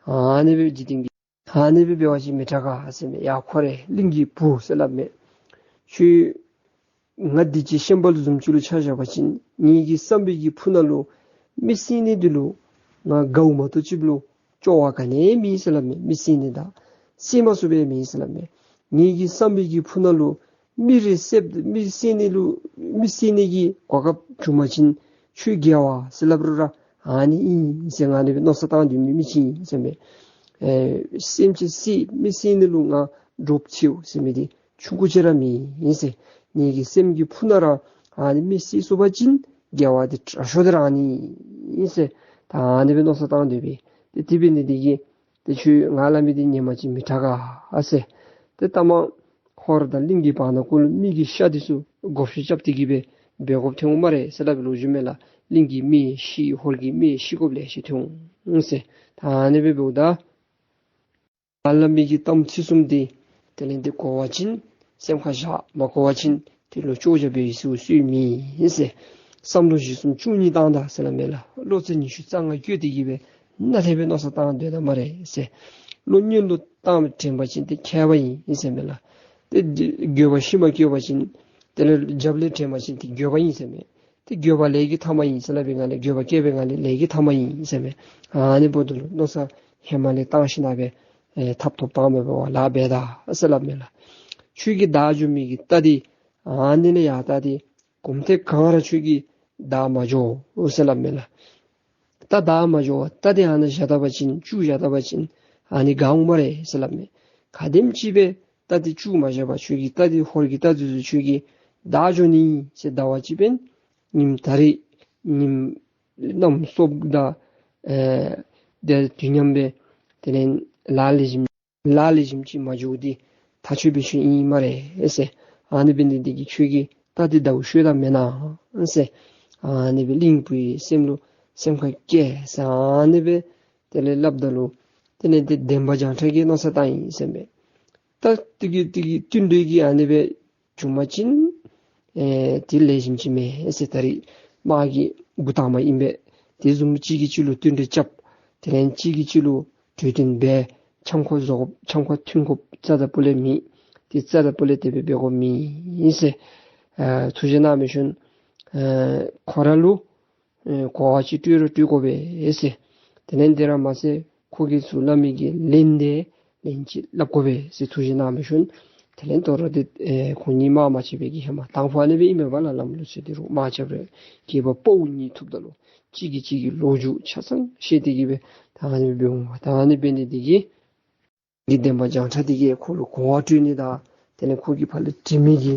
ཨ་ནི་སྦེ་འཇིག་རྟེན་གྱི་ཨ་ནི་སྦེ་འབད་བ་ཅིན་མི་དྲག་ག་ཟེར་མས། ཡ་ཁོ་རེ་གླིང་གི་བུ་ཟེར་སླབ་མས། ཁྱོད་ང་འདི་ཅིག་ཤན་པ་ལུ་བཟུམ་ཅིག་ལུ་ཆ་བཞག་པ་ཅིན་ངེ་གི་བསམ་པའི་གི་ཕུ་ནང་ལུ་མི་བསད་ནི་འདི་ལུ་ང་དགའཝ་མ་གཏོགས་ཅིག་ལུ་སྐྱོ་བ་ག་ནི་ཡང་མེད་ཟེར་སླབ་མས། མི་བསད་ནི་དང་བསད་མ་ཚུགས་པའི་མེད་ཟེར་སླབ་མས། ངེ་གི་བསམ་པའི་གི་ཕུ་ནང་ལུ་མི་རེ་བསད་མི་བསད་ནི་ལུ་མི་བསད་ནི་གི་གོ་སྐབས་བྱུང་པ་ཅིན་ཁྱོད་རྒྱལ་བ་ཟེར་སླབ་རུང་ར་ཨ་ནི་ཨིན་ཟེར་ང་ཨ་ནི་སྦེ་མནོ་བསམ་བཏང་སྡོད་མི་མི་ཅིག་ཨིན་ཟེར་མས། ཨེ་སེམས་ཅན་བསད་མི་བསད་ནི་ལུ་ང་འདྲོག་ཚེརཝ་ཟེར་མི་འདི་ཆུང་ཀུ་ཅིག་ར་མེད་ཨིན་ཟེར། ངེ་གི་སེམས་ཀྱི་ཕུ་ནང་ར་ཨ་ནི་མི་བསད་ཚུགས་པ་ཅིན་རྒྱལ་བ་འདི་དྲག་ཤོས་འདི་ར་ཨ་ནི་ཨིན་ཟེར། ད་ཨ་ནི་སྦེ་མནོ་བསམ་བཏང་སྡོད་པས། ཏེ་དེ་འབད་ནི་འདི་གིས་ཏེ་ཁྱོད་ང་སླབ་མི་འདི་ཉན་པ་ཅིན་མི་དྲག་ག་ཟེར། ཏེ་ལྟ་མ་ཧོར་དང་གླིང་གི་བར་ན་ཀོ་ལུ་མི་གི་ཤ་འདི་ཚུ་བགོ་བཤའ་རྐྱབ་སྟེ་གི་སྦེ་འབད་དགོཔ་ཐོན་འོང་སྨ་རེ་ཟེར་སླབ་པའི་ལོ་རྒྱུས་མས་ལགས། གླིང་གི་མི་ཤི་ཧོར་གྱི་མི་ཤི་དགོཔ་ལེ་ཤ་ཐོན་འོང་ཟེར། ད་ཨ་ནི་སྦེ་འབདཝ་ད་ང་སླབ་མི་གི་གཏམ་ཚིག་གསུམ་འདི་དེ་ལས་འདི་གོ་བ་ཅིན་སེམས་ཁར་བཞག། མ་གོ་བ་ཅིན་དེ་ལུ་ཅོག་ར་འབད་ཚུགས་སྲོལ་མེད་ཟེར། བསམ་བློ་བཞི་གསུམ་བཅུ་གཉིས་བཏང་ད་ཟེར་སླབ་མས་ལགས། བློ་རྩེ་ཉི་ཤུ་རྩ་ལྔ་བསྐྱེད་དེ་གི་སྦེ་ནཱ་དེ་སྦེ་མནོ་བསམ་བཏང་སྡོད་ད་སྨ་རེ་ཟེར། བློ་གཉེན་ལུ་བཏང་དྲན་པ་ཅིན་ཏེ་མཁས་པ་ཨིན་ཟེར་མས་ལགས། ཏེ་འདི་འགྱོད་པ་ཤུལ་མ་བསྐྱེད་པ་ཅིན་དེ་ལས་རྒྱབ་ལས་དྲན་པ་ཅིན་ཏེ་འགྱོད་པ་ཨིན་ཟེར་མས། ཏེ་འགྱོད་པ་ལས་ཀྱི་ཐ་མ་ཨིན་ཟེར་སླབ་པའི་སྒང་ལས་འགྱོད་པ་བསྐྱེད་པའི་སྒང་ལས་ལས་ཀྱི་ཐ་མ་ཨིན་ཟེར་མས། ཨ་ནི་འབདཝ་ད་ལུ་མནོ་བསམ་ཧེ་མ་ལས་བཏང་ཞིནམ་སྦེ་ཨེ་ཐབ་ཐོབ་བཏང་མི་འབད་བར་ལཱ་འབད་ད་ཟེར་སླབ་མས་ལགས། ཁྱོད་ཀྱིས་བདའ་འགྱོ་མི་གི་རྟ་འདི་ཨ་ནི་ལས་ཡར་ད་འདི་གོམ་ཐེངས་གང་ར་ཁྱོད་ཀྱིས་བདའ་མ་འགྱོ་ཟེར་སླབ་མས་ལགས། རྟ་བདའ་མ་འགྱོ་བར་རྟ་འདི་ཨ་ནཱ་བཞག་ད་པ་ཅིན་བཅུག་བཞག་ད་པ་ཅིན་ཨ་ནི་དགའ་འོང་སྨ་རེ་ཟེར་སླབ་མས། ག་དེམ་ཅིག་སྦེ་རྟ་འདི་བཅུག་མ་བཞག་པར་ཁྱོད་ཀྱིས་རྟ་འདི་ཧོར་གྱི་རྟ་འདི་ཚུ་ཁྱོད་ཀྱིས་བདའ་འགྱོ་ནི་ཟེར་བདའ་བ་ཅིན་འབདན་ཉིནམ་ད་རིས་ཉིནམ་གནམ་སྲོ་དང་ཨེ་དེ་དུས་མཉམ་སྦེ་དེ་ལས་ལཱ་ལེགས་ཤོམ་ལཱ་ལེགས་ཤོམ་ཅིག་མ་འགྱོཝ་འདི་ཐག་ཆོད་པའི་ཤུལ་ཨིན་སྨ་རེ་ཟེར། ཨ་ནི་འབད་ནི་འདི་གིས་ཁྱོད་ཀྱིས་རྟ་འདི་བདའཝ་ཤོད་ད་མེན་ན་ཟེར། ཨ་ནི་སྦེ་གླིང་བུ་ཡི་སེམས་ལུ་སེམས་ཁར་བཀལ་ཟེར་ཨ་ནི་སྦེ་དེ་ལས་སླབ་ད་ལུ་དེ་ལས་འདི་འདན་མ་བྱང་ཁྲ་གིས་མནོ་བསམ་བཏང་ཡི་ཟེར་མས། ད་དེ་གི་དེ་གི་བསྟུན་གྲོས་ཀྱིས་ཨ་ནི་སྦེ་བྱུང་པ་ཅིན་ཨེ་དེ་ལེགས་ཤོམ་ཅིག་མས་ཟེར། ད་རིས་དམག་གི་འགོ་དང་པ་ཨིན་པས། དེ་བཟུམ་གཅིག་གིས་གཅིག་ལུ་བསྟུན་གྲོས་རྐྱབ། དེ་ལས་གཅིག་གིས་གཅིག་ལུ་གྲོས་བསྟུན་འབད། འཆམ་ཁ་བཟོ་དགོཔ་འཆམ་ཁ་མཐུན་དགོཔ་རྩ་དང་སྤུ་ལས་མེད། དེ་རྩ་དང་སྤུ་ལས་དེ་སྦེ་འབད་དགོཔ་མེད་ཟེར། ཨེ་ཐུགས་བཞེད་གནང་མི་ཤུལ་ཨེ་ཁོ་ར་ལུ་ཨེ་གོ་བ་ཅིག་སྤྲོད་རུང་སྤྲོད་དགོ་པས་ཟེར། དེ་ལས་འདི་ར་མ་ཚད་ཁོ་གིས་ཚུར་སླབ་མི་གི་ལན་འདི་ལན་ཅིག་སླབ་དགོ་པས་ཟེར་ཐུགས་བཞེད་གནང་མི་ཤུལ། དེ་ལས་དོ་རུང་འདི་ཨེ་ཁོང་གཉིས་དམག་མ་རྐྱབ་པའི་གི་ཧེ་མ་དང་ཕུ་ཨ་ནི་སྦེ་ཨིན་མས་པ་ལགས། ལམ་ལུགས་ཚུ་འདི་རུང་དམག་རྐྱབ་རུང་གྱད་པ་ཕོ་མོ་གཉིས་ཐུགཔ་ད་ལུ་གཅིག་གིས་གཅིག་གི་ལོ་རྒྱུས་ཆ་ཚང་བཤད་དེ་གི་སྦེ་ད་ཨ་ནི་སྦེ་འོང་བ། ད་ཨ་ནི་འབད་ནི་འདི་གིས་འདི་འདན་མ་བྱང་ཁྲ་འདི་གིས་ཁོ་ལུ་གོ་བ་སྤྲོད་ནི་དང་དེ་ལས་ཁོ་གིས་ཕར་ལས་དྲི་མི་གི་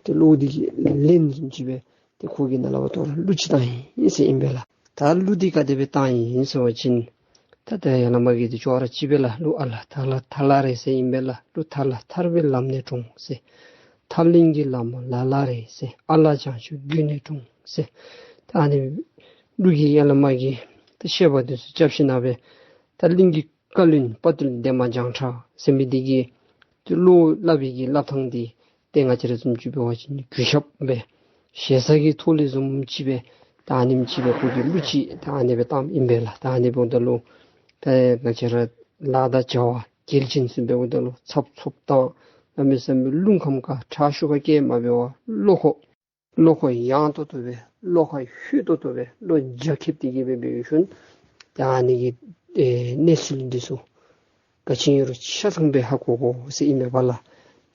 དེ་བློ་འདི་གི་ལན་བཟུམ་ཅིག་སྦེ་དེ་ཁོ་གིས་ནཱ་ལས་ཕར་དོ་རུང་གླུ་ཅིག་བཏང་ཡི་ཟེར་ཨིན་པས་ལགས། ད་གླུ་འདི་ག་དེ་སྦེ་བཏང་ཡི་ཟེར་བ་ཅིན་ད་ད་ཡར་ལས་མར་གྱི་འདི་ཅོག་ར་གཅིག་པས་ལགས། གླུ་ཨ་ལ་ཐ་ལ་ཐ་ལ་རེད་ཟེར་ཨིན་པས་ལགས། གླུ་ཐ་ལ་ཐར་པའི་ལམ་ནས་དྲོངས་ཟེར། ཐར་གླིང་གི་ལ་མོ་ལ་ལ་རེད་ཟེར། ཨ་ལ་བྱང་ཆུབ་རྒྱུད་ནས་དྲོངས་ཟེར། ད་ཨ་ནི་གླུ་གི་ཡར་ལས་མར་གྱི་ད་བཤད་པ་འདི་ཚུ་རྐྱབ་ཞིནམ་སྦེ་ད་གླིང་གི་ བཀའ་བློན་དཔའ་བརྟུལ་འདན་མ་བྱང་ཁྲ་ཟེར་མི་འདི་གིས་ཏེ་བློ་སླབ་པའི་གི་སླབ་ཐངས་འདི་ཏེ་ང་བཅས་ར་བཟུམ་ཅིག་འབད་བ་ཅིན་གུས་ཞབས་སྦེ་ཞེ་ས་གི་ཐོག་ལས་བཟུམ་ཅིག་སྦེ་ད་ཨ་ནེམ་ཅིག་སྦེ་ཁོ་གིས་གླུ་ཅིག་ད་ཨ་ནེ་སྦེ་བཏངམ་ཨིན་པས་ལགས། ད་ཨ་ནེ་འབདཝ་ད་ལུ་ད་ང་བཅས་ར་ལཱ་དང་བྱ་བ་གལ་ཅན་ཚུ་འབདཝ་ད་ལུ་ཚབ་ཚུབ་དང་གནམ་མེད་ས་མེད་རླུང་ཁམས་ཁར་ཁྲག་ཤུགས་ཁར་སྐྱེལ་མ་འབད་བར་བློ་ཁོག་བློ་ཁོག་ཡངས་ཏོག་ཏོ་སྦེ་བློ་ཁོག་ལྷོད་ཏོག་ཏོ་སྦེ་བློ་རྒྱ་ཁེབས་ཏེ་གི་སྦེ་འབད་ཞིནམ་ད་ཨ་ནི་གི་ཨེ་གནས་ཚུལ་འདི་ཚུ་ག་ཅི་ཨིན་རུང་ཆ་ཚང་སྦེ་ཧ་གོ་དགོ་ཟེར་ཨིན་མས་པ་ལགས།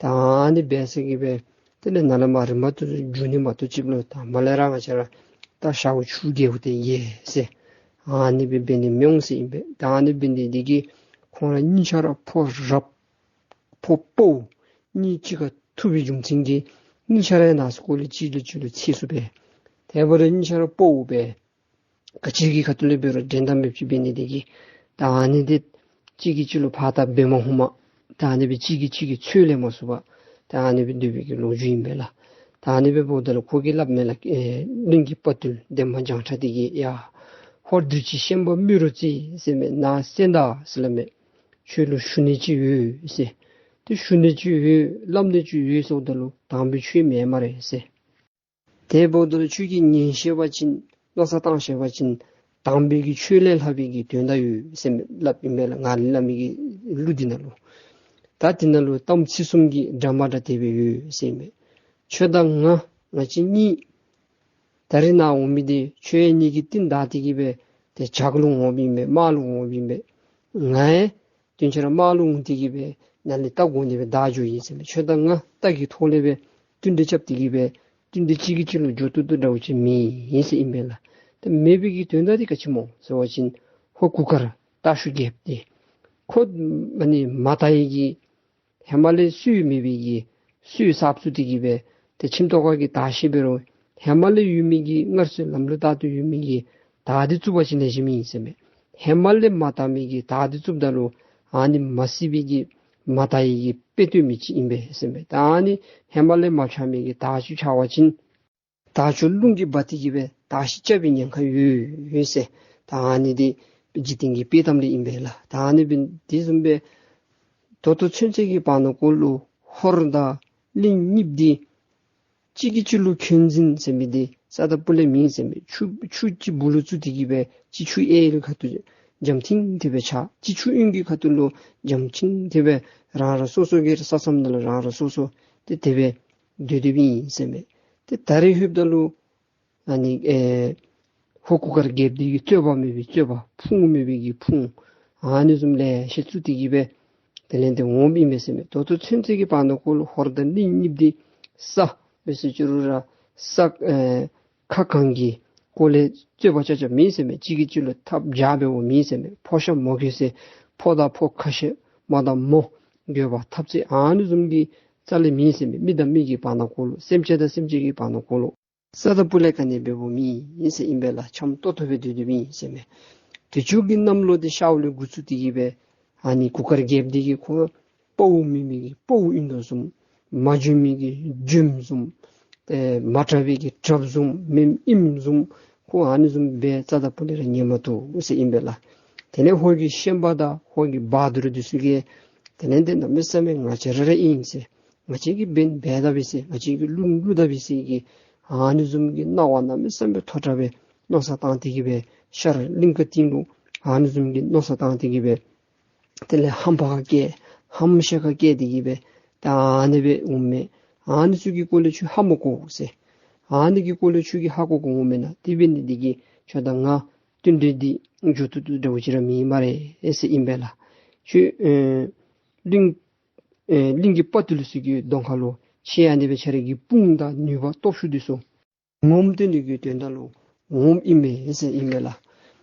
ད་ཨ་ནི་འབད་ས་གི་སྦེ་དེ་ལས་ནཱ་ལས་མར་རིམ་པ་ཏོག་ཏོ་འགྱོ་ནི་མ་གཏོགས་ཅིག་ལུ་དང་པ་ལས་ར་ང་བཅས་ར་ད་ཤཝ་ཆུ་རྒྱལ་པོ་དེ་ཡལ་ཟེར་ཨ་ནི་སྦེ་འབད་ནི་མི་འོང་ཟེར་ཨིན་པས། ད་ཨ་ནི་འབད་ནི་འདི་གིས་ཁོང་ར་གཉིས་ཆ་ར་ཕོ་རབ་ཕོ་དཔའ་བོ་གཉིས་གཅིག་ཁར་ཐུག་པའི་རྒྱུ་མཚན་གྱིས་གཉིས་ཆ་ར་ཡང་ནང་སོ་ཁོག་ལས་གཅིག་ལས་གཅིག་ལུ་ཚེ་སུ་སྦེ་དེ་འབད་རུང་གཉིས་ཆ་ར་དཔའ་བོ་སྦེ་ག་ཅི་གི་ཁ་ཐུག་ལས་འབད་རུང་འགྲན་ཟླ་མེདཔ་ཅིག་འབད་ནི་འདི་གིས་ད་ཨ་ནི་འདི་གཅིག་གིས་གཅིག་ལུ་ཕར་ལྟ་འབད་མ་ནུམ་ད་ཨ་ནི་སྦེ་གཅིག་གིས་གཅིག་གི་ཚོད་ལེན་མ་ཚུགས་པར་ད་ཨ་ནི་སྦེ་སྡོད་པའི་གི་ལོ་རྒྱུས་ཨིན་པས་ལགས། ད་ཨ་ནི་སྦེ་འབདཝ་ད་ལུ་ཁོ་གིས་སླབ་མས་ལགས། ཨེ་གླིང་གི་དཔའ་བརྟུལ་འདན་མ་བྱང་ཁྲ་འདི་གིས་ཡ་ཧོར་བདུད་ཀྱི་ཤན་པ་རྨེ་རུ་རྩེ་ཟེར་མི་ནཱ་གསན་ད་ཟེར་སླབ་མས། ཁྱོད་ལུ་ཞུ་ནི་ཅིག་ཡོད་ཟེར། ཏེ་ཞུ་ནི་ཅིག་ཡོད་སླབ་ནི་ཅིག་ཡོད་ཟེརཝ་ད་ལུ་དམ་པའི་ཆོས་མེན་སྨ་རེ་ཟེར། དེ་འབདཝ་ད་ལུ་ཁྱོད་ཀྱིས་ཉན་ཤེས་པ་ཅིན་མནོ་བསམ་བཏང་ཤེས་པ་ཅིན་དམ་པའི་གི་ཆོས་ལས་ལྷག་པའི་གི་དོན་དག་ཡོད་ཟེར་མས་སླབ་ཨིན་མས་ལགས། ང་ལས་སླབ་མི་གི་གླུ་འདི་ནང་ལུ་ད་འདི་ནང་ལུ་གཏམ་ཚིག་གསུམ་གྱི་འདྲ་མ་འདྲ་དེ་སྦེ་ཡོད་ཟེར་མས། ཁྱོད་དང་ང་ང་བཅས་གཉིས་ད་རིས་ནཱ་འོང་མི་འདི་ཁྱོད་ཡང་ངེ་གི་རྟིང་བདའ་སྟེ་གི་སྦེ་ཏེ་བྱག་ལུ་འོངམ་ཨིན་པས། དམག་ལུ་འོངམ་ཨིན་པས། ང་ཡང་དུས་ཅི་ར་དམག་ལུ་འོང་སྟེ་གི་སྦེ་ནཱ་ལས་རྟ་དགོ་ནི་སྦེ་བདའ་འགྱོཝ་ཨིན་ཟེར་མས། ཁྱོད་དང་ང་རྟ་གི་ཐོག་ལས་སྦེ་བསྟུན་གྲོས་རྐྱབ་སྟེ་གི་སྦེ་བསྟུན་གྲོས་གཅིག་གིས་གཅིག་ལུ་འགྱོ་བཏུབ་བཏུབ་འདྲཝ་ཅིག་མེད་ཨིན་ཟེར་ཨིན་པས་ལགས། ཏེ་མེད་པའི་གི་དོན་དག་འདི་ག་ཅི་སྨོ་ཟེར་བ་ཅིན་ཧོར་གུར་དཀར་སྟག་ཤུ་རྒྱལཔོ་འདི་ཁོ་ཨ་ནི་མ་དར་བའི་གི་ཧེ་མ་ལས་སྲོལ་མེད་པའི་གི་སྲོལ་གསརཔ་བཙུགས་ཏེ་གི་སྦེ་ཏེ་ཁྱིམ་ཐོག་ཁ་གི་དར་ཤིང་འབད་རུང་ཧེ་མ་ལས་ཡོད་མི་གི་སྔར་སྲོལ་ལམ་ལུགས་ལྟར་དུ་ཡོད་མི་གི་དར་འདི་བཙུགས་པ་ཅིན་ལེགས་ཤོམ་ཨིན་ཟེར་མས། ཧེ་མ་ལས་མ་དར་མི་གི་དར་འདི་བཙུགསཔ་ད་ལུ་ཨ་ནི་མ་སྲིད་པའི་གི་མ་དར་བའི་གི་དཔེ་སྟོན་མི་ཅིག་ཨིན་པས་ཟེར་མས། ད་ཨ་ནི་ཧེ་མ་ལས་མ་འཕྱག་མི་གི་དར་ཅིག་འཕྱག་པ་ཅིན་དར་ཅིག་རླུང་གིས་འབག་སྟེ་གི་སྦེ་དར་ཤིང་རྐྱབ་པའི་ཉེན་ཁ་ཡོད་ཡོད་ཟེར། ད་ཨ་ནི་འདི་འཇིག་རྟེན་གྱི་དཔྱེ་གཏམ་རེ་ཨིན་པས་ལགས། ད་ཨ་ནི་འབད་དེ་བཟུམ་སྦེ་ད་ལྟོ་ཚུན་ཚོད་ཀྱི་བར་ན་ཀོ་ལུ་ཧོར་དང་གླིང་གཉིསཔོ་འདི་གཅིག་གིས་གཅིག་ལུ་འཁོན་འཛིན་ཟེར་མི་འདི་རྩ་དང་སྤུ་ལས་མེད་ཟེར་མས། ཆུ་ཆུ་གཅིག་སྦུག་ལུ་བཙུགས་ཏེ་གི་སྦེ་གཅིག་ཆུ་གཡས་ལུ་ཁ་ཐུག་འཇམ་ཐིང་ཐིང་སྦེ་ཆགས། གཅིག་ཆུ་གཡོན་གྱི་ཁ་ཐུག་ལུ་འཇམ་ཐིང་ཐིང་སྦེ་རང་རང་སོ་སོ་གི་ས་མཚམས་ནང་ལུ་རང་རང་སོ་སོ་ཏེ་དེ་སྦེ་སྡོད་སྡོདཔ་ཨིན་ཟེར་མས། ཏེ་ད་རེས་ལྷོདཔ་ད་ལུ་ཨ་ནི་ཨེ་ཧོར་གུར་དཀར་རྒྱལཔོ་འདི་གི་རྩོད་པ་མེད་པའི་རྩོད་པ་ཕུང་མེད་པའི་གི་ཕུང་ཨ་ནི་བཟུམ་ལེ་ཤ་བཙུགས་ཏེ་གི་སྦེ་དེ་ལས་ཏེ་འོངམ་ཨིན་མས་ཟེར་མས། ད་ལྟོ་ཚུན་ཚོད་ཀྱི་བར་ན་ཀོ་ལུ་ཧོར་དང་གླིང་གཉིསཔོ་འདི་ས་འབད་ཟེར་ཅི་རུང་ར་ས་ཨེ་ཁ་གང་གི་སྐོར་ལས་རྩོད་པ་རྐྱབ་རྐྱབ་མེད་ཟེར་མས། གཅིག་གིས་གཅིག་ལུ་འཐབ་རྐྱབ་འབདཝ་མེད་ཟེར་མས། ཕོ་ཤ་མོ་རྒོད་ཟེར་ཕོ་དང་ཕོ་ཁ་ཤ་མོ་དང་མོ་རྒོད་པ་འཐབ་རྩོད་ཨ་ནི་བཟུམ་གྱི་རྩ་ལས་མེད་ཟེར་མས། མི་དང་མི་གི་བར་ན་ཀོ་ལུ་སེམས་ཅན་དང་སེམས་ཅན་གྱི་བར་ན་ཀོ་ལུ་རྩ་དང་སྤུ་ལས་ག་ནི་འབདཝ་མེད་ཟེར་ཨིན་པས་ལགས། འཆམ་ཏོག་ཏོ་སྦེ་སྡོད་སྡོདཔ་ཨིན་ཟེར་མས། དུས་ཅི་གི་གནམ་ལོ་འདི་ཤཝ་ལས་འགོ་བཙུགས་ཏེ་གི་སྦེ་ཨ་ནི་གུར་དཀར་རྒྱལཔོ་འདི་གིས་ཁོ་དཔའ་བོ་མེད་མི་གི་དཔའ་བོ་ཨིན་དོ་བཟུམ་མ་འཇོན་མི་གི་འཇོནམ་བཟུམ་ཨེ་མ་དྲག་པའི་གི་དྲགཔ་བཟུམ་མེནམ་ཨིནམ་བཟུམ་ཁོ་ཨ་ནི་བཟུམ་སྦེ་རྩ་དང་སྤུ་ལས་ར་ཉན་མ་བཏུབ་ཟེར་ཨིན་པས་ལགས། དེ་ལས་ཧོར་གྱི་ཤན་པ་དང་ཧོར་གྱི་བ་དུར་འདི་ཚུ་གིས་དེ་ལས་ཏེ་གནམ་མེད་ས་མེད་ང་བཅས་ར་ར་ཨིན་ཟེར་ང་བཅས་ཀྱིས་འབད་འབད་ད་པས་ཟེར་ང་བཅས་ཀྱིས་བླུ་བླུ་ད་པས་ཟེར་གྱི་ཨ་ནི་བཟུམ་གྱི་སྣང་བ་གནམ་མེད་ས་མེད་མཐོ་དྲགས་སྦེ་མནོ་བསམ་བཏང་སྟེ་གི་སྦེ་ཤར་གླིང་ག་སྟེང་ལུ་ཨ་ནི་བཟུམ་གྱི་མནོ་བསམ་བཏང་སྟེ་གི་སྦེ་དེ་ལས་ཧམ་པ་ཁ་སྐྱེ་ཧམ་ཤ་ཁ་སྐྱེ་སྟེ་གི་སྦེ་ད་ཨ་ནི་སྦེ་འོངམ་མས། ཨ་ནི་ཚུ་གི་སྐོར་ལས་ཁྱོད་ཧ་མ་གོ་ཟེར། ཨ་ནི་གི་སྐོར་ལས་ཁྱོད་ཀྱིས་ཧ་གོ་གོ་འོངམ་མེན་ན། དེ་འབད་ནི་འདི་གིས་ཁྱོད་དང་ང་བསྟུན་གྲོས་འདི་འགྱོ་བཏུབ་བཏུབ་འདྲཝ་ཅིག་ར་མེད་སྨ་རེ་ཟེར་ཨིན་པས་ལགས། ཁྱོད་ཨེ་གླིང་ཨེ་གླིང་གི་དཔའ་བརྟུལ་ཚུ་གི་གདོང་ཁ་ལུ་ཁྱོད་ཨ་ནི་སྦེ་ཁྱོད་ར་གི་དཔུང་དང་ནུས་པ་སྟོབས་ཤུགས་འདི་ཚུ་ངོམ་སྟོན་ནི་གི་དོན་དག་ལུ་འོངམ་ཨིན་མས་ཟེར་ཨིན་མས་ལགས།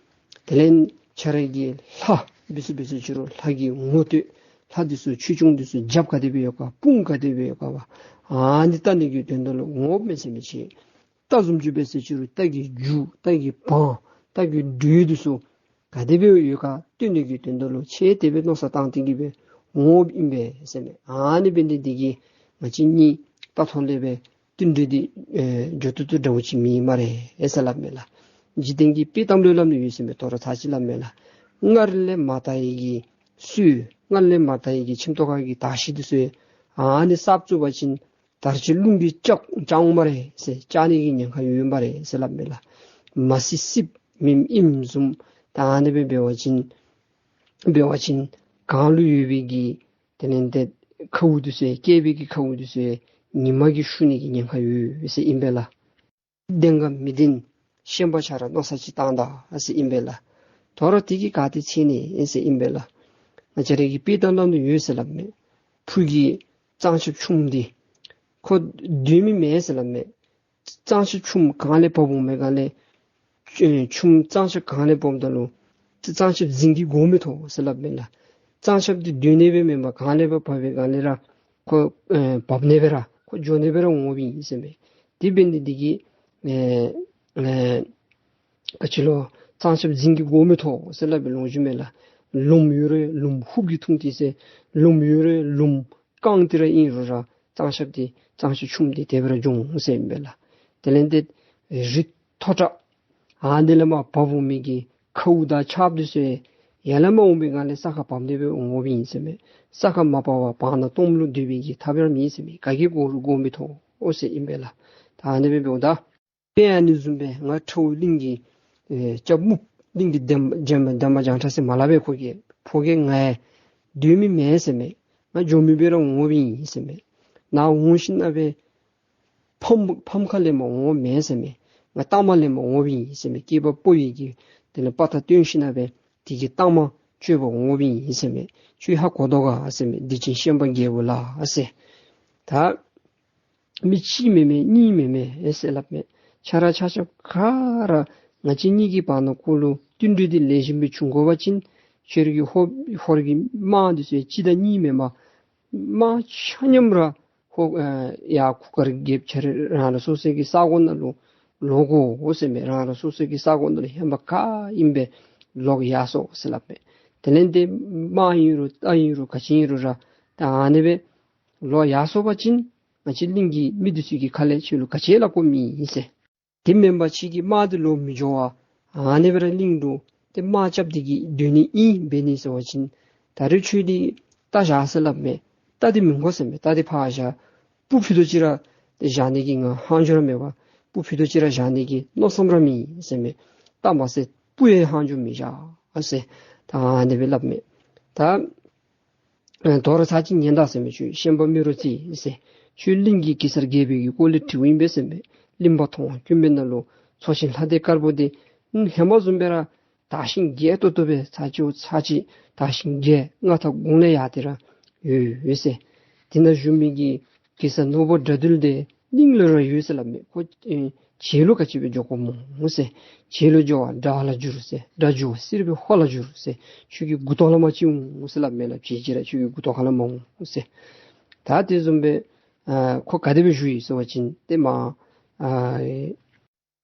དེ་ལས་ཁྱོད་ར་གི་ལྷ་འབད་ས་འབད་ས་ཅི་རུང་ལྷ་གི་ངོ་བསྟོད་ལྷ་འདི་ཚུ་ཆོས་སྐྱོང་འདི་ཚུ་རྒྱབ་ག་དེ་སྦེ་ཡོད་ག་དཔུང་ག་དེ་སྦེ་ཡོད་ག་བ་ཨ་ནི་བལྟ་ནི་གི་དོན་དག་ལུ་འོངམ་མས་ཟེར་མི་ཅིག། རྟ་བཟུམ་ཅིག་འབད་ས་ཅི་རུང་རྟ་གི་རྒྱུ་རྟ་གི་བང་རྟ་གི་འགྲོས་འདི་ཚུ་ག་དེ་སྦེ་ཡོད་ག་སྟོན་ནི་གི་དོན་དག་ལུ་ཁྱོད་དེ་སྦེ་མནོ་བསམ་བཏང་སྟེ་གི་སྦེ་འོངམ་ཨིན་པས་ཟེར་མས། ཨ་ནི་འབད་ནི་འདི་གིས་ང་བཅས་གཉིས་རྟ་ཐོག་ལས་སྦེ་བསྟུན་གྲོས་འདི་ཨེ་འགྱོ་བཏུབ་བཏུབ་འདྲཝ་ཅིག་མེད་སྨ་རེ་ཟེར་སླབ་མས་ལགས། འཇིག་རྟེན་གྱི་དཔྱེ་གཏམ་ལུ་སླབ་ནི་ཡོད་ཟེར་མས། དོ་རུང་ཚར་གཅིག་སླབ་མས་ལགས། སྔར་ལས་མ་དར་བའི་གི་ སོས་སྔར་ལས་མར་ད་ཡི་གི་ཁྱིམ་ཐོག་ཁ་གི་དར་ཤིང་འདི་ཚུ་ཨ་ནི་གསརཔ་བཙུགས་པ་ཅིན་དར་ཅིག་རླུང་གིས་བཀྱག་བཀྱག་འོང་སྨ་རེ་ཟེར། བཀྱག་ནི་གི་ཉེན་ཁ་ཡོད་སྨ་རེ་ཟེར་སླབ་མས་ལགས། མ་སྲིད་སྲིདཔ་མེནམ་ཨིནམ་བཟུམ་ད་ཨ་ནི་སྦེ་འབད་བ་ཅིན་འབད་བ་ཅིན་གངས་ལུ་ཡོད་པའི་གི་དེ་ལས་ཏེ་ཁཝ་འདི་ཚུ་སྐྱེས་པའི་གི་ཁཝ་འདི་ཚུ་ཉི་མ་གིས་བཤུ་ནི་གི་ཉེན་ཁ་ཡོད་ཟེར་ཨིན་པས་ལགས། བདེན་ག་མི་བདེན་ཤན་པ་ཆ་ར་མནོ་བསམ་ཅིག་བཏང་ད་ཟེར་ཨིན་པས་ལགས། དོ་རུང་དེ་གིས་ག་ཏེ་འཚེར་ནི་ཨིན་ཟེར་ཨིན་པས་ལགས། ང་བཅས་ར་གི་དཔྱེ་གཏམ་ནང་ལུ་ཡོད་ཟེར་སླབ་མས། ཕུ་གི་གཙང་ཆབ་ཆུམ་འདི་ཁོ་སྡོད་མི་མེད་ཟེར་སླབ་མས། གཙང་ཆབ་ཆུམ་གངས་ལས་བབས་འོང་མི་ག་ལས་ཆུམ་གཙང་ཆབ་གངས་ལས་བབསཔ་ད་ལུ་གཙང་ཆབ་རྫིང་གིས་སྒོ་མི་ཐོབ་ཟེར་སླབ་མས་ལགས། གཙང་ཆབ་འདི་སྡོད་ནི་སྦེ་མེན་པར་གངས་ལས་སྦེ་བབས་པའི་ག་ལས་ར་ཁོ་ཨེ་བབས་ནི་སྦེ་ར་ཁོ་འགྱོ་ནི་སྦེ་ར་འོང་འོངམ་ཨིན་ཟེར་མས། དེ་འབད་ནི་འདི་གིས་ཨེ་ཨེ་ག་ཅི་ལོ་གཙང་ཆབ་རྫིང་གིས་སྒོ་མི་ཐོབ་ཟེར་སླབ་པའི་ལོ་རྒྱུས་མས་ལགས། ལུངམ་ཡོད་རུང་ལུངམ་ཧུབ་ཀྱིས་འཐུང་སྟེ་ཟེར། ལུངམ་ཡོད་རུང་ལུངམ་རྐང་སྟེ་ར་ཨིན་རུང་ར་གཙང་ཆབ་འདི་གཙང་ཆབ་ཆུམ་འདི་དེ་སྦེ་ར་འགྱོ་འོང་ཟེར་ཨིན་པས་ལགས། དེ་ལས་ཏེ་རི་མཐོ་དྲགས་ཨ་ནི་ལས་མར་བབས་འོང་མི་གི་ཁཝ་དང་ཆརཔ་འདི་ཚུ་ཡར་ལས་མར་འོང་པའི་སྒང་ལས་ས་ཁར་བབས་ནི་སྦེ་འོང་འོངམ་ཨིན་ཟེར་མས། ས་ཁར་མ་བབས་པར་བར་ན་སྟོངམ་ལུ་སྡོད་པའི་གི་ཐབས་ར་མེད་ཟེར་མས། ག་གིས་སྒོ་རུང་སྒོ་མི་ཐོབ་འོང་ཟེར་ཨིན་པས་ལགས། ད་ཨ་ནི་སྦེ་འབདཝ་ད་དཔེ་ཨ་ནི་བཟུམ་སྦེ་ང་ཁྲ་བོ་གླིང་གི་ཨེ་སྐྱབས་སྨུག་གླིང་གི་འདན་འདན་འདན་མ་བྱང་ཁྲ་ཟེར་མ་སླབ་པས། ཁོ་གི་ཕོ་རྒྱས་ང་ཡང་སྡོད་མི་མེད་ཟེར་མས། ང་འགྱོ་མི་སྦེ་ར་འོངམ་ཨིན་ཟེར་མས། ནཱ་འོང་ཞིནམ་ལས་ཕམ་ཕམ་ཁ་ལས་མར་འོངམ་མེན་ཟེར་མས། ང་ལྟག་མ་ལས་མར་འོངམ་ཨིན་ཟེར་མས། སྐྱེས་པ་ཕོ་ཡི་གི་དེ་ལས་དཔའ་རྟགས་སྟོན་ཞིནམ་ལས་དེ་གི་ལྟག་མ་གཅོད་པར་འོངམ་ཨིན་ཟེར་མས། ཁྱོད་ཧ་གོ་དོ་ག་ཟེར་མས། སྡིག་ཅན་ཤན་པ་རྒྱལ་པོ་ལགས་ཟེར། ད་མི་གཅིག་མེན་མས་གཉིས་མེན་མས་ཨེ་ཟེར་སླབ་མས། ཆ་ར་ཆ་ཁྱབ་ག་ར་ང་བཅས་གཉིས་ཀྱི་བར་ན་ཁོ་ལུ་བསྟུན་གྲོས་འདི་ལེགས་ཤོམ་སྦེ་བྱུང་དགོ་པ་ཅིན་ཁྱོད་ར་གི་ཧོར་ཧོར་གྱི་དམག་འདི་ཚུ་གཅིག་དང་གཉིས་མེན་པར་དམག་ཆ་མཉམ་ར་ཧོ་ཨ་ཡར་གུར་དཀར་རྒྱལཔོ་ཁྱོད་ར་རང་རང་སོ་སོ་གི་ས་གོ་ནང་ལུ་ལོག་དགོ་ཟེར་མས། རང་རང་སོ་སོ་གི་ས་གོ་ནང་ལུ་ཧེ་མ་ག་ཨིནམ་སྦེ་ལོག་ཡར་སོང་ཟེར་སླབ་མས། དེ་ལས་ཏེ་དམག་ཨིན་རུང་རྟ་ཨིན་རུང་ག་ཅི་ཨིན་རུང་ར་ད་ཨ་ནི་སྦེ་ལོག་ཡར་སོང་པ་ཅིན་ང་བཅས་གླིང་གི་མི་འདི་ཚུ་གི་ཁ་ལས་ཁྱོད་ལུ་ག་ཅི་ལཱ་དགོཔ་མེད་ཟེར། དེ་མེན་པར་ཁྱོད་ཀྱི་དམག་འདི་ལོག་མི་འགྱོ་བར་ཨ་ནི་སྦེ་ར་གླིང་ལུ་ཏེ་དམག་རྐྱབ་སྟེ་གི་སྡོད་ནི་ཨིན་འབད་ནི་ཟེར་བ་ཅིན་ད་རེས་ཁྱོད་འདི་རྟ་བཞག་ཟེར་སླབ་མས། རྟ་འདི་མི་དགོ་ཟེར་མས། རྟ་འདི་ཕར་བཞག། སྤུ་ཕུད་རྡོག་ཅིག་ར་ཏེ་བཞག་ནི་གི་ང་ལྷག་འཕྲོ་ར་མེད་པར་སྤུ་ཕུད་རྡོག་ཅིག་ར་བཞག་ནི་གི་མནོ་བསམ་ར་མེད་ཟེར་མས། རྟ་མ་ཟད་སྤུ་ཡང་ལྷག་འཕྲོ་མི་བཞག་ཟེར་ད་ཨ་ནི་སྦེ་སླབ་མས། ད་ཨེ་དོ་རུང་ཚར་གཅིག་ཉན་ད་ཟེར་མས། ཁྱོད་ཤན་པ་མེ་རུ་རྩེ་ཟེར། ཁྱོད་གླིང་གི་གེ་སར་རྒྱལ་པོའི་གི་སྐོར་ལས་དྲིཝ་ཨིན་པས་ཟེར་མས། གླིང་པ་མཐོང་བ་སྐྱོན་པའི་ནང་ལུ་ཚོགས་ཞིང་ལྷ་སྡེ་དཀར་པོ་འདི་ཧེ་མ་བཟུམ་སྦེ་ར་དར་ཞིང་རྒྱས་ཏོག་ཏོ་སྦེ་ཚར་གཅིག་ཚར་གཅིག་དར་ཞིང་རྒྱས་མངའ་ཐང་དགུང་ལས་ཡར་ཏེ་ར་ཡོད་ཡོད་ཟེར། དེ་ནང་བཞུགས་མི་གི་གེ་སར་ནོར་བུ་དགྲ་འདུལ་འདི་གླིང་ལུ་ར་ཡོད་ཟེར་སླབ་མས། ཁོ་ཨེ་བྱེ་ལུ་ག་ཅི་སྦེ་འགྱོ་དགོཔ་སྨོ་ཟེར། བྱེ་ལུ་འགྱོ་བ་དགྲ་ལ་འགྱུར་ཟེར། དགྲ་འགྱུར་བ་སེར་པོའི་ཧོར་ལ་འགྱུར་ཟེར། ཁྱོད་ཀྱི་མགུ་ཏོ་ལས་མར་ཅིག་འོང་ཟེར་སླབ་མས་ལགས། བྱེ་ཅིག་ར་ཁྱོད་ཀྱི་མགུ་ཏོ་ཁ་ལས་མར་འོང་ཟེར། ད་དེ་བཟུམ་སྦེ་ཨ་ཁོ་ག་དེ་སྦེ་བཞུགས་ཡི་ཟེར་བ་ཅིན་ཏེ་མར་ཨ་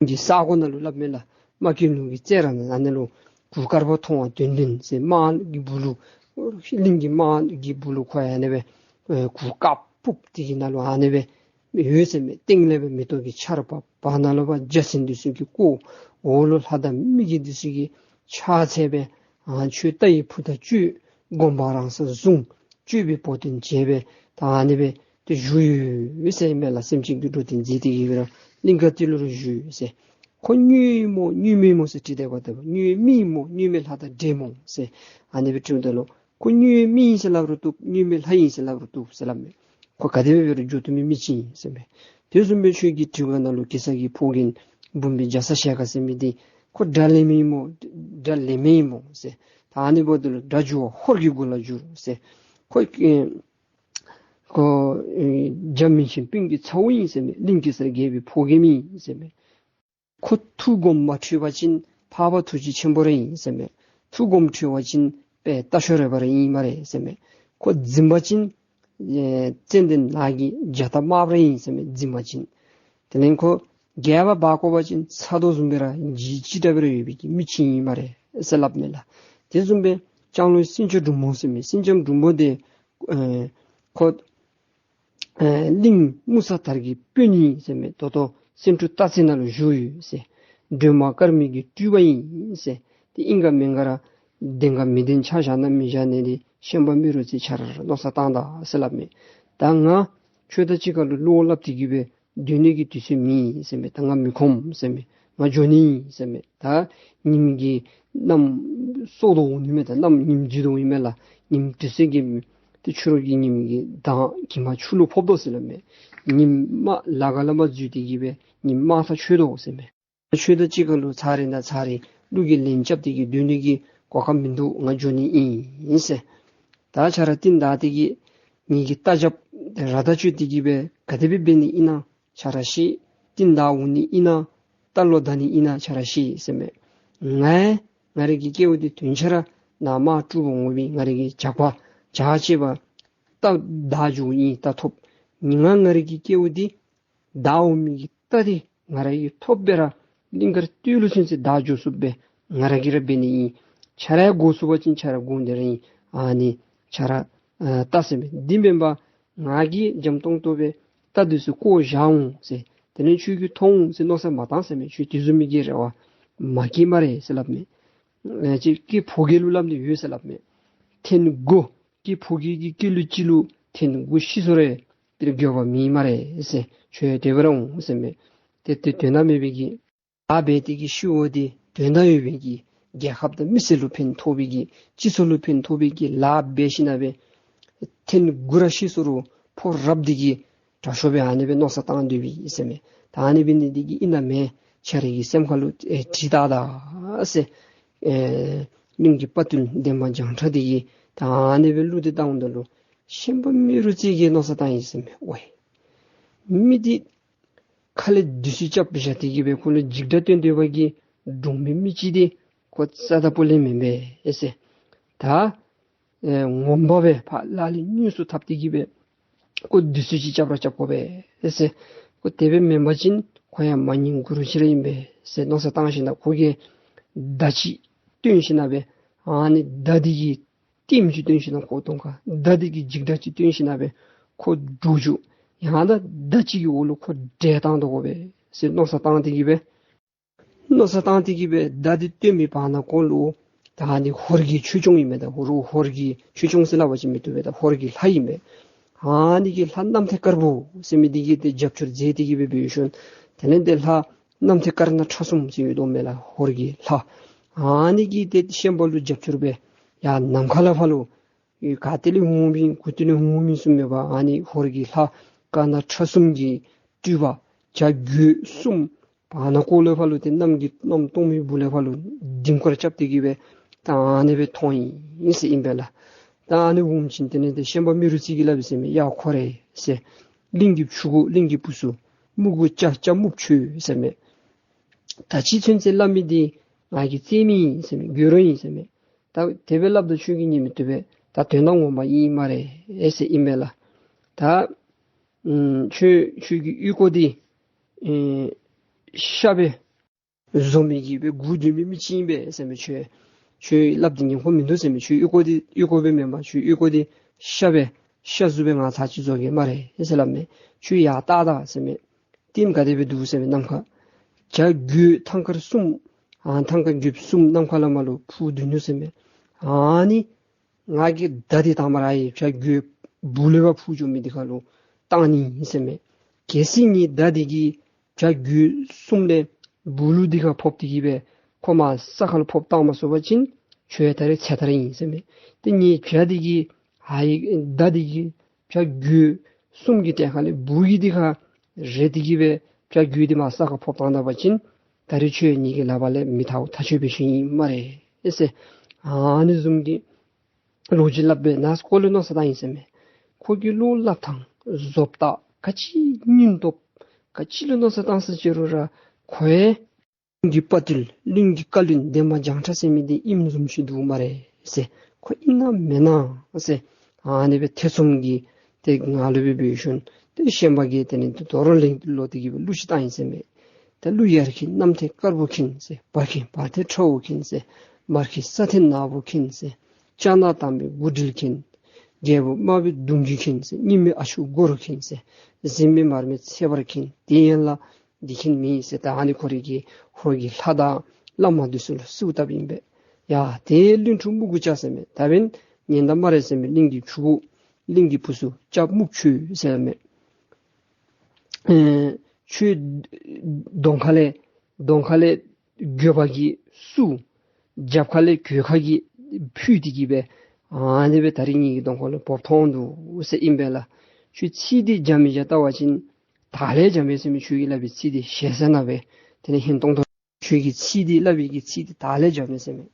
གི་ས་གོ་ནང་ལུ་སླབ་མས་ལགས། རྨ་ཀུན་ལུང་གི་རྩེ་ར་ནང་ཨ་ནི་ལུ་གུར་དཀར་པོ་མཐོང་བ་དོན་ལྡན་ཟེར་དམག་གི་སྦུག་ལུ་གླིང་གི་དམག་གི་སྦུག་ལུ་ཁོ་ཡང་ཨ་ནི་སྦེ་ཨེ་གུར་དཀརཔོ་དེ་གི་ནང་ལུ་ཨ་ནི་སྦེ་ཡོད་ཟེར་མས། སྟེང་ལས་སྦེ་མེ་ཏོག་གི་ཆརཔ་བར་ན་ལུ་སྦེ་འཇའ་ཚོན་འདི་ཚུ་གིས་བསྐོར། འོག་ལུ་ལྷ་དང་མི་གི་འདི་ཚུ་གིས་ཕྱག་འཚལ་སྦེ་ཨ་ཁྱོད་རྟ་ཡི་བུ་དང་གཅོད། དགོངས་པ་རང་སར་བཟུང་། གཅོད་པའི་བོགས་འདོན་བྱས་སྦེ་ད་ཨ་ནི་སྦེ་ཏེ་བཞུགས་ཡོད་ཟེར་མས་ལགས། སེམས་ཅན་གྱི་འགྲོ་དོན་མཛད་དེ་གི་ར་གླིང་དཀར་སྟོད་ལུ་ར་བཞུགས་ཡོད་ཟེར། ཁོ་གཉོས་མོ་གཉོས་མེན་མོ་ཟེར་དྲིས་ཏེ་འབདཝ་ད་གཉོས་མི་ཨིན་མོ་གཉོས་མེད་ལྷ་དང་འདྲེ་མོ་ཟེར་ཨ་ནི་སྦེ་དྲིཝ་ད་ལུ་ཁོ་གཉོས་མི་ཨིན་ཟེར་སླབ་རུང་བཏུབ། གཉོས་མེད་ལྷ་ཨིན་ཟེར་སླབ་རུང་བཏུབ་ཟེར་སླབ་མས། ཁོ་ག་དེ་སྦེ་འབད་རུང་འགྱོ་བཏུབ་མི་མི་ཅིག་ཨིན་ཟེར་མས། དེ་བཟུམ་སྦེ་ཁྱོད་ཀྱི་དྲི་བ་ནང་ལུ་གེ་སར་གྱི་ཕོ་རྒནམ་འབུམ་པའི་རྒྱ་ཚ་ཞལ་དཀར་ཟེར་མི་འདི་ཁོ་དགྲ་ལེན་མི་ཨིན་མོ་དགྲ་ལེན་མི་ཨིན་མོ་ཟེར། ད་ཨ་ནི་འབདཝ་ད་ལུ་དགྲ་འགྱུར་བ་ཧོར་གྱི་མགུ་ལ་འགྱུར་ཟེར། ཁོ་ཨེ་ཁོ་ཨེ་རྒྱ་མིང་ཆེན་སྤུན་གྱི་ཚ་བོ་ཨིན་ཟེར་མས། གླིང་གེ་སར་རྒྱལ་པོའི་ཕོ་རྒནམ་ཨིན་ཟེར་མས། ཁོ་ཐུགས་དགོངས་མ་འཁྲུལ་བ་ཅིན་འཕགས་པ་ཐུགས་རྗེ་ཆེན་པོ་ར་ཨིན་ཟེར་མས། ཐུགས་དགོངས་འཁྲུལ་བ་ཅིན་དཔེ་རྟ་ཤོར་རས་པ་ར་ཨིན་སྨ་རེ་ཟེར་མས། ཁོ་འཛིང་བ་ཅིན་ཨེ་ཙན་དན་ནགས་ཀྱི་རྒྱ་སྟག་དམརཔོ་ར་ཨིན་ཟེར་མས། འཛིང་བ་ཅིན། དེ་ལས་ཁོ་རྒྱལ་བ་འབག་དགོ་པ་ཅིན་ཚ་རྡོ་བཟུམ་སྦེ་ར་ལྗིད་ཅིག་དྲགས་སྦེ་ར་ཡོད་པའི་གི་མི་ཅིག་ཨིན་སྨ་རེ་ཟེར་སླབ་མས་ལགས། དེ་བཟུམ་སྦེ་ལྕང་ལོ་སེང་ལྕམ་འབྲུག་མོ་ཟེར་མི་སེང་ལྕམ་འབྲུག་མོ་འདི་ཨེ་ཁོ་ཨེ་གླིང་མུ་ས་དར་གྱི་དཔོན་ཨིན་ཟེར་མས། ད་ལྟོ་སེང་འབྲུག་སྟག་རྩེ་ནང་ལུ་བཞུགས་ཡོད་ཟེར། སྒྲོལ་མ་དཀར་མོའི་གི་སྤྲུལ་པ་ཨིན་ཟེར། ཏེ་ཨིན་ག་མེན་ག་ར་བདེན་ག་མི་བདེན་ཆ་བཞག་ན་མི་བཞག་ནི་འདི་ ཤན་པ་རྨེ་རུ་རྩེ་ཁྱོད་ར་མནོ་བསམ་བཏང་ད་ཟེར་སླབ་མས། ད་ང་ཁྱོད་དང་གཅིག་ཁར་ལུ་བློ་སླབ་སྟེ་གི་སྦེ་སྡོད་ནི་གི་དུས་ཚོད་མེད་ཟེར་མས། ད་ང་མི་ཁོམ་ཟེར་མས། ང་འགྱོ་ནི་ཟེར་མས། ད་ཉིམ་གི་གནམ་སྲོ་དོ་འོང་ནི་མས། ད་གནམ་ཉིམ་འདི་དོ་འོང་ནི་མས་ལགས། ཉིམ་དུས་ཚོད་ཀྱི་ཏེ་ཕྱི་རུ་གི་ཉིམ་གི་མདངས་གྱིབ་མ་ཆུ་ལུ་ཕོག་དོ་ཟེར་སླབ་མས། ཉིམ་དམར་ལ་ག་ལ་མ་འཛུལ་ཏེ་གི་སྦེ་ཉིམ་དམར་ཐག་ཆོད་དོ་ཟེར་མས། ཁྱོད་དང་གཅིག་ཁར་ལུ་ཚར་རེ་ན་ཚར་རེ་གླུ་གི་ལན་རྐྱབ་སྟེ་གི་སྡོད་ནི་གི་གོ་སྐབས་མིན་འདུག། ང་འགྱོ་ནི་ཨིན་ཟེར། ད་ཁྱོད་ར་རྟིང་བདའ་སྟེ་གི་ངེ་གི་རྟ་རྒྱབ་ར་བདའ་བཅུག་སྟེ་གི་སྦེ་ག་དེ་སྦེ་འབད་ནི་ཨིན་ན་ཁྱོད་ར་ཤེས། རྟིང་བདའ་འོང་ནི་ཨིན་ན་རྟ་ལོག་བདའ་ནི་ཨིན་ན་ཁྱོད་ར་ཤེས་ཟེར་མས། ང་ང་རའི་གི་སྐལཝ་འདི་དོན་ཆེ་ར་ནཱ་མར་སྤྲུལ་པ་འོང་མི་ང་རའི་གི་ཇག་པ་ཇག་ཆེ་བ་རྟ་བདའ་འགྱོཝ་ཨིན། རྟ་ཐོབ། ང་ང་རའི་གི་སྐལཝ་འདི་བདའ་འོང་མི་གི་རྟ་འདི་ང་ར་གིས་ཐོབ་སྦེ་ར་གླིང་དཀར་སྟོད་ལུ་ཚུན་ཚོད་བདའ་འགྱོ་ཚུགསཔ་སྦེ་ང་ར་གིས་ར་འབད་ནི་ཨིན། ཁྱོད་ར་དགོ་ཚུགས་པ་ཅིན་ཁྱོད་ར་དགོ་ནི་ར་ཨིན། ཨ་ནི་ཁྱོད་ར་ཨ་བལྟ་ཟེར་མས། འདི་མེན་པར་ང་གིས་འཇམ་ཏོང་ཏོ་སྦེ་རྟ་འདི་ཚུ་བཀོ་བཞག་འོང་ཟེར་དེ་ལས་ཁྱོད་ཀྱིས་མཐོང་འོང་ཟེར་མནོ་བསམ་མ་བཏང་ཟེར་མས། ཁྱོད་དེ་བཟུམ་མའི་གི་རེ་བ་མ་བསྐྱེད་སྨ་རེ་ཟེར་སླབ་མས། ཨ་ཅིག་སྐྱེས་ཕོ་རྒྱས་ལུ་སླབ་ནི་ཡོད་ཟེར་སླབ་མས། ཐེངས་དགུ་སྐྱེས་ཕོ་རྒྱས་ཀྱི་སྐྱེས་ལུས་གཅིག་ལུ་ཐེངས་དགུ་ཤི་སོང་རུང་དེ་ལུ་འགྱོད་པ་མེད་སྨ་རེ་ཟེར། ཁྱོད་དེ་སྦེ་ར་འོང་ཟེར་མས། ཏེ་དེ་དོན་དག་མེད་པའི་གི་ལཱ་འབད་དེ་གི་ཤི་བ་འདི་དོན་དག་ཡོད་པའི་གི་རྒྱལ་ཁབ་དང་མི་སེར་ལུ་ཕན་ཐོགས་པའི་གི་སྤྱི་ཚོགས་ལུ་ཕན་ཐོགས་པའི་གི་ལཱ་འབད་ཞིན་ན་སྦེ་ཐེངས་དགུ་ར་ཤི་སོང་རུང་ཕོ་རབ་འདི་གིས་དྲག་ཤོས་སྦེ་ཨ་ནི་སྦེ་མནོ་བསམ་བཏང་སྡོད་པས་ཟེར་མས། ད་ཨ་ནི་འབད་ནི་འདི་གིས་ཨིན་ན་མེན་ཁྱོད་རའི་གི་སེམས་ཁ་ལུ་ཨེ་དྲིས་བལྟ་ད་ཟེར། ཨེ་གླིང་གི་དཔའ་བརྟུལ་འདན་མ་བྱང་ཁྲ་འདི་གིས་ད་ཨ་ནི་སྦེ་གླུ་འདི་བཏང་འོངམ་ད་ལུ་ཤན་པ་རྨེ་རུ་རྩེ་གིས་མནོ་བསམ་བཏང་ཡི་ཟེར་མས། ཝའི་མི་འདི་ཁ་ལས་བདུད་རྩི་རྐྱབ་བཞག་སྟེ་གི་སྦེ་ཁོ་ལུ་འཇིགས་སྐྲག་སྟོན་སྡོད་པའི་གི་འབྲོག་མི་མི་ཅིག་འདི་ཁོ་རྩ་དང་སྤུ་ལས་མེན་པས་ཟེར། ད་ཨེ་ངོ་མ་སྦེ་ཕར་ལག་ལེན་དངོས་སུ་འཐབ་སྟེ་གི་སྦེ་ཁོ་བདུད་རྩི་ཅིག་རྐྱབ་ར་རྐྱབ་དགོ་པས་ཟེར། ཁོ་དེ་སྦེ་མེན་པ་ཅིན་ཁོ་ཡང་མ་ཉན་གུ་རུ་ཅིག་ར་ཨིན་པས་ཟེར་མནོ་བསམ་བཏང་ཞིན་ན་ཁོ་གིས་མདའ་ཅིག་བཏོན་ཞིན་ན་སྦེ་ཨ་ནི་མདའ་འདི་གིས་ལྟདམོ་ཅིག་སྟོན་ཞིན་ན་ཁོ་གདོང་ཁར་མདའ་འདི་གིས་འཇིགས་སྐྲག་ཅིག་སྟོན་ཞིན་ན་སྦེ་ཁོ་འདྲོག་འགྱོ། ཡང་ན་མདའ་ཅིག་གི་འོག་ལུ་ཁོ་བསྒྲལ་བཏང་དོ་དགོ་པས་ཟེར་མནོ་བསམ་བཏང་སྟེ་གི་སྦེ་མནོ་བསམ་བཏང་སྟེ་གི་སྦེ་མདའ་འདི་བཏོན་མི་བར་ན་ཁོ་ལུ་ད་ཨ་ནི་ཧོར་གྱི་ཆོས་སྐྱོང་ཨིན་མས། ད་ཧོར་ཧོར་གྱི་ཆོས་སྐྱོང་ཟེར་སླབ་པ་ཅིན་མི་བཏུབ་པས། ད་ཧོར་གྱི་ལྷ་ཨིན་མས། ཨ་ནི་གི་ལྷ་གནམ་ཐེལ་དཀར་པོ་ཟེར་མི་འདི་གིས་ཏེ་རྒྱབ་སྐྱོར་མཛད་དེ་གི་སྦེ་འབད་ཞིནམ་དེ་ལས་ཏེ་ལྷ་གནམ་ཐེལ་དཀར་ནག་ཁྲ་གསུམ་ཟེར་ཡོད་དོ་མས་ལགས། ཧོར་གྱི་ལྷ་ཨ་ནི་གིས་ཏེ་ཤན་པ་ལུ་རྒྱབ་སྐྱོར་འབད་ཡར་ནམ་མཁའ་ལས་ཕར་ལུ་ཨེ་ག་ཏེ་ལས་འོང་མི་གུ་ཏེ་ལས་འོང་མི་གསུངམ་མེད་པར་ཨ་ནི་ཧོར་གྱི་ལྷ་དཀར་ནག་ཁྲ་གསུམ་གྱི་སྤྲུལ་པ་བྱ་རྒོད་གསུམ་བར་ན་ཁོ་ལས་ཕར་ལུ་ཏེ་གནམ་གྱི་གནམ་སྟོང་པའི་སྦུག་ལས་ཕར་ལུ་ལྡིང་སྐོར་རྐྱབ་སྟེ་གི་སྦེ་ད་ཨ་ནི་སྦེ་མཐོང་ཡི་ཟེར་ཨིན་པས་ལགས། ད་ཨ་ནི་འོངམ་ཅིག་དེ་ལས་ཏེ་ཤན་པ་རྨེ་རུ་རྩེ་གིས་སླབ་པས་ཟེར་མས། ཡ་ཁོ་རེ་ཟེར། གླིང་གི་ཕྲུ་གུ་གླིང་གི་བུ་ཚུ་མུ་གུ་སྐྱ་སྐྱ་སྨུག་ཁྱོད་ཟེར་མས། ད་ཅི་ཚུན་ཚོད་སླབ་མི་འདི་ང་གིས་བཙལ་མི་ཨིན་ཟེར་མས། དགོད་བྲོ་ཨིན་ཟེར་མས། ད་དེ་སྦེ་སླབ་ད་ཁྱོད་ཀྱིས་ཉན་མི་བཏུབ་པས། ད་དོན་དག་ངོ་མ་ཨིན་སྨ་རེ་ཟེར་ཨིན་པས་ལགས། ད་ཨམ་ཁྱོད་ཁྱོད་ཀྱི་ཨོལ་ལྐོག་འདི་ཨེ་ཤ་སྦེ་བཟོ་མི་གི་སྦེ་སྒུག་སྡོད་མི་མི་ཅིག་ཨིན་པས་ཟེར་མས། ཁྱོད་ཁྱོད་སླབ་སྟེ་ཉན་ཁོམ་མིན་འདུག་ཟེར་མས། ཁྱོད་ཨོལ་ལྐོག་འདི་ཨོལ་ལྐོག་སྦེ་མེན་པར་ཁྱོད་ཨོལ་ལྐོག་འདི་ཤ་སྦེ་ཤ་གཟུགས་སྦེ་ང་ཚར་ཅིག་བཟོ་གེ་སྨ་རེ་ཟེར་སླབ་མས། ཁྱོད་ཡར་བལྟ་ད་ཟེར་མས། ལྟདམོ་ག་དེ་སྦེ་འདུག་ཟེར་མས། ནམ་མཁའ་བྱ་རྒོད་ཐང་དཀར་གསུམ་ཨ་ཐང་དཀར་རྒོད་གསུམ་ནམ་མཁའ་ལས་མར་ལུ་འཕུར་འདུག་ནུག་ཟེར་མས། ཨ་ནི་ང་གིས་མདའ་འདི་དང་པ་ར་ཨེ་བྱ་རྒོད་སྦུག་ལས་ཕར་འཕུར་འགྱོ་མི་འདི་ཁར་ལུ་བཏང་ནི་ཨིན་ཟེར་མས། གལ་སྲིད་ངེའི་མདའ་འདི་གིས་བྱ་རྒོད་གསུམ་ལས་སྦུག་ལུ་འདི་ཁར་ཕོག་སྟེ་གི་སྦེ་ཁོ་མར་ས་ཁར་ལུ་ཕོག་བཏང་མ་ཚུགས་པ་ཅིན་ཁྱོད་ད་རེས་ཚེ་ཐར་ཨིན་ཟེར་མས། ཏེ་ངེའི་བྱ་འདི་གིས་ཨ་ཡི་མདའ་འདི་གིས་བྱ་རྒོད་གསུམ་གྱི་གཏན་ཁ་ལས་སྦུག་གི་འདི་ཁར་རེག་སྟེ་གི་སྦེ་བྱ་རྒོད་འདི་མར་ས་ཁར་ཕོག་བཏང་ད་པ་ཅིན་ད་རེས་ཁྱོད་ངེ་གི་ལག་པ་ལས་མི་ཐརཝ་ཐག་ཆོད་པའི་ཤུལ་ཨིན་སྨ་རེ་ཟེར། ཨ་ནི་བཟུམ་གྱི་ལོ་རྒྱུས་སླབ་སྦེ་ནཱ་ཁོ་ལུ་མནོ་བསམ་བཏང་ཡི་ཟེར་མས། ཁོ་གི་བློ་སླབ་ཐངས་བཟོ་ལྟ་ག་ཅི་སྙིང་སྟོབས་ག་ཅི་ལུ་མནོ་བསམ་བཏང་ས་ཅི་རུང་ར་ཁོ་ཡང་གླིང་གི་དཔའ་བརྟུལ་གླིང་གི་བཀའ་བློན་འདན་མ་བྱང་ཁྲ་ཟེར་མི་འདི་ཨིནམ་བཟུམ་ཅིག་འདུག་སྨ་རེ་ཟེར། ཁོ་ཨིན་ན་མེན་ན་ཟེར་ཨ་ནི་སྦེ་ཐེ་ཚོམ་གྱིས་ཏེ་ངང་ལུ་སྦེ་འབད་ཞིནམ་ཏེ་ཤན་པ་གིས་དེ་ནི་དོ་རུང་ལེན་ལོག་སྟེ་གི་སྦེ་གླུ་ཅིག་བཏང་ཡི་ཟེར་མས། ད་གླུ་ཡར་འཁྱིལ་གནམ་ཐེལ་དཀར་པོ་འཁྱིལ་ཟེར། བར་འཁྱིལ་བར་ཐེལ་ཁྲ་བོ་འཁྱིལ་ཟེར། མར་འཁྱིལ་ས་ཐེལ་ནག་པོ་འཁྱིལ་ཟེར། ལྕགས་ནག་དམ་པའི་མགོ་སྒྲིལ་འཁྱིལ། རྒྱལ་པོ་དམར་པོའི་གདུང་རྒྱུད་འཁྱིལ་ཟེར། སྙིགས་མའི་ཨ་ཤུ་སྒོར་འཁྱིལ་ཟེར། གཟིམ་མལ་མར་མེ་ཚེ་བར་འཁྱིལ། དེ་ཡན་ལ་འདི་འཁྱིལ་མེད་ཟེར། ད་ཨ་ནི་ཁོ་རའི་གི་ཧོར་གྱི་ལྷ་དང་བླ་མ་འདི་ཚུ་ལུ་གསོལཝ་བཏབ་ཨིན་པས། ཡ་ཏེ་གླིང་ཕྲུག་སྨུག་གུ་སྐྱ་ཟེར་མས། ད་འབདན་ ཉན་ད་སྨ་རེ་ཟེར་མས། གླིང་གི་ཕྲུ་གུ་གླིང་གི་བུ་ཚུ་སྐྱབས་མུག་ཁྱོད་ཟེར་མས། ཨེ་ཁྱོད་གདོང་ཁ་ལས་གདོང་ཁ་ལས་འགྱོད་པ་གིས་བསུ། རྒྱབ་ཁ་ལས་གོད་ཁ་གིས་ཕུད་དེ་གིས་སྦེ་ཨ་ནི་སྦེ་ད་རིས་ངེ་གི་གདོང་ཁ་ལུ་བབས་ཐོན་འདུག་ཟེར་ཨིན་པས་ལགས། ཁྱོད་ཚིག་འདི་འཇམ་མི་འཇམ་བལྟ་བ་ཅིན་དར་ལས་འཇམ་མས་ཟེར་མས། ཁྱོད་ཀྱིས་སླབ་པའི་ཚིག་འདི་ཞེ་ས་ན་སྦེ་དེ་ལས་ཧིང་སྟོང་ཏོ། ཁྱོད་ཀྱི་ཚིག་འདི་སླབ་པའི་གི་ཚིག་འདི་དར་ལས་འཇམ་མས་ཟེར་མས།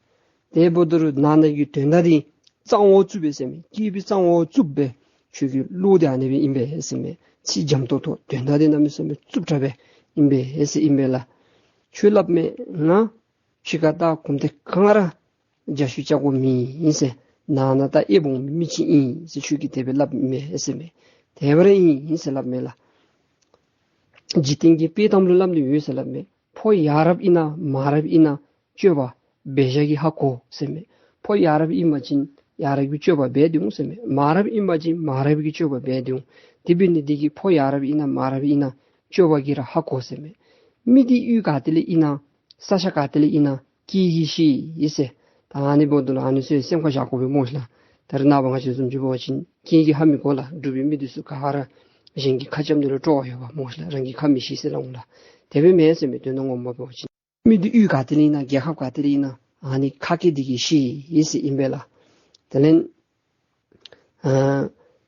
དེ་འབདཝ་ད་ལུ་ནང་ན་གི་དོན་དག་འདི་གཙང་བོ་བཙུགས་པས་ཟེར་མས། སྐྱེས་པའི་གཙང་བོ་བཙུགས་པས། ཁྱོད་ཀྱི་བློ་འདི་ཨ་ནི་སྦེ་ཨིན་པས་ཟེར་མས། ཚིག་འཇམ་ཏོང་ཏོ་དོན་དག་འདི་གནམ་མེད་ས་མེད་རྩུབ་དྲགས་སྦེ་ཨིན་པས་ཟེར་ཨིན་པས་ལགས། ཁྱོད་སླབ་མས་ང་ཕྱི་ཁ་ད་གོམ་སྟབས་གང་ར་རྒྱ་ཤུགས་རྐྱབ་དགོ་མི་ཨིན་ཟེར། ནང་ན་ད་ཨེ་སྦོམ་མི་ཅིག་ཨིན་ཟེར་ཁྱོད་ཀྱིས་དེ་སྦེ་སླབ་མས་ཟེར་མས། དེ་སྦེ་ར་ཨིན་ཟེར་སླབ་མས་ལགས། འཇིག་རྟེན་གྱི་དཔེ་གཏམ་ལུ་སླབ་ནི་ཡོད་ཟེར་སླབ་མས། ཕོ་ཡ་རབས་ཨིན་ན་མ་རབས་ཨིན་ན་སྤྱོད་པ་འབད་བཞག་གིས་ཧ་གོ་ཟེར་མས། ཕོ་ཡ་རབས་ཨིན་པ་ཅིན་ཡ་རབས་ཀྱི་སྤྱོད་པ་འབད་དེ་འོང་ཟེར་མས། མ་རབས་ཨིན་པ་ཅིན་མ་རབས་ཀྱི་སྤྱོད་པ་འབད་དེ་འོང་། དེ་འབད་ནི་འདི་གིས་ཕོ་ཡ་རབས་ཨིན་ན་མ་རབས་ཨིན་ན་སྤྱོད་པ་གིས་ར་ཧ་གོ་ཟེར་མས། མི་འདི་གཡུས་ག་ཏེ་ལས་ཨིན་ན་ས་ཆ་ག་ཏེ་ལས་ཨིན་ན་ཁྱེད་ཀྱིས་ཤེས་ཟེར། ད་ཨ་ནི་འབདཝ་ད་ལུ་ཨ་ནི་ཚུ་སེམས་ཁར་བཞག་དགོ་པས་སྨོ་ཤ་ལགས། ད་རེས་ནངས་པ་ང་བཅས་བཟུམ་ཅིག་འབད་བ་ཅིན་ཁྱེད་ཀྱིས་ཧ་མི་གོ་ལགས། འབྲུག་པའི་མི་འདི་ཚུ་ག་ར་གཞན་གྱི་ཁ་འཇམ་ནི་ལུ་སྤྲོ་བ་ཡོད་པ་སྨོ་ཤ་ལགས། རང་གི་ཁ་མི་ཤེས་ཟེར་སླབ་འོང་ལགས། དེ་སྦེ་མེན་ཟེར་མས། དོན་དག་ངོ་མ་འབད་བ་ཅིན་མི་འདི་གཡུས་ག་ཏེ་ལས་ཨིན་ན་རྒྱལ་ཁབ་ག་ཏེ་ལས་ཨིན་ན་ཨ་ནི་ཁ་སྐད་འདི་གིས་ཤེས་ཟེར་ཨིན་པས་ལགས། དེ་ལས་ཨ་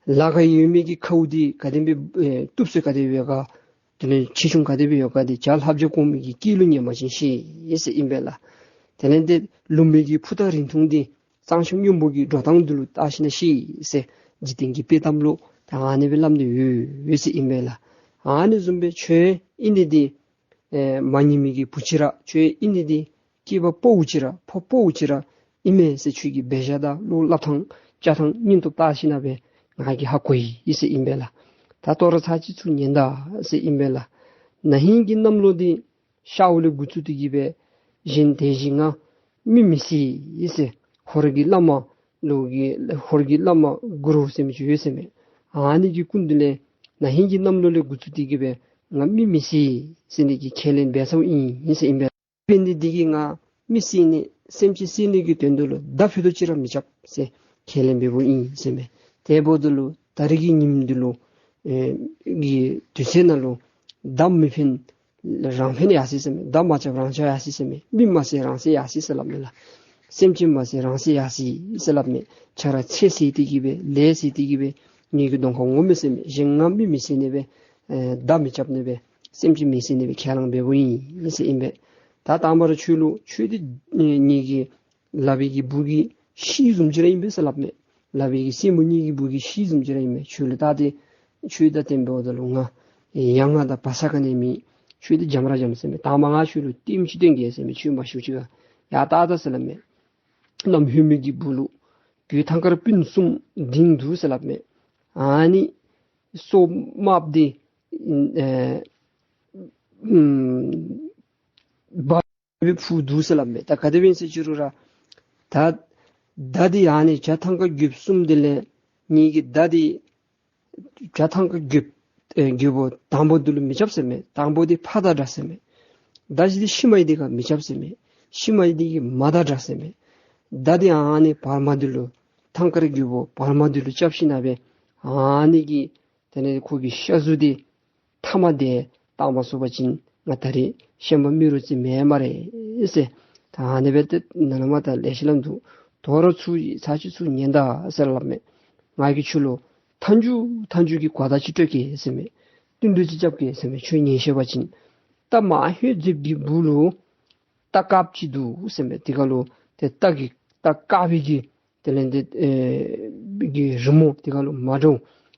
ལ་ཁར་ཡོད་མི་གི་ཁཝ་འདི་ག་དེ་སྦེ་ཨེ་གཏུབ་སྲོལ་ག་དེ་སྦེ་ཡོད་ག། དེ་ལས་ཆེ་ཆུང་ག་དེ་སྦེ་ཡོད་ག་འདི་བྱ་ལྷབ་བྱ་གོང་མའི་གི་སྐེ་ལུ་ཉན་པ་ཅིན་ཤེས་ཟེར་ཨིན་པས་ལགས། དེ་ལས་འདི་ལུང་མའི་གི་ཕུ་ཐག་རིང་ཐུང་འདི་གཙང་ཆབ་སྔོན་པོ་གི་འགྲོ་སྟངས་འདི་ལུ་བལྟ་ཞིན་ན་ཤེས་ཟེར། འཇིག་རྟེན་གྱི་དཔེ་གཏམ་ལུ་ད་ཨ་ནི་སྦེ་སླབ་ནི་ཡོད་ཟེར་ཨིན་པས་ལགས། ཨ་ནི་བཟུམ་སྦེ་ཁྱོད་ཨིན་ནི་འདི་ཨེ་མ་ཉན་མི་གི་བུ་ཅིག་ར་ཁྱོད་ཨིན་ནི་འདི་སྐྱེས་པ་ཕོ་བོ་ཅིག་ར་ཕོ་ཕོ་བོ་ཅིག་ར་ཨིན་མས་ཟེར། ཁྱོད་ཀྱི་འབད་བཞག་དང་བློ་སླབ་ཐངས་བྱ་ཐངས་སྙིང་སྟོབས་བལྟ་ཞིན་ན་སྦེ་ང་གིས་ཧ་གོ་ཡི་ཟེར་ཨིན་པས་ལགས། ད་ལྟོ་ར་ཚར་གཅིག་ཚུར་ཉན་ད་ཟེར་ཨིན་པས་ལགས། ན་ཧིང་གི་གནམ་ལོ་འདི་ཤརཝ་ལས་འགོ་བཙུགས་ཏེ་གིས་སྦེ་གཞན་དེ་བཞིན་ང་མི་མི་སྲིད་ཟེར། ཧོར་གྱི་བླ་མ་ལུ་གི་ཧོར་གྱི་བླ་མ་གུ་རུ་ཟེར་མི་ཅིག་ཡོད་ཟེར་མས། ཨ་ནི་གི་སྐུ་མདུན་ལས་ན་ཧིང་གི་གནམ་ལོ་ལས་འགོ་བཙུགས་ཏེ་གིས་སྦེ་ང་མི་མི་སྲིད་ཟེར་ནི་གི་ཁས་ལེན་འབད་ཚརཝ་ཨིན་ཟེར་ཨིན་པས། འབད་ནི་འདི་གིས་ང་མི་བསད་ནི་སེམས་ཅན་བསད་ནི་གི་དོན་དུ་ལུ་མདའ་ཕུད་རྡོག་ཅིག་ར་མི་རྐྱབ་ཟེར་ཁས་ལེན་འབདཝ་ཨིན་ཟེར་མས། དེ་འབདཝ་ད་ལུ་ད་རིས་ཀྱི་ཉིནམ་འདི་ལུ་ཨེ་གི་དུས་ཚོད་ནང་ལུ་མདའ་མི་འཕེན་རང་འཕེན་ཡར་སོ་ཡི་ཟེར་མས། མདའ་མ་རྐྱབ་རང་རྐྱབ་ཡར་སོ་ཡི་ཟེར་མས། མི་མ་བསད་རང་བསད་ཡར་སོ་ཡི་ཟེར་སླབ་མས་ལགས། སེམས་ཅན་མ་བསད་རང་བསད་ཡར་སོ་ཡི་ཟེར་སླབ་མས། ཁྱོད་ར་ཚེ་བསད་དེ་གིས་སྦེ་ལས་བསད་དེ་གིས་སྦེ་ངེ་གི་གདོང་ཁར་འོང་མས་ཟེར་མས། གཞན་ང་མི་མི་བསད་ནི་སྦེ་ཨེ་མདའ་མི་རྐྱབ་ནི་སྦེ་སེམས་ཅན་མི་བསད་ནི་སྦེ་ཁས་བླངས་འབདཝ་ཨིན་ཟེར་ཨིན་པས། ད་དང་པ་ར་ཁྱོད་ལུ་ཁྱོད་འདི་ཨེ་ངེ་གི་ལག་པའི་གི་སྦུག་གི་ཤིག་བཟུམ་ཅིག་ར་ཨིན་པས་ཟེར་སླབ་མས། ལག་པའི་གི་སེན་མོ་གཉིས་ཀྱི་སྦུག་གི་ཤིག་བཟུམ་ཅིག་ར་ཨིན་མས། ཁྱོད་ལུ་ད་འདི་ཁྱོད་ད་བསྟན་འབདཝ་ད་ལུ་ང་ཡ་ང་དང་བ་ས་ག་ནི་མེད། ཁྱོད་འདི་འཇམ་ར་འཇམ་ཟེར་མས། དང་པ་ང་ཁྱོད་ལུ་ལྟདམོ་ཅིག་སྟོན་གེ་ཟེར་མས། ཁྱོད་མ་ཤིཝ་ཅིག་ཁར། ཡ་ད་ད་ཟེར་སླབ་མས། གནམ་ཧོནམོ་གི་སྦུག་ལུ་གོས་ཐང་དཀར་སྤུན་གསུམ་ལྡིང་འདུག་ཟེར་སླབ་མས། ཨ་ནི་སོ་དམརཔོ་འདི་ཨེ་ཨམ་འབར་སྦེ་འཕུར་འདུག་ཟེར་སླབ་མས། ད་ག་དེ་སྦེ་ཨིན་ཟེར་ཅི་རུང་ར་ད་མདའ་འདི་ཨ་ནི་བྱ་ཐང་དཀར་གོས་གསུམ་འདི་ལས་ངེ་གི་མདའ་འདི་བྱ་ཐང་དཀར་གོས་ཨེ་གོས་པོ་དང་པོ་འདི་ལུ་མི་རྐྱབ་ཟེར་མས། དང་པོ་འདི་ཕར་དང་འདྲ་ཟེར་མས། མདའ་གཞན་འདི་ཤུལ་མའི་འདི་ཁར་མི་རྐྱབ་ཟེར་མས། ཤུལ་མའི་འདི་གིས་མ་དང་འདྲ་ཟེར་མས། མདའ་འདི་ཨ་ནི་བར་མ་འདི་ལུ་ཐང་དཀར་གོས་པོ་བར་མ་འདི་ལུ་རྐྱབ་ཞིན་ན་སྦེ་ཨ་ནི་གི་དེ་ལས་ཁོ་གི་ཤ་གཟུགས་འདི་ཐ་མ་དེ་བཏང་མ་ཚུགས་པ་ཅིན་ང་ད་རིས་ཤན་པ་རྨེ་རུ་རྩེ་མེན་སྨ་རེ་ཟེར། ད་ཨ་ནི་སྦེ་ཏེ་ནཱ་ལས་མར་ད་ལེ་ཤ་སླབ་འདུག། དོ་རུང་ཚུར་ཚར་གཅིག་ཚུར་ཉན་ད་ཟེར་སླབ་མས། ང་གིས་ཁྱོད་ལུ་མཐའ་མཇུག་མཐའ་མཇུག་གི་གོ་བརྡ་ཅིག་སྤྲོད་གེ་ཟེར་མས། བསྟུན་གྲོས་ཅིག་རྐྱབ་གེ་ཟེར་མས། ཁྱོད་ཉན་ཤེས་པ་ཅིན་རྟ་མ་ཧེ་འཛེགས་ཀྱི་སྦུག་ལུ་རྟ་དཀརཔོ་ཅིག་འདུག་ཟེར་མས། དེ་ཁར་ལུ་ཏེ་རྟ་གི་རྟ་དཀར་པོའི་གི་དེ་ལས་ཏེ་ཨེ་གི་རི་མོ་དེ་ཁར་ལུ་མ་འདྲཝ་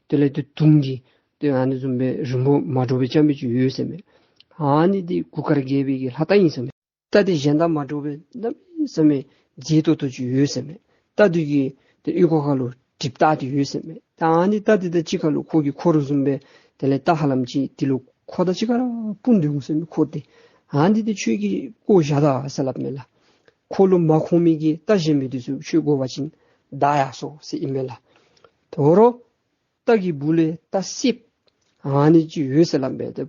དེ་ལས་ཏེ་དུང་གི་ཏེ་ཨ་ནི་བཟུམ་སྦེ་རི་མོ་མ་འདྲཝ་སྦེ་རྐྱབ་མི་ཅིག་ཡོད་ཟེར་མས། ཨ་ནི་འདི་གུར་དཀར་རྒྱལ་པོའི་གི་ལྷ་རྟ་ཨིན་ཟེར་མས། རྟ་འདི་གཞན་དང་མ་འདྲཝ་སྦེ་གནམ་མེད་ས་མེད་མཛེས་ཏོག་ཏོ་ཅིག་ཡོད་ཟེར་མས། རྟ་འདི་གི་ཏེ་ཨོལ་ལྐོག་ཁར་ལུ་གྲིབ་བཏགས་ཏེ་ཡོད་ཟེར་མས། ད་ཨ་ནི་རྟ་འདི་དང་གཅིག་ཁར་ལུ་ཁོ་གི་འཁོར་བཟུམ་སྦེ་དེ་ལས་རྟ་ཧ་ལམ་ཅིག་འདི་ལུ་འཁོར་དང་གཅིག་ཁར་སྤུངས་ཏེ་འོང་ཟེར་མས་འཁོར་འདི། ཨ་ནི་འདི་ཁྱོད་ཀྱིས་བཀོ་བཞག་ད་ཟེར་སླབ་མས་ལགས། ཁོ་ལུ་མ་འཁོར་མི་གི་རྟ་གཞན་མི་འདི་ཚུ་ཁྱོད་དགོ་པ་ཅིན་བདའ་ཡར་སོང་ཟེར་ཨིན་མས་ལགས། དོ་རུང་རྟ་གི་སྦུག་ལས་རྟ་སེརཔོ་ཨ་ནི་ཅིག་ཡོད་ཟེར་སླབ་མས། ཏེ་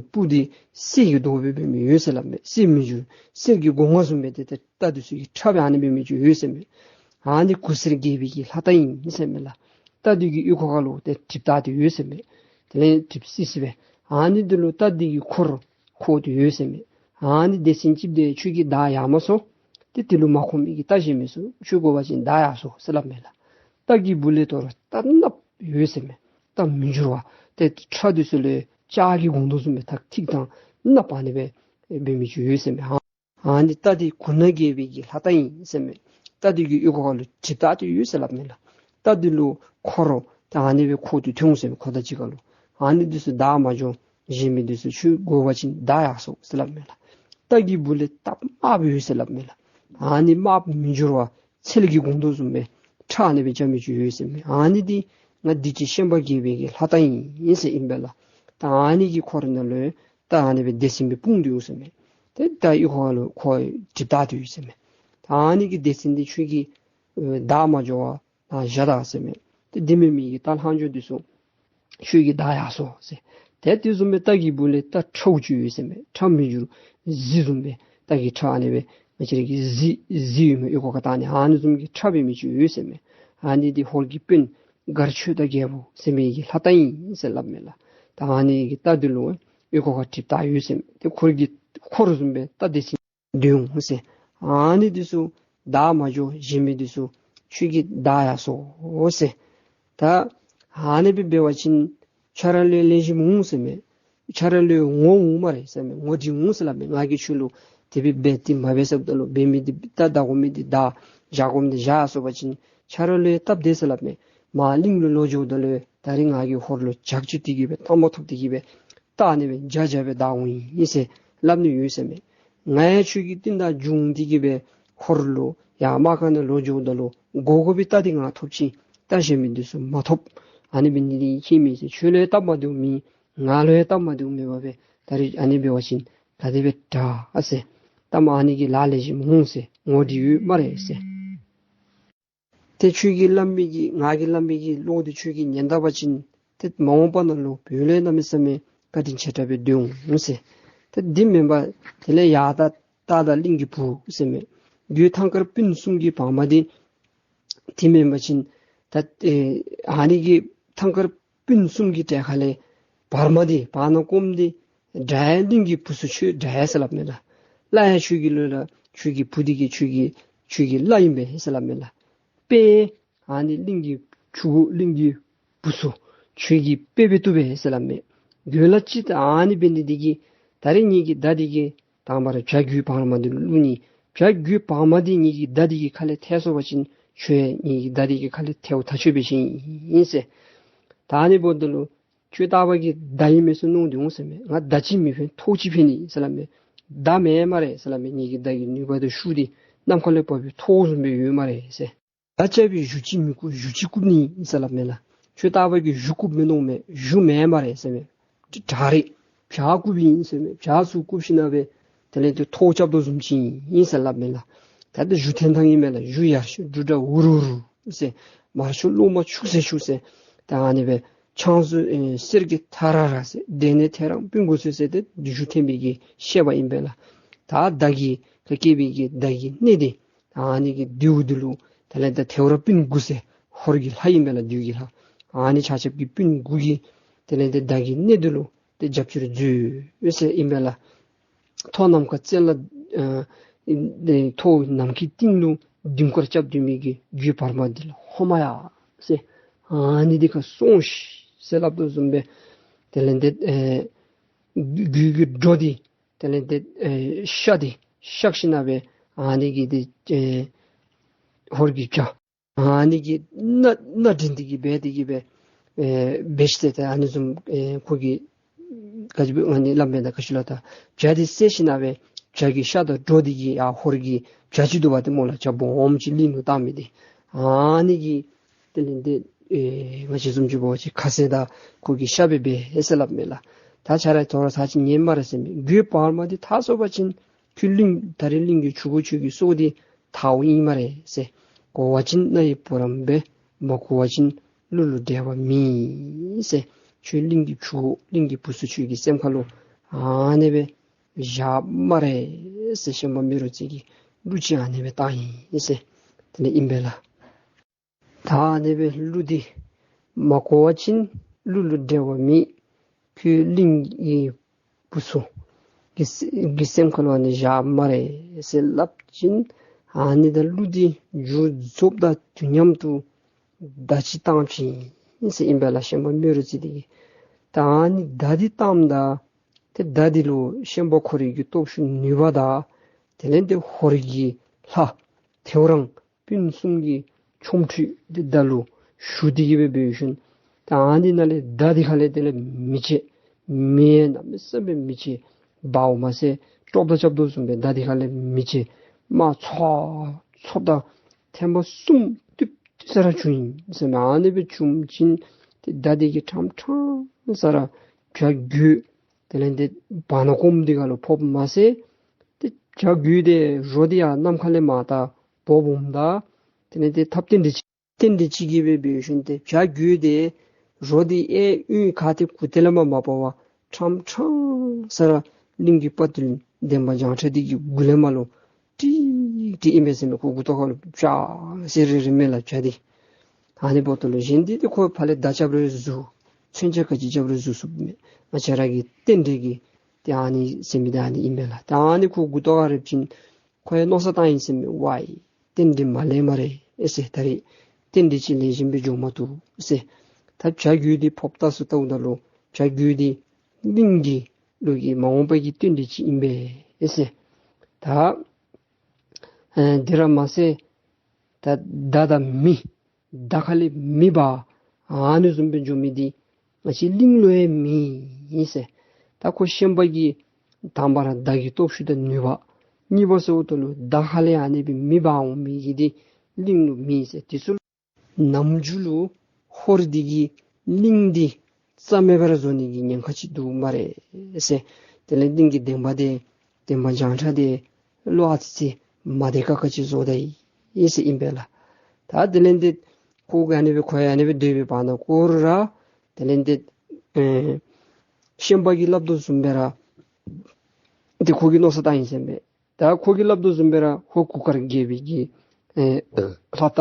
སྤུ་འདི་གསེར་གྱི་མདོག་སྦེ་འབད་མི་ཡོད་ཟེར་སླབ་མས། གསེར་མི་འགྱུར་གསེར་གྱི་སྒོ་ང་བཟུམ་སྦེ་ཏེ་ཏེ་རྟ་འདི་ཚུ་གི་ཁྲབ་སྦེ་ཨ་ནི་འབད་མི་ཅིག་ཡོད་ཟེར་མས། ཨ་ནི་གུར་སེར་རྒྱལ་པོའི་གི་ལྷ་རྟ་ཨིན་ཟེར་མས་ལགས། རྟ་འདི་གི་ཨོལ་ལྐོག་ཁ་ལུ་ཏེ་གྲིབ་བཏགས་ཏེ་ཡོད་ཟེར་མས། དེ་ལས་གྲིབ་སི་སི་སྦེ། ཨ་ནི་འདི་ལུ་རྟ་འདི་གི་འཁོར་འཁོར་ཏེ་ཡོད་ཟེར་མས། ཨ་ནི་སྡེ་ཚན་ཅིག་འདི་ཁྱོད་ཀྱིས་བདའ་ཡར་མ་སོང་། ཏེ་དེ་ལུ་མ་ཁོམ་མི་གིས་རྟ་གཞན་མི་ཚུ་ཁྱོད་དགོ་པ་ཅིན་བདའ་ཡར་སོང་ཟེར་སླབ་མས་ལགས། རྟ་གི་སྦུག་ལས་དོ་རུང་རྟ་གནགཔོ་ཡོད་ཟེར་མས། རྟ་མི་འགྱུར་བ། ཏེ་ཁྲག་འདི་ཚུ་ལས་ལྕགས་ཀྱི་གོང་དོ་བཟུམ་སྦེ་ཐག་ཐིག་དང་གནགཔོ་ཨ་ནི་སྦེ་འབད་མི་ཅིག་ཡོད་ཟེར་མས། ཨ་ནི་རྟ་འདི་གུར་ནག་རྒྱལ་པོའི་གི་ལྷ་རྟ་ཨིན་ཟེར་མས། རྟ་འདི་གི་ཨོལ་ལྐོག་ཁ་ལུ་གྲིབ་བཏགས་ཏེ་ཡོད་ཟེར་སླབ་མས་ལགས། རྟ་འདི་ལུ་འཁོར་ཏེ་ཨ་ནི་སྦེ་འཁོར་ཏེ་ཐོན་འོང་ཟེར་མས། འཁོར་དང་གཅིག་ཁར་ལུ། ཨ་ནི་འདི་ཚུ་བདའ་མ་འགྱོ། གཞན་མི་འདི་ཚུ་ཁྱོད་དགོ་པ་ཅིན་བདའ་ཡར་སོང་ཟེར་སླབ་མས་ལགས། རྟ་གི་སྦུག་ལས་རྟ་དམརཔོ་ཡོད་ཟེར་སླབ་མས་ལགས། ཨ་ནི་དམརཔོ་མི་འགྱུར་བ་ཚལ་གྱི་གོང་དོ་བཟུམ་སྦེ་ཁྲག་ཨ་ནི་སྦེ་རྐྱབ་མི་ཅིག་ཡོད་ཟེར་མས། ཨ་ནི་འདི་ང་འདི་ཅིག་ཤན་པ་རྒྱལ་པོའི་གི་ལྷ་རྟ་ཨིན་ཟེར་ཨིན་པས་ལགས། ད་ཨ་ནི་གི་འཁོར་ནང་ལུ་རྟ་ཨ་ནི་སྦེ་སྡེ་ཚན་སྦེ་སྤུངས་ཏེ་ཡོད་ཟེར་མས། ཏེ་རྟ་ཨོལ་ལྐོག་ཁ་ལུ་འཁོར་གྲིབ་བཏགས་ཏེ་ཡོད་ཟེར་མས། ད་ཨ་ནི་གི་སྡེ་ཚན་འདི་ཁྱོད་ཀྱིས་ཨེ་བདའ་མ་འགྱོ་བར་ནཱ་བཞག་ད་ཟེར་མས། ཏེ་འདི་མེན་མི་གི་རྟ་ལྷག་འགྱོ་འདི་ཚུ་ཁྱོད་ཀྱིས་བདའ་ཡར་སོང་ཟེར། ཏེ་དེ་བཟུམ་སྦེ་རྟ་གི་སྦུག་ལས་རྟ་ཁྲཝ་ཅིག་ཡོད་ཟེར་མས། ཁྲ་མི་འགྱུར་གཟི་བཟུམ་སྦེ་རྟ་གི་ཁྲ་ཨ་ནི་སྦེ་ང་བཅས་ར་གི་གཟི་གཟི་ཡོད་མི་ཨོལ་ལྐོག་ཁར་བཏགས་ནི་ཨ་ནི་བཟུམ་གྱི་ཁྲ་འབད་མི་ཅིག་ཡོད་ཟེར་མས། ཨ་ནི་འདི་ཧོར་གྱི་དཔོན་མགར་ཆོས་དར་རྒྱལ་པོ་ཟེར་མི་གི་ལྷ་རྟ་ཨིན་ཟེར་སླབ་མས་ལགས། ད་ཨ་ནི་གི་རྟ་འདི་ལུ་ཨོལ་ལྐོག་ཁར་གྲིབ་བཏགས་ཡོད་ཟེར་མས། ཏེ་འཁོར་གྱི་འཁོར་བཟུམ་སྦེ་རྟ་སྡེ་ཚན་སྡོད་འོང་ཟེར། ཨ་ནི་འདི་ཚུ་བདའ་མ་འགྱོ། གཞན་མི་འདི་ཚུ་ཁྱོད་ཀྱིས་བདའ་ཡར་སོང་ཟེར། ད་ཨ་ནི་སྦེ་འབད་བ་ཅིན་ཁྱོད་ར་ལུ་ལེགས་ཤོམ་འོང་ཟེར་མས། ཁྱོད་ར་ལུ་ངོ་འོང་སྨ་རེ་ཟེར་མས། ངོ་འདྲིས་འོང་ཟེར་སླབ་མས། ང་གིས་ཁྱོད་ལུ་དེ་སྦེ་འབད་དེ་མ་འབད་ཟེརཝ་ད་ལུ་འབད་མི་འདི་བདའ་བདའ་དགོ་མི་འདི་བདའ་བཞག་དགོ་མི་འདི་བཞག་སོང་པ་ཅིན་ཁྱོད་ར་ལུ་སྟབས་བདེ་ཟེར་སླབ་མས། མར་གླིང་ལུ་ལོག་འགྱོཝ་ད་ལུ་ད་རིས་ང་གིས་ཧོར་ལུ་ཇག་ཅིག་འདི་གིས་སྦེ་རྟ་མ་ཐོབ་འདི་གིས་སྦེ་རྟ་ཨ་ནི་སྦེ་འཇའ་འཇའ་སྦེ་བདའ་འོང་ཡི་ཟེར་སླབ་ནི་ཡོད་ཟེར་མས། ང་ཡང་ཁྱོད་ཀྱི་རྟིང་བདའ་འགྱོ་འོང་འདི་གིས་སྦེ་ཧོར་ལུ་ཡར་དམག་ཁང་ནང་ལོག་འགྱོཝ་ད་ལུ་དགོ་དགོ་པའི་རྟ་འདི་ང་ཐོབ་ཅི། རྟ་གཞན་མི་འདི་ཚུ་མ་ཐོབ། ཨ་ནི་འབད་ནི་འདི་གིས་ཁྱད་མེད་ཟེར། ཁྱོད་ལུ་ཡང་སྟབས་མ་བདེཝ་མེད། ང་ལུ་ཡང་སྟབས་མ་བདེཝ་མེད་པར་སྦེ་ད་རིས་ཨ་ནི་འབད་བ་ཅིན་ག་དེ་སྦེ་དྲག་ཨ་ཟེར། ད་མ་ཨ་ནི་གི་ལཱ་ལེགས་ཤོམ་འོང་ཟེར། ངོ་འདྲིས་ཡོད་སྨ་རེ་ཟེར། ཏེ་ཁྱོད་ཀྱིས་སླབ་མི་གི་ང་གིས་སླབ་མི་གི་བློ་འདི་ཁྱོད་ཀྱིས་ཉན་ད་པ་ཅིན་ཏེ་མ་འོངས་པ་ནང་ལུ་བོད་ལུ་གནམ་མེད་ས་མེད་བཀའ་དྲིན་ཆེ་དྲགས་སྦེ་སྡོད་འོང་ཟེར། ཏེ་འདི་མེན་པར་དེ་ལས་ཡར་ད་སྟག་དང་གླིང་གི་བུ་ཟེར་མས། རྒོད་ཐང་དཀར་སྤུན་གསུམ་གྱི་བག་མ་འདི་དེ་མེན་པ་ཅིན་ད་ཨེ་ཨ་ནི་གི་ཐང་དཀར་སྤུན་གསུམ་གྱི་གྲལ་ཁ་ལས་བར་མ་འདི་བར་ན་ཀོམ་འདི་དགྲ་ཡི་གླིང་གི་བུ་ཚུ་ཁྱོད་དགྲ་ཡི་ཟེར་སླབ་མས་ལགས། བླ་ཡང་ཁྱོད་ཀྱི་ལུ་ལགས། ཁྱོད་ཀྱི་བུ་འདི་གིས་ཁྱོད་ཀྱི་ཁྱོད་ཀྱི་བླ་ཨིན་པས་ཟེར་སླབ་མས་ལགས། དཔེ་ཨ་ནི་གླིང་གི་ཕྲུ་གུ་གླིང་གི་བུ་ཚུ་ཁྱོད་ཀྱི་དཔེ་སྦེ་བཏུབ་པས་ཟེར་སླབ་མས། རྒོད་ལགས་ཅིག་ད་ཨ་ནི་འབད་ནི་འདི་གིས་ད་རིས་ངེ་གི་མདའ་འདི་གིས་དང་པ་ར་བྱ་རྒོད་བག་མ་འདི་ལུ་བླུག་ནི། བྱ་རྒོད་བག་མ་འདི་ངེ་གི་མདའ་འདི་གི་ཁ་ལས་ཐལ་སོང་པ་ཅིན་ཁྱོད་ངེ་གི་མདའ་འདི་གི་ཁ་ལས་ཐལཝ་ཐག་ཆོད་པའི་ཅིག་ཨིན་ཟེར། ད་ཨ་ནི་འབདཝ་ད་ལུ་ཁྱོད་རྟག་པ་གིས་མདའ་ཨིན་མས་ཟེར་མནོ་སྟེ་འོང་ཟེར་མས། ང་མདའ་ཅིག་མི་ཕན་ཐོག་ཅིག་ཕན་ནི་ཟེར་སླབ་མས། མདའ་མེན་སྨ་རེ་ཟེར་སླབ་མས། ངེ་གི་མདའ་གི་ནུས་པ་དང་ཤུགས་འདི་གནམ་ཁ་ལས་བབས་པའི་ཐོག་བཟུམ་སྦེ་ཡོད་སྨ་རེ་ཟེར། མདའ་རྐྱབ་པའི་གཞུ་ཅིག་མི་རྐུ་གཞུ་ཅིག་རྐུ་ནི་ཟེར་སླབ་མས་ལགས། ཁྱོད་རྟག་པ་གིས་གཞུ་རྐུ་མི་མནོ་མས། གཞུ་མེན་སྨ་རེ་ཟེར་མས། དྲག་རེད། བྱ་རྐུ་བའི་ཨིན་ཟེར་མས། བྱ་ཚུ་རྐུ་ཞིན་ན་སྦེ་དེ་ལས་ཏེ་ཐོག་རྐྱབ་དོ་བཟུམ་ཅིག་ཨིན་ཟེར་སླབ་མས་ལགས། ད་ཏེ་གཞུ་འཐེན་ཐངས་ཨིན་མས་ལགས། གཞུ་ཡར་ཤོར་འབྲུག་སྒྲ་འུར་འུར་ཟེར། མར་ཤོར་གློག་མ་འཁྱུག་ཟེར་འཁྱུག་ཟེར། ད་ཨ་ནི་སྦེ་ཆང་ས་ཨེ་གསེར་གྱི་ཐ་ར་ར་ཟེར། དེ་ནས་ཐེ་རང་སྤུན་དགུ་ཟེར་ཟེར་ཏེ་གཞུ་འཐེན་པའི་གི་བཤད་པ་ཨིན་པས་ལགས། ད་མདའ་གི་ཁ་སྐེད་པའི་གི་མདའ་གི་སྣེ་འདི་ཨ་ནི་གི་མདུད་འདི་ལུ་དེ་ལས་ད་ཐེའུ་རང་སྤུན་དགུ་ཟེར་ཧོར་གྱི་ལྷ་ཨིན་པས་ལགས། མདུད་ཀྱི་ལྷ། ཨ་ནི་ཆ་ཁྱབ་ཀྱི་སྤུན་དགུ་གིས་དེ་ལས་ཏེ་མདའ་གི་སྣེ་འདི་ལུ་ཏེ་རྒྱབ་སྐྱོར་མཛད་ཟེར་ཨིན་པས་ལགས། ཐོག་ནམ་མཁའ་བཙན་ལ་ཨ་ཨེ་ཐོག་ནམ་མཁའི་གཏིང་ལུ་ལྡིང་སྐོར་རྐྱབ་སྡོད་མི་གི་རྒོད་བར་མ་འདི་ལུ་ཧོ་མ་ཡ་ཟེར། ཨ་ནི་འདི་ཁར་སོང་ཤིག་ཟེར་སླབ་དོ་བཟུམ་སྦེ་དེ་ལས་ཏེ་ཨེ་རྒོད་ཀྱི་སྒྲོ་འདི་དེ་ལས་ཏེ་ཨེ་ཤ་འདི་གཤགས་ཞིན་ན་སྦེ་ཨ་ནི་གི་འདི་ཨེ་ཧོར་གྱི་བྱ་ཨ་ནི་གི་སྣ་སྣ་འདྲེན་འདི་གིས་འབད་འདི་གིས་སྦེ་ཨེ་འབད་ཞིནམ་ཏེ་ཨ་ནི་བཟུམ་ཨེ་ཁོ་གིས་ག་ཅི་སྦེ་ཨ་ནི་སླབ་མས་ད་ག་ཅི་ལོ། ད་བྱ་འདི་བསད་ཞིན་ན་སྦེ་བྱ་གི་ཤ་དང་སྒྲོ་འདི་གིས་ཡར་ཧོར་གྱི་བྱ་ཅིག་འདུག་པ་ཏེ་སྨོ་ལགས། བྱ་སྦོམ་ཅིག་གླིང་ལུ་བཏང་མི་འདི་ཨ་ནི་གིས་དེ་ལས་ཏེ་ཨེ་ང་བཅས་བཟུམ་ཅིག་འབད་བ་ཅིན་ཁ་ཟས་དང་ཁོ་གི་ཤ་སྦེ་འབད་ཟེར་སླབ་མས་ལགས། ད་ཁྱོད་ར་དོ་རུང་ཚར་ཅིག་ཉན་སྨ་རེ་ཟེར་མས། རྒོད་བར་མ་འདི་ཐར་སོང་པ་ཅིན་ཁྱོད་གླིང་ད་རིས་གླིང་གི་ཕྲུ་གུ་ཁྱོད་ཀྱི་སྲོག་འདི་ཐརཝ་ཨིན་སྨ་རེ་ཟེར། གོ་བ་ཅིན་རྣ་ཡི་བུ་རམ་སྦེ་མ་གོ་བ་ཅིན་གླུ་ལུ་འགྲེལ་བ་མེད་ཟེར། ཁྱོད་གླིང་གི་ཕྲུ་གུ་གླིང་གི་བུ་ཚུ་ཁྱོད་ཀྱི་སེམས་ཁ་ལུ་ཨ་ནི་སྦེ་བཞག་སྨ་རེ་ཟེར་ཤན་པ་མེ་རུ་རྩེ་གིས་གླུ་ཅིག་ཨ་ནི་སྦེ་བཏང་ཡི་ཟེར། དེ་ལས་ཨིན་པས་ལགས། ད་ཨ་ནི་སྦེ་ཀླུ་འདི་མ་གོ་བ་ཅིན་ཀླུ་ལུ་འབྲེལ་བ་མེད། ཁྱོད་གླིང་གི་བུ་ཚུ་གི་སེམས་ཁར་ལུ་ཨ་ནི་བཞག་སྨ་རེ་ཟེར་སླབ་ཅིན་ཨ་ནི་ད་ཀླུ་འདི་མཇུག་རྫོགསཔ་དང་དུས་མཉམ་དུ་མདའ་ཅིག་བཏང་བྱིན་ཟེར་ཨིན་པས་ལགས། ཤན་པ་རྨེ་རུ་རྩེ་འདི་གིས། ད་ཨ་ནི་མདའ་འདི་བཏངམ་ད་ཏེ་མདའ་འདི་ལུ་ཤན་པ་ཁོ་རའི་གི་སྟོབས་ཤུགས་ནུས་པ་དང་དེ་ལས་ཏེ་ཧོར་གྱི་ལྷ་ཐེའུ་རང་སྤུན་གསུམ་གྱི་ཆོ་འཕྲུལ་འདི་མདའ་ལུ་ཞུགས་ཏེ་གི་སྦེ་འབད་ཞིནམ་ད་ཨ་ནི་ནང་ལས་མདའ་འདི་ཁ་ལས་དེ་ལས་མེ་ལྕེ་མེ་གནམ་མེད་ས་མེད་མེ་ལྕེ་འབརཝ་མ་ཚད་ཀྲོབ་མདའ་རྐྱབ་དོ་བཟུམ་སྦེ་མདའ་འདི་ཁ་ལས་མེ་ལྕེ་དམར་ཚོགས་ཚོགས་དང་ཐེངས་མ་གསུམ་ཏིབ་ཏིབ་ས་ར་བྱུང་ཡི་ཟེར་མས། ཨ་ནི་སྦེ་བྱུང་བྱིན་ཏེ་མདའ་འདི་གིས་ཕྲང་ཕྲང་ས་ར་བྱ་རྒོད་དེ་ལས་ཏེ་བར་ན་གོམ་འདི་ཁ་ལུ་ཕོགཔ་མ་ཚད་ཏེ་བྱ་རྒོད་དེ་རོ་འདི་ཡང་གནམ་ཁ་ལས་མར་ད་འབོ་འབོཝ་ད་དེ་ལས་ཏེ་ཐབས་རྟེན་འབྲེལ་ཅིག་རྟེན་འབྲེལ་ཅིག་གིས་སྦེ་འབད་ཞིནམ་ཏེ་བྱ་རྒོད་དེ་རོ་འདི་ཨེ་གཡུས་ཁ་ཏེ་གུ་ཏེ་ལས་མར་མ་འབོ་བར་ཕྲང་ཕྲང་ས་ར་གླིང་གི་དཔའ་བརྟུལ་འདན་མ་བྱང་ཁྲ་འདི་གི་མགུ་ལས་མར་ལུ་ཀྲིག་ཀྲིག་ཨིན་པས་ཟེར་མས། ཁོ་མགུ་ཏོ་ཁ་ལུ་བྱ་ཟེར་རེ་རེ་མས་ལགས་བྱ་འདི། ཨ་ནི་འབདཝ་ད་ལུ་གཞན་འདི་ཏེ་ཁོ་ཕར་ལས་མདའ་རྐྱབ་རུང་ཟུག་མཚོན་ཆ་ག་ཅི་རྐྱབ་རུང་ཟུག་ཟུག་མས། ང་བཅས་ར་གི་རྟེན་འབྲེལ་གྱི་ཏེ་ཨ་ནི་ཟེར་མི་འདི་ཨ་ནི་ཨིན་པས་ལགས། ད་ཨ་ནི་ཁོ་མགུ་ཏོ་ཁར་རེག་བྱིན་ཁོ་ཡང་མནོ་བསམ་བཏང་ཡི་ཟེར་མས། ཝའི་རྟེན་འབྲེལ་མ་ལེགས་སྨ་རེ་ཨེ་ཟེར། ད་རེས་རྟེན་འབྲེལ་ཅིག་ལེགས་ཤོམ་སྦེ་འགྱོ་མ་བཏུབ་ཟེར། ད་བྱ་རྒོད་འདི་ཕོགཔ་ད་ཚུར་བལྟཝ་ད་ལུ་བྱ་རྒོད་འདི་གླིང་གི་ལུགས་ཀྱི་མ་འོངས་པ་གི་རྟེན་འབྲེལ་ཅིག་ཨིན་པས་ཨེ་ཟེར། ད་ཨེ་འདི་ར་མ་ཚད་ད་མདའ་དང་མེ་མདའ་ཁ་ལས་མེ་འབར་ཨ་ནི་བཟུམ་སྦེ་འགྱོ་མི་འདི་ང་བཅས་གླིང་ལུ་ཡང་མེད་ཟེར། ད་ཁོ་ཤན་པ་གི་དང་པ་ར་མདའ་གི་སྟོབས་ཤུགས་དང་ནུས་པ། གཉིས་པ་ཟེརཝ་ད་ལུ་མདའ་ཁ་ལས་ཨ་ནི་སྦེ་མེ་འབར་འོང་མི་གི་འདི་གླིང་ལུ་མེད་ཟེར། དེ་ཚུ་ནམ་རྒྱུན་ལུ་ཧོར་འདི་གིས་གླིང་འདི་རྩ་མེད་པར་བཟོ་ནི་གི་ཉེན་ཁ་ཅིག་འདུག་སྨ་རེ་ཟེར། དེ་ལས་གླིང་གི་འདན་མ་འདི་འདན་མ་བྱང་ཁྲ་འདི་བློ་ཨ་ཙི་ཙི་མ་བདེ་ཁག་ཁ་ཅིག་བཟོ་ད་ཡི་ཟེར་ཨིན་པས་ལགས། ད་དེ་ལས་འདི་ཁོ་གིས་ཨ་ནི་སྦེ་ཁོ་ཡང་ཨ་ནི་སྦེ་སྡོད་པའི་བར་ན་ཁོ་ར་དེ་ལས་འདི་ཨེ་ཤན་པ་གིས་སླབ་དོ་བཟུམ་སྦེ་ར་འདི་ཁོ་གིས་མནོ་བསམ་བཏང་ཡི་ཟེར་མས། ད་ཁོ་གིས་སླབ་དོ་བཟུམ་སྦེ་ར་ཧོར་གུར་དཀར་རྒྱལ་པོའི་གི་ཨེ་ལྷ་རྟ་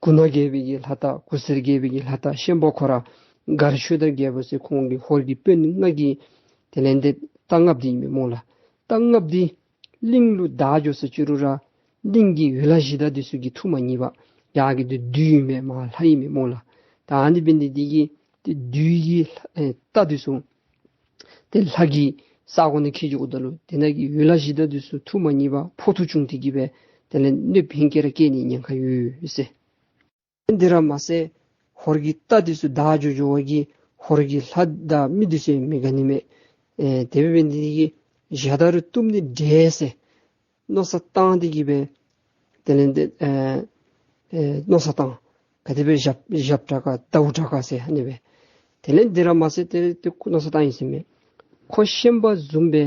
གུར་ནག་རྒྱལ་པོའི་གི་ལྷ་རྟ་གུར་སེར་རྒྱལ་པོའི་གི་ལྷ་རྟ་ཤན་པ་ཁོ་ར་མགར་ཆོས་དར་རྒྱལ་པོ་ཟེར་ཁོང་གི་ཧོར་གྱི་དཔོན་ལྔ་གི་དེ་ལས་འདི་རྟ་རྔམ་འདི་ཨིན་མས་སྨོ་ལགས། རྟ་རྔམ་འདི་གླིང་ལུ་བདའ་འགྱོ་ཟེར་ཅི་རུང་ར་གླིང་གི་འོལ་ལ་གཞི་བདག་འདི་ཚུ་གིས་འཐུ་མ་ཉན་པས། ཡ་གི་འདི་བདུད་ཨིན་མས་མ་ལྷ་ཨིན་མས་སྨོ་ལགས། ད་ཨ་ནི་འབད་ནི་འདི་གིས་ཏེ་བདུད་ཀྱི་ལྷ་ཨེ་རྟ་འདི་ཚུ་ཏེ་ལྷ་གི་ས་གོ་ནང་འཁྱིད་འགྱོཝ་ད་ལུ་དེ་ནང་གི་འོལ་ལ་གཞི་བདག་འདི་ཚུ་འཐུ་མ་ཉན་པར་ཕོག་ཐུག་བྱུང་སྟེ་གི་སྦེ་དེ་ལས་གནོདཔ་ཧེང་སྐལ་ར་བཀལ་ནི་ཉེན་ཁ་ཡོད་ཟེར། འདི་ར་མ་ཚད་ཧོར་གྱི་རྟ་འདི་ཚུ་བདའ་འགྱོ་འགྱོ་བ་གིས་ཧོར་གྱི་ལྷ་དང་མི་འདི་ཚུ་ཡང་མི་དགའ་ནི་མས། ཨེ་དེ་འབད་ནི་འདི་གིས་ཞག་དང་རུང་གཏུམ་ནི་འདྲེ་ཟེར་མནོ་བསམ་བཏང་སྟེ་གི་སྦེ་དེ་ལས་འདི་ཨེ་ཨེ་མནོ་བསམ་བཏང་། ག་དེ་སྦེ་བཞག་བཞགཔ་དྲག་ག་བདའཝ་དྲག་ག་ཟེར་ཨ་ནི་སྦེ། དེ་ལས་འདི་ར་མ་ཚད་དེ་ལས་ཏེ་མནོ་བསམ་བཏང་ཡི་ཟེར་མས། ཁོ་ཤན་པ་བཟུམ་སྦེ་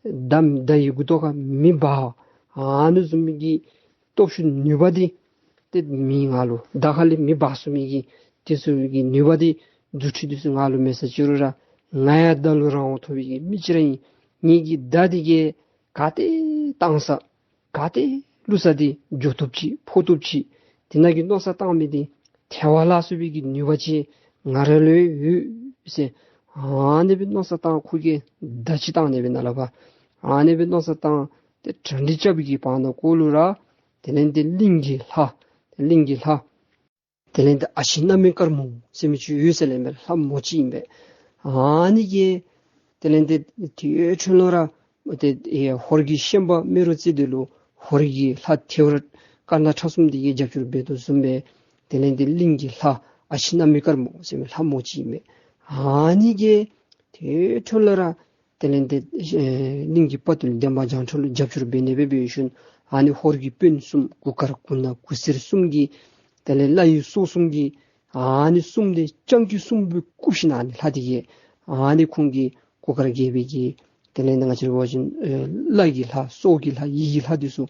མདའ་མདའ་ཡི་མགུ་ཏོ་ཁར་མེ་འབར་ཨ་ནི་བཟུམ་གྱི་སྟོབས་ཤུགས་ནུས་པ་འདི་ཏེ་མེད་ང་ལུ། མདའ་ཁ་ལས་མེ་འབར་ཚུགས་མི་གི་དེ་ཚུ་གི་ནུས་པ་འདི་རྫུ་འཕྲུལ་འདི་ཚུ་ང་ལུ་མེད་ཟེར་ཅི་རུང་ར་ང་ཡང་མདའ་ལུ་རང་དབང་ཐོབ་པའི་གི་མི་ཅིག་ར་ཨིན། ངེ་གི་མདའ་འདི་གིས་ག་ཏེ་བཏང་ས་ག་ཏེ་བླུག་ས་འདི་འགྱོ་བཏུབ་ཅིག་ཕོག་བཏུབ་ཅིག་དེ་ནང་གི་མནོ་བསམ་བཏང་མི་འདི་ཐལ་བར་བརླག་ཚུགས་པའི་གི་ནུས་པ་ཅིག་ང་ར་ལུ་ཡོད་ཟེར། ཨ་ནི་སྦེ་མནོ་བསམ་བཏང་ཁོ་གིས་མདའ་ཅིག་བཏང་ནི་སྦེ་ནཱ་ལས་ཕར་ཨ་ནི་སྦེ་མནོ་བསམ་བཏང་སྟེ་གྲ་སྒྲིག་རྐྱབ་པའི་གི་བར་ན་ཁོ་ལུ་ར་དེ་ལས་འདི་གླིང་གི་ལྷ་གླིང་གི་ལྷ་དེ་ལས་འདི་ཨ་ཕྱི་གནམ་མེད་དཀར་མོ་ཟེར་མི་ཅིག་ཡོད་ཟེར་ལས་མས། ལྷ་མོ་ཅིག་ཨིན་པས། ཨ་ནི་གིས་དེ་ལས་འདི་དེའི་འཕྲོ་ལུ་ར་ཏེ་ཨེ་ཧོར་གྱི་ཤན་པ་རྨེ་རུ་རྩེ་འདི་ལུ་ཧོར་གྱི་ལྷ་ཐེའུ་རང་དཀར་ནག་ཁྲ་གསུམ་འདི་གིས་རྒྱབ་སྐྱོར་འབད་དོ་བཟུམ་སྦེ་དེ་ལས་འདི་གླིང་གི་ལྷ་ཨ་ཕྱི་གནམ་མེད་དཀར་མོ་ཟེར་མི་ལྷ་མོ་ཅིག་ཨིན་པས། ཨ་ནི་གིས་དེའི་འཕྲོ་ལུ་ར་དེ་ལས་འདི་ཨེ་གླིང་གི་དཔའ་བརྟུལ་འདན་མ་བྱང་ཁྲ་ལུ་རྒྱབ་སྐྱོར་འབད་ནི་སྦེ་འབད་ཞིནམ་ཨ་ནི་ཧོར་གྱི་དཔོན་གསུམ་གུར་དཀར་གུར་ནག་གུར་སེར་གསུམ་གྱིས་དེ་ལས་བླ་ཡུལ་སོག་གསུམ་གྱིས་ཨ་ནི་གསུམ་འདི་སྤྱང་ཀི་གསུམ་སྦེ་བཀུག་ཞིནམ་ཨ་ནི་ལྷ་འདི་གིས་ཨ་ནི་ཁོང་གི་གུར་དཀར་རྒྱལ་པོའི་གི་དེ་ལས་འདི་ང་བཅས་ར་འབད་བ་ཅིན་ཨེ་བླ་གི་ལྷ་སོག་གི་ལྷ་ཡི་གི་ལྷ་འདི་ཚུ་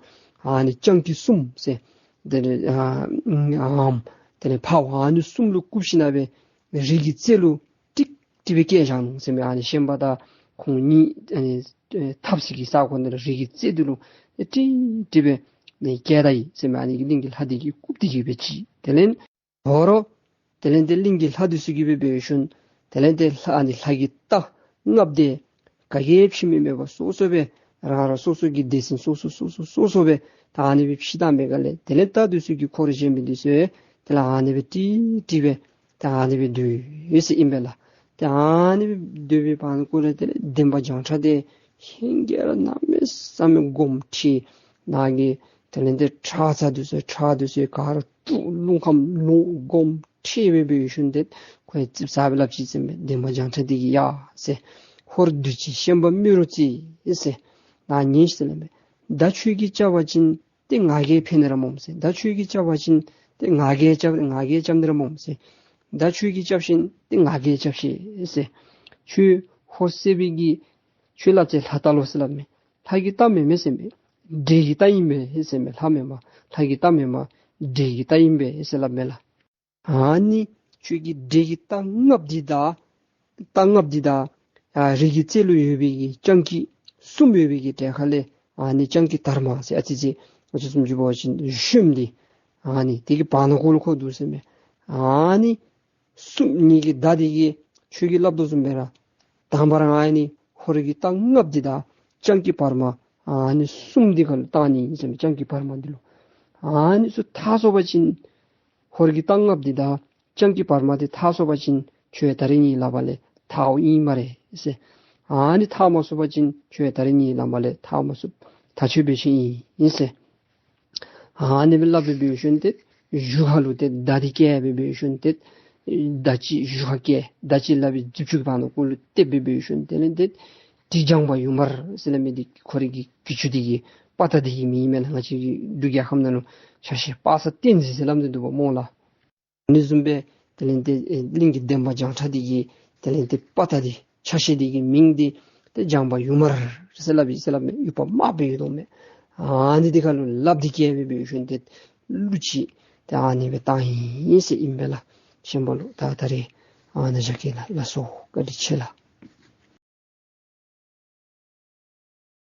ཨ་ནི་སྤྱང་ཀི་གསུམ་ཟེར་དེ་ལས་ཨ་ཨམ་དེ་ལས་ཕརཝ་ཨ་ནི་གསུམ་ལུ་བཀུག་ཞིནམ་སྦེ་རི་གི་རྩེ་ལུ་ཀྲིག་ཀྲི་སྦེ་བཀལ་བཞག་ནུག་ཟེར་མས། ཨ་ནི་ཤན་པ་དང་ཁོང་གཉིས་ཨ་ནི་ཨེ་འཐབ་སའི་གི་ས་གོ་ནང་ལུ་རི་གི་རྩེ་འདི་ལུ་ཀྲིག་ཀྲི་སྦེ་ནི་བཀལ་ད་ཡི་ཟེར་མས། ཨ་ནི་གླིང་གི་ལྷ་འདི་གིས་བཀུག་སྟེ་གི་སྦེ་ཅིག་དེ་ལས་ དོ་རུང་དེ་ལས་ཏེ་གླིང་གི་ལྷ་འདི་ཚུ་གིས་འབད་འབད་ཞིནམ་དེ་ལས་ཏེ་ལྷ་ཨ་ནི་ལྷ་གི་རྟ་ལྔ་སྡེ་ག་གིས་ཕྱེ་མི་མེད་པར་སོ་སོ་སྦེ་རང་རང་སོ་སོ་གི་སྡེ་ཚན་སོ་སོ་སོ་སོ་སོ་སོ་སྦེ་ད་ཨ་ནི་སྦེ་ཕྱེ་བཏང་པའི་སྒང་ལས་དེ་ལས་རྟ་འདི་ཚུ་གིས་འཁོར་བཞེངས་མི་འདི་ཚུ་དེ་ལས་ཨ་ནི་སྦེ་ཏི་ཏི་སྦེ་ད་ཨ་ནི་སྦེ་སྡོད་ཡོད་ཟེར་ཨིན་པས་ལགས། ཏེ་ཨ་ནི་སྦེ་སྡོད་པའི་བར་ན་ཀུན་ལས་དེ་ལས་འདན་མ་བྱང་ཁྲ་འདི་ཧེང་སྐལ་ར་གནམ་མེད་ས་མེད་སྒོམ་ཁྲིད་ནང་གི་དེ་ལས་ཏེ་ཁྲག་རྩ་འདི་ཚུ་ཁྲག་འདི་ཚུ་ག་ར་བཀྲུ་རླུང་ཁམས་ལོག་སྒོམ་ཁྲིད་འབད་འབད་ཞིནམ་ཏེ་ཁོ་ཡང་ཙིགཔ་ཟ་སྦེ་སླབ་ཅི་ཟེར་མས། འདན་མ་བྱང་ཁྲ་འདི་གིས་ཡ་ཟེར། ཧོར་བདུད་ཀྱི་ཤན་པ་རྨེ་རུ་རྩེ་ཟེར། ད་ཉན་ཤིག་ཟེར་སླབ་མས། ད་ཁྱོད་ཀྱིས་རྐྱབ་པ་ཅིན་ཏེ་ང་གིས་འཕེན་ནི་ར་སྨོ་ཟེར། ད་ཁྱོད་ཀྱིས་རྐྱབ་པ་ཅིན་ཏེ་ང་གིས་རྐྱབ་ང་གིས་རྐྱབ་ནི་ར་སྨོ་ཟེར། ད་ཁྱོད་ཀྱིས་རྐྱབ་ཤིག་ཏེ་ང་གིས་རྐྱབ་ཤིག་ཟེར། ཁྱོད་ཧོར་སེར་པོའི་གི་ཁྱོད་ལྷ་རྩེ་ལྷ་རྟ་ལོ་ཟེར་སླབ་མས། ལྷ་གི་རྟ་མེན་མས་ཟེར་མས། འདྲེ་གི་རྟ་ཨིན་པས་ཟེར་མས། ལྷ་མེན་པར་ལྷ་གི་རྟ་མེན་པར་འདྲེ་གི་རྟ་ཨིན་པས་ཟེར་སླབ་མས་ལགས། ཨ་ནི་ཁྱོད་ཀྱི་འདྲེ་གི་རྟ་ལྔཔོ་འདི་དང་རྟ་ལྔཔོ་འདི་དང་ཨ་རི་གི་རྩེ་ལུ་ཡོད་པའི་གི་སྤྱང་ཀི་གསུམ་ཡོད་པའི་གི་གྲས་ཁ་ལས་ཨ་ནི་སྤྱང་ཀི་དར་མ་ཟེར་ཨ་ཙི་ཅིག་ང་བཅས་བཟུམ་ཅིག་འབད་བ་ཅིན་ཤོམ་འདི་ཨ་ནི་དེ་གི་བར་ན་ཁོག་ལུ་ཁོ་འདུག་ཟེར་མས། ཨ་ནི་གསུམ་གཉིས་ཀྱི་མདའ་འདི་གིས་ཁྱོད་ཀྱིས་སླབ་དོ་བཟུམ་སྦེ་ར་དང་པ་ར་ང་ཨ་ནི་ཧོར་གྱི་རྟ་ལྔཔོ་འདི་དང་སྤྱང་ཀི་བར་མ་ཨ་ནི་གསུམ་འདི་ཁ་ལུ་བཏང་ནི་ཨིན་ཟེར་མས། སྤྱང་ཀི་བར་མ་འདི་ལུ་ཨ་ནི་ཚུ་ཐར་སོང་པ་ཅིན་ཧོར་གྱི་རྟ་ལྔཔོ་འདི་དང་སྤྱང་ཀི་བར་མ་འདི་ཐར་སོང་པ་ཅིན་ཁྱོད་ད་རིས་ངེའི་ལག་པ་ལས་ཐརཝ་ཨིན་སྨ་རེ་ཟེར། ཨ་ནི་ཐར་མ་ཚུགས་པ་ཅིན་ཁྱོད་ད་རིས་ངེའི་ལག་པ་ལས་ཐར་མ་ཚུགས། ད་ཁྱོད་འབད་ཤེས་ཨིན་ཟེར། ཨ་ནི་སྦེ་སླབ་སྦེ་འབད་ཞིནམ་ཏེ་གཞུ་ཁ་ལུ་ཏེ་མདའ་འདི་བཀལ་སྦེ་འབད་ཞིནམ་ཏེ་མདའ་གཅིག་གཞུ་ཁར་བཀལ། མདའ་གཅིག་ལག་པའི་མཛུབ་ཅུ་གི་བར་ན་ཁོག་ལུ་གཏད་སྦེ་འབད་ཞིནམ་དེ་ལས་ཏེ་དེ་ལྗང་པ་ཡུ་མར་ཟེར་སླབ་མི་འདི་ཁོ་རའི་གི་གྱི་ཅུང་འདི་གི་དཔའ་རྟགས་འདི་གི་མིང་ཨིན་མས་ལགས། ང་བཅས་ཀྱི་འབྲུག་རྒྱལ་ཁབ་ནང་ལུ་ཆ་ཤས་དཔའ་རྩལ་བསྟན་འཛིན་ཟེར་སླབ་སྟེ་འདུག་པ་སྨོ་ལགས། ཨ་ནི་བཟུམ་སྦེ་དེ་ལས་ཏེ་ཨེ་གླིང་གི་འདན་མ་བྱང་ཁྲ་འདི་གི་དེ་ལས་ཏེ་དཔའ་རྟགས་འདི་ཆ་ཤས་འདི་གི་མིང་འདི་ཏེ་ལྗང་པ་ཡུ་མར་ཟེར་སླབ་ཨིན་ཟེར་སླབ་མས། ཡུ་བ་དམརཔོ་སྦེ་ཡོད་དོ་མས། ཨ་ནི་འདི་ཁ་ལུ་ལགཔ་འདི་བཀལ་སྦེ་འབད་ཞིནམ་ཏེ་གླུ་ཅིག་ཏེ་ཨ་ནི་སྦེ་བཏང་ཡི་ཟེར་ཨིན་པས་ལགས། ཤན་པ་ལུ་ད་ད་རིས་ཨ་ནཱ་བཞག་གེ་ལགས། ལགས་སོ། བཀའ་དྲིན་ཆེ་ལགས།